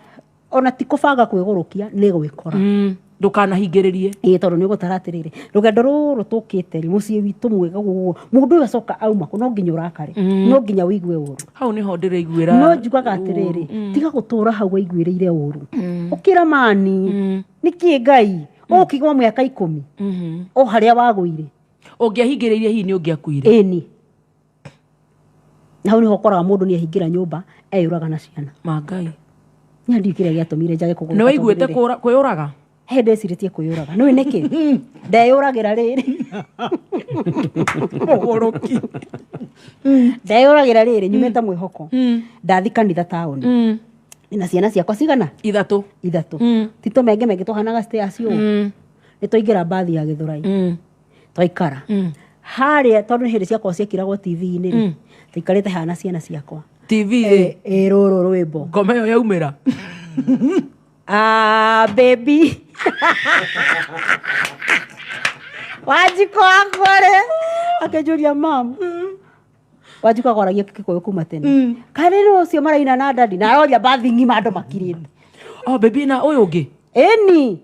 ona ti kũbanga kwĩgũrũkia nĩ gwĩkora ndũkanahingĩrĩrie ĩ tondũ nĩ ũgũtara atĩrĩrĩ rũgendo rũrũ tũkĩte rĩ mũciĩ witũ mwega ũguo mũndũ ũyũ acoka auma kũ no nginya ũrakare no nginya ũigue ũru hau nĩho ndĩraiguĩra no njugaga atĩrĩrĩ tiga gũtũra hau waiguĩrĩire ũru ũkĩra mani nĩkĩ ngai ũkigwa mĩaka 10 o harĩa wagũire ũngĩahingĩrĩirie hihi nĩ ũngĩakuire ĩni na hau nĩho ũkoraga mũndũ nĩ ahingĩra nyũmba eyũraga na ciana mangai nĩ ndiũ kĩrĩa gĩatũmire njage kũgũrũka nĩ waiguĩte tondũ rĩrĩ, kwĩyũraga he ndecirĩtie kwĩyũraga nĩũĩ nĩkĩ ndeyũragĩra rĩrĩ mũgũrũki ndeyũragĩra rĩrĩ nyumĩte mwĩhoko ndathi kanitha taũni na ciana ciakwa cigana ithatũ ithatũ ti tũmengemenge tũhanaga stairs ũũ nĩ twaingĩra mbathi ya gĩthũrai twaikara harĩa tondũ nĩ hĩndĩ ciakwa ciekĩragwo tv-inĩ rĩ tũikarĩte haha na ciana ciakwa tv rĩ ĩ rũrũ rwĩmbo ngoma ĩyo yaumĩra Ah, baby wanjiko wakwa rĩ akĩnjũria mam wanjiko akwaragia gĩkũyũ kuma tene karĩ nĩ ũcio maraina na dadi na aroria mbathi ng'ima andũ makirĩte oh baby na ũyũ ũngĩ ĩni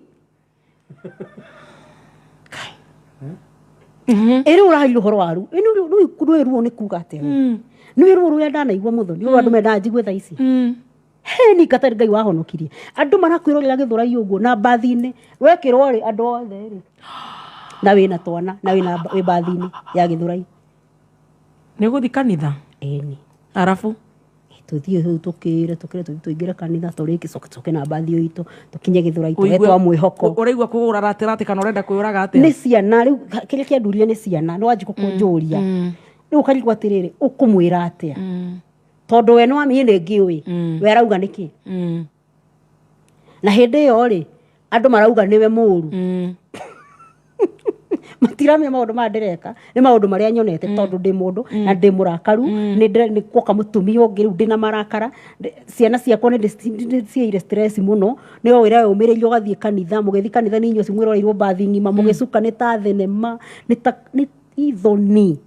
ĩ rĩu ũraria ũhoro wa ru ĩ nĩ ruo nĩ kuga atĩa nĩ ruo rũrĩa ndanaigua mũthoni rũrũ andũ mendaga njigue thaa ici he ni katarĩ ngai wahonokirie andũ marakwĩrorera gĩthũrai ũguo na mbathi-inĩ wekĩrwo rĩ andũ othe rĩ na wĩna twana na wĩna wĩ mbathi-inĩ ya gĩthũrai nĩ ũgũthiĩ kanitha ĩni arabu Ĩ, Tuthiĩ hau tũkĩre tũkĩre tũthiĩ tũingĩre kanitha tũrĩkie coke tũcoke na mbathi ĩyo itũ tũkinye Gĩthũrai tũhe twa mwĩhoko. Ũraigua kũgũra ratĩ kana ũrenda kwĩũraga atĩa? Nĩ ciana rĩu, kĩrĩa kĩandurire nĩ ciana. Nĩ wanji gũkũnjũria rĩu ũkarigwo atĩrĩrĩ, ũkũmwĩra atĩa, tondũ we nĩwamĩ nĩ ngĩũĩ we arauga nĩkĩ. Na hĩndĩ ĩyo rĩ, andũ marauga nĩwe mũru, matiramenya maũndũ maya ndĩreka nĩ maũndũ marĩa nyonete, tondũ ndĩ mũndũ na ndĩ mũrakaru. Nĩ kuoka mũtumia ũngĩ rĩu ndĩna marakara. Ciana ciakwa nĩ ndĩciĩire stress mũno. Nĩ wĩra ũmĩrĩirie ũgathiĩ kanitha, mũgĩthiĩ kanitha nĩ inyuĩ mwĩroreirwo mbathi ng'ima mũgĩcuka, nĩ ta thenema, nĩ ta nĩ ithoni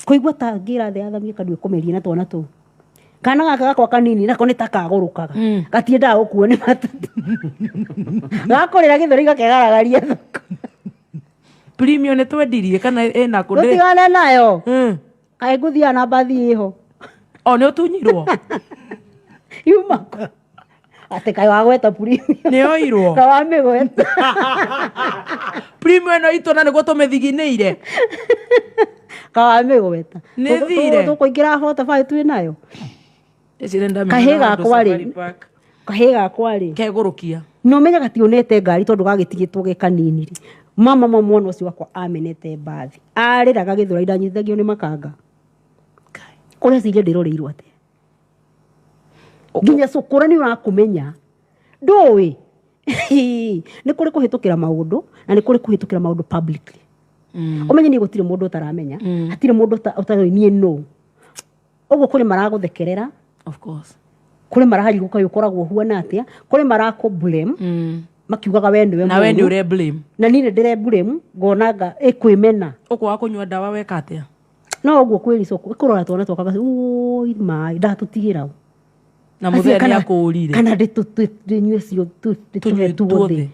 kũigua ta ngĩra thĩ yathamie kanua kũmeria na twana tũu. Kana gaka gakwa kanini nako nĩ ta kagũrũkaga, gatiendaga gũkuo nĩ matatũ, gakũrĩra gĩthũri gakegaragaria thoko. Premium nĩ twendirie kana ĩna kũ? Tũtigane nayo. Kaĩ ngũthiaga na mbathi ĩho. O nĩ ũtunyirwo. Yuma kũ? Atĩ kaĩ wagweta premium? Nĩ yoirwo. Kaĩ wamĩgweta? Premium ĩno itũ na nĩguo tũmĩthiginĩire. Kaĩ wamĩgweta? Nĩ thire. Tũkũingĩra 45 twĩ nayo. Kahĩĩ gakwa rĩ, kahĩĩ gakwa rĩ, Kegũrũkia. Na ũmenye gationete ngari tondũ gagĩtigĩtwo ge kanini rĩ. Mama mwana ũcio wakwa amenete mbathi, arĩraga Gĩthũrai, ndanyitithagio nĩ makanga. Ũreciria ndĩroreirwo atĩa? Nginya cũkũra nĩ ũrakũmenya ndũĩ nĩ kũrĩ kũhĩtũkĩra maũndũ, na nĩ kũrĩ kũhĩtũkĩra maũndũ publicly. Ũmenye niĩ gũtirĩ mũndũ ũtaramenya, hatirĩ mũndũ ũtaroĩ niĩ nũ. Ũguo kũrĩ maragũthekerera, Of course. Kũrĩ mararigwo kaĩ ũkoragwo ũhuana atĩa, kũrĩ marakũ blame makiugaga we nĩwe Na we nĩ mũũru. ũre blame. Na niĩ nĩ ndĩre blame, ngonanga ĩkwĩmena. Ũkwaga kũnyua ndawa weka atĩa? No ũguo kwĩricũkwo ĩkũrora twana twakwa oi maĩ ndatũtigĩra ũ. Na mũthee nĩ akũũrire. Kana ndĩnyue cio ndĩtũhe Tũnyue tuothe. Tuothe.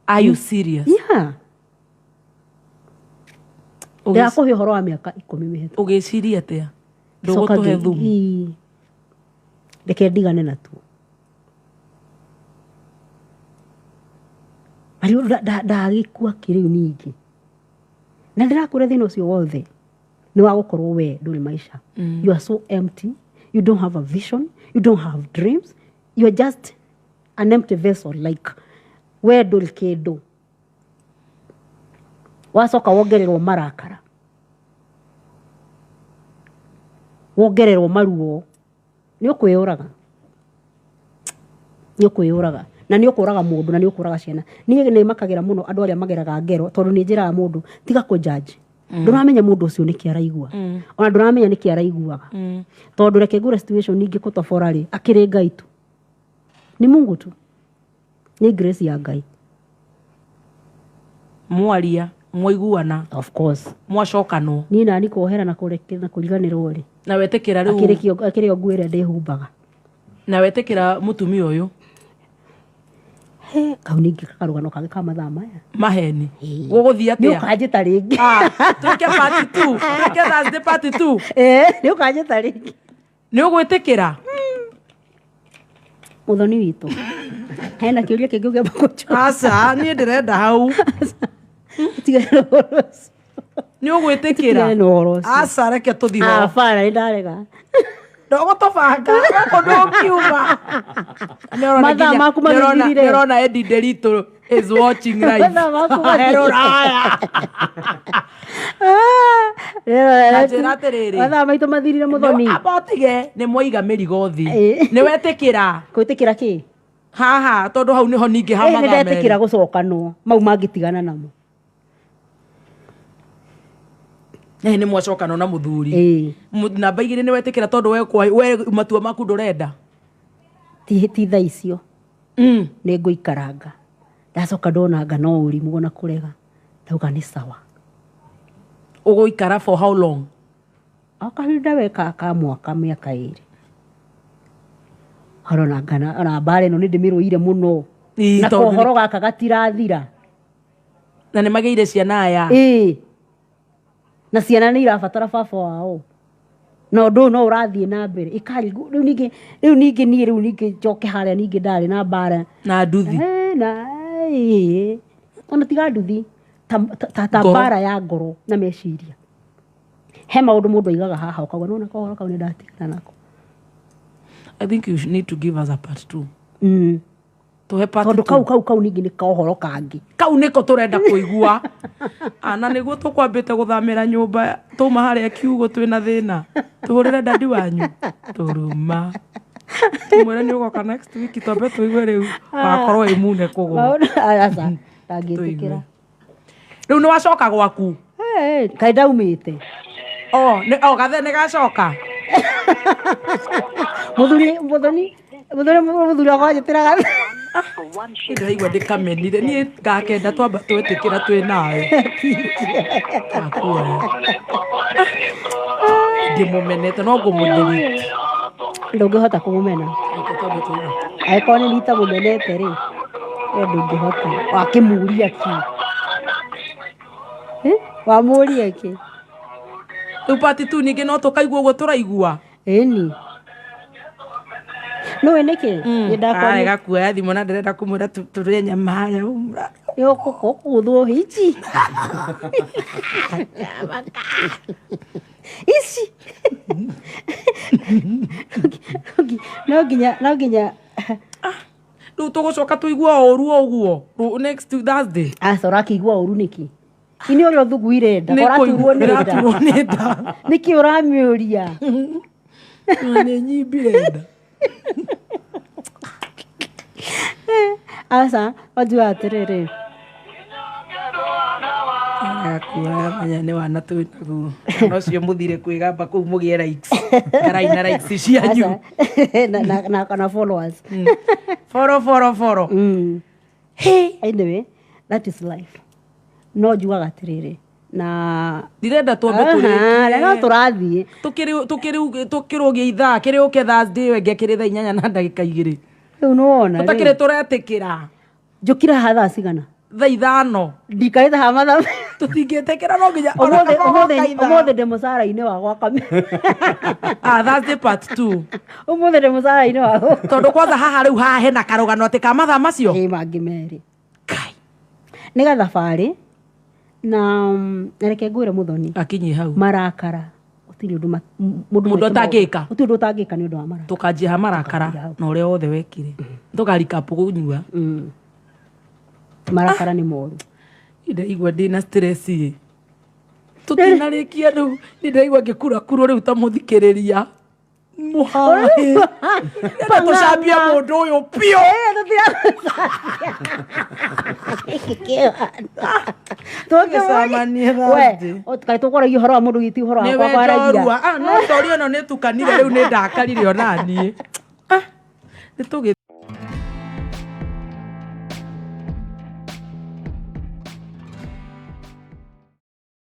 Are you serious? Yeah. Ndĩrakũhe ũhoro wa mĩaka 10 mĩhetũku. Ũgĩciria atĩa? Ngĩcoka Ndũgũtũhe thumu. Ii. Reke ndigane natuo. Rĩu ndagĩkua kĩ rĩu ningĩ na ndĩrakwĩra thĩna ũcio wothe nĩ wa gũkorwo we ndũrĩ maica. You are so empty, you don't have a vision, you don't have dreams, you are just an empty vessel, like we ndũrĩ kĩndũ. Wacoka wongererwo marakara, wongererwo maruo, nĩ ũkwĩyũraga, nĩ ũkwĩyũraga na nĩ ũkũraga mũndũ na nĩ ũkũraga ciana. Niĩ nĩ makagĩra mũno andũ arĩa mageraga ngero, tondũ nĩ njĩraga mũndũ tiga kũjudge. Ndũramenya mũndũ ũcio nĩkĩ araigua, ona ndũramenya nĩkĩ araiguaga, tondũ reke ngũre situation ingĩ kũtobora rĩ, akĩrĩ Ngai tu, nĩ Mungu tu, nĩ grace ya Ngai. Mwaria mwaiguana? Of course. Mwacokanwo? Niĩ nani kuohera na kũreke na kũriganĩrwo rĩ. Na wetĩkĩra akĩrĩ rĩu? Akĩrĩ o nguo ĩrĩa ndĩhumbaga. Na wetĩkĩra mũtumia ũyũ? He, kau ningĩ karũgano kangĩ ka mathaa maya. Maheni gũgũthiĩ Nĩ atĩa? ũkanjĩta rĩngĩ. Ah, twĩke part 2, twĩke Thursday part 2. Eh, nĩ ũkanjĩta rĩngĩ. Nĩ ũgwĩtĩkĩra? Mũthoni witũ hena kĩũria kĩngĩ ũngĩamba kũnjũria? Aca, niĩ ndĩrenda hau. Tigane na ũhoro ũcio. Nĩ ũgwĩtĩkĩra? Tigane na ũhoro ũcio. Aca, reke tũthiĩ ho. Ah, bana nĩ ndarega. Ndũgũtũbanga gũkũ ndũkiuma. Mathaa maku magĩthirire. Nĩũrona Eddie Nderitu is watching live. Mathaa maku magĩthirire. He rũraya. Na njĩra atĩrĩrĩ. Mathaa maitũ mathirire, mũthoni. Amba ũtige nĩ mwaiga mĩrigo thĩ. Ĩ. Nĩ wetĩkĩra? Gwĩtĩkĩra kĩ? Haha tondũ hau nĩho ningĩ ha Eh, nĩ mathaa ndetĩkĩra merĩ. gũcokanwo mau mangĩtigana namo. Ĩ, nĩ mwacokanwo na mũthuri. Ĩ. Namba 2 nĩ wetĩkĩra tondũ we matua maku ndũrenda? Ti thaa icio. Nĩ ngũikaranga, ndacoka ndonanga no ũrimũ ona kũrega, ndauga nĩ sawa. Ũgũikara for how long? O kahinda we ka mwaka, mĩaka 2, arona ngana ona mbara ĩno nĩ ndĩmĩrũire mũno. Ĩ, Na tondũ kohoro gaka gatirathira. Na nĩ magĩire ciana aya. Ĩ, na ciana nĩ irabatara baba wao, na ũndũ ũyũ no ũrathiĩ na mbere ĩkarigwo. Rĩu ningĩ niĩ rĩu ningĩ njoke harĩa ningĩ ndarĩ na mbara. Na nduthi. Eh, na ĩ, ona tiga nduthi, ta Ngoro. mbara ya ngoro na meciria. He maũndũ mũndũ aigaga haha ũkauga nona kohoro kau nĩ ndatigana nako. I think you need to give us a part two. Tũhe part Tondũ two. kau ningĩ nĩ kaũhoro kangĩ. Kau nĩko tũrenda kũigua. Ana nĩguo tũkwambĩte gũthamĩra nyũmba tũma harĩa kiugo twĩna thĩna, tũhũrĩre dadi wanyu tũruma tũmwĩre nĩ ũgoka next week, twambe tũigue rĩu wakorwo ĩ mune kũgũrũ. Maũndũ aca ndangĩtĩkĩra. Rĩu nĩ wacoka gwaku? Eh, kaĩ ndaumĩte. O nĩ o gathe nĩ gacoka. Mũthuri mũthoni mũthuri mũthuri wakwa anjĩtĩraga. Ndĩraigua ndĩkamenire niĩ ngakenda twamba twetĩkĩra twĩ nawe akuoya ndĩmũmenete no ngũmũnyĩrĩte. Ndũngĩhota kũmũmena. Reke twambe tũigue. Angĩkorwo nĩ rita mũmenete rĩ, we ndũngĩhota wakĩmũria kĩ. Eh, wamũria kĩ? Rĩu part two ningĩ no tũkaigua ũguo tũraigua. Ĩni nĩũĩ nĩkĩ nĩ ndakwaria. Gakuoya thimũ na ndĩrenda kũmwĩra tũrĩe nyama harĩa. Yũkũgũthwo ici ici no nginya. Rĩu tũgũcoka tũigua o ũru o ũguo next Thursday. Aca, ũrakĩigua ũru nĩkĩ? Ini ũrĩa ũthuguire nda. Nĩ Ũraturwo nĩ nda. Ndĩraturwo nĩ nda. Nĩkĩ ũramĩũria? Nĩ nyimbire nda. Aca, wanjua atĩrĩrĩ. Gakuoya menya nĩ wana twĩ naguo na ũcio mũthire kwĩgamba kũu mũgĩe likes karaina likes cianyu. Aca. Na followers. Boro boro boro. Anyway, that is life. No njugaga atĩrĩrĩ na Ndirenda twambe Aha, tũrĩkie. no tũrathiĩ. Tũkĩrũgie ithaa kĩrĩ ũke Thursday ĩyo ĩngĩ akĩrĩ thaa 8:02. Rĩu nĩwona. Tũtakĩrĩ Rĩ tũretĩkĩra. Njũkira haha thaa cigana? Thaa 5. Ndikarĩte haha mathaa Tũtingĩtĩkĩra no nginya ona Ũmũthĩ kaba ũmũthĩ ũgoka ithaa. Ũmũthĩ ndĩ mũcara-inĩ wa gwaka. Ah, Thursday part two. Ũmũthĩ ndĩ mũcara-inĩ wa gwaka. Tondũ kwanza haha rĩu haha hena karũgano atĩ ka mathaa macio. Ĩ mangĩ merĩ. Kai. Nĩ gathabarĩ na na reke ngwĩre mũthoni. Akinyie hau. Marakara gũtirĩ ũndũ mũndũ Mũndũ mwĩke maũndũ. atangĩka. Gũtirĩ ũndũ ũtangĩka nĩ ũndũ wa marakara. Tũkanjia ha marakara na ũrĩa wothe wekire tũkarikapu kũnyua. Marakara nĩ moru. Ndĩraigua ndĩna stress ĩ tũtinarĩkia rĩu nĩ ndĩraigua ngĩkurakurwo rĩu ta mũthikĩrĩria mũhaĩ ndĩrenda tũcambie mũndũ ũyũ biũ. Tũgĩcemanie Thursday. Kaĩ tũkwaragia ũhoro wa mũndũ giti ũhoro nĩ wakwa kwaragia. Wenjorua. Ah, no story ĩno nĩ tukanire rĩu nĩ ndakarire onaniĩ. Ah, nĩ tũgĩ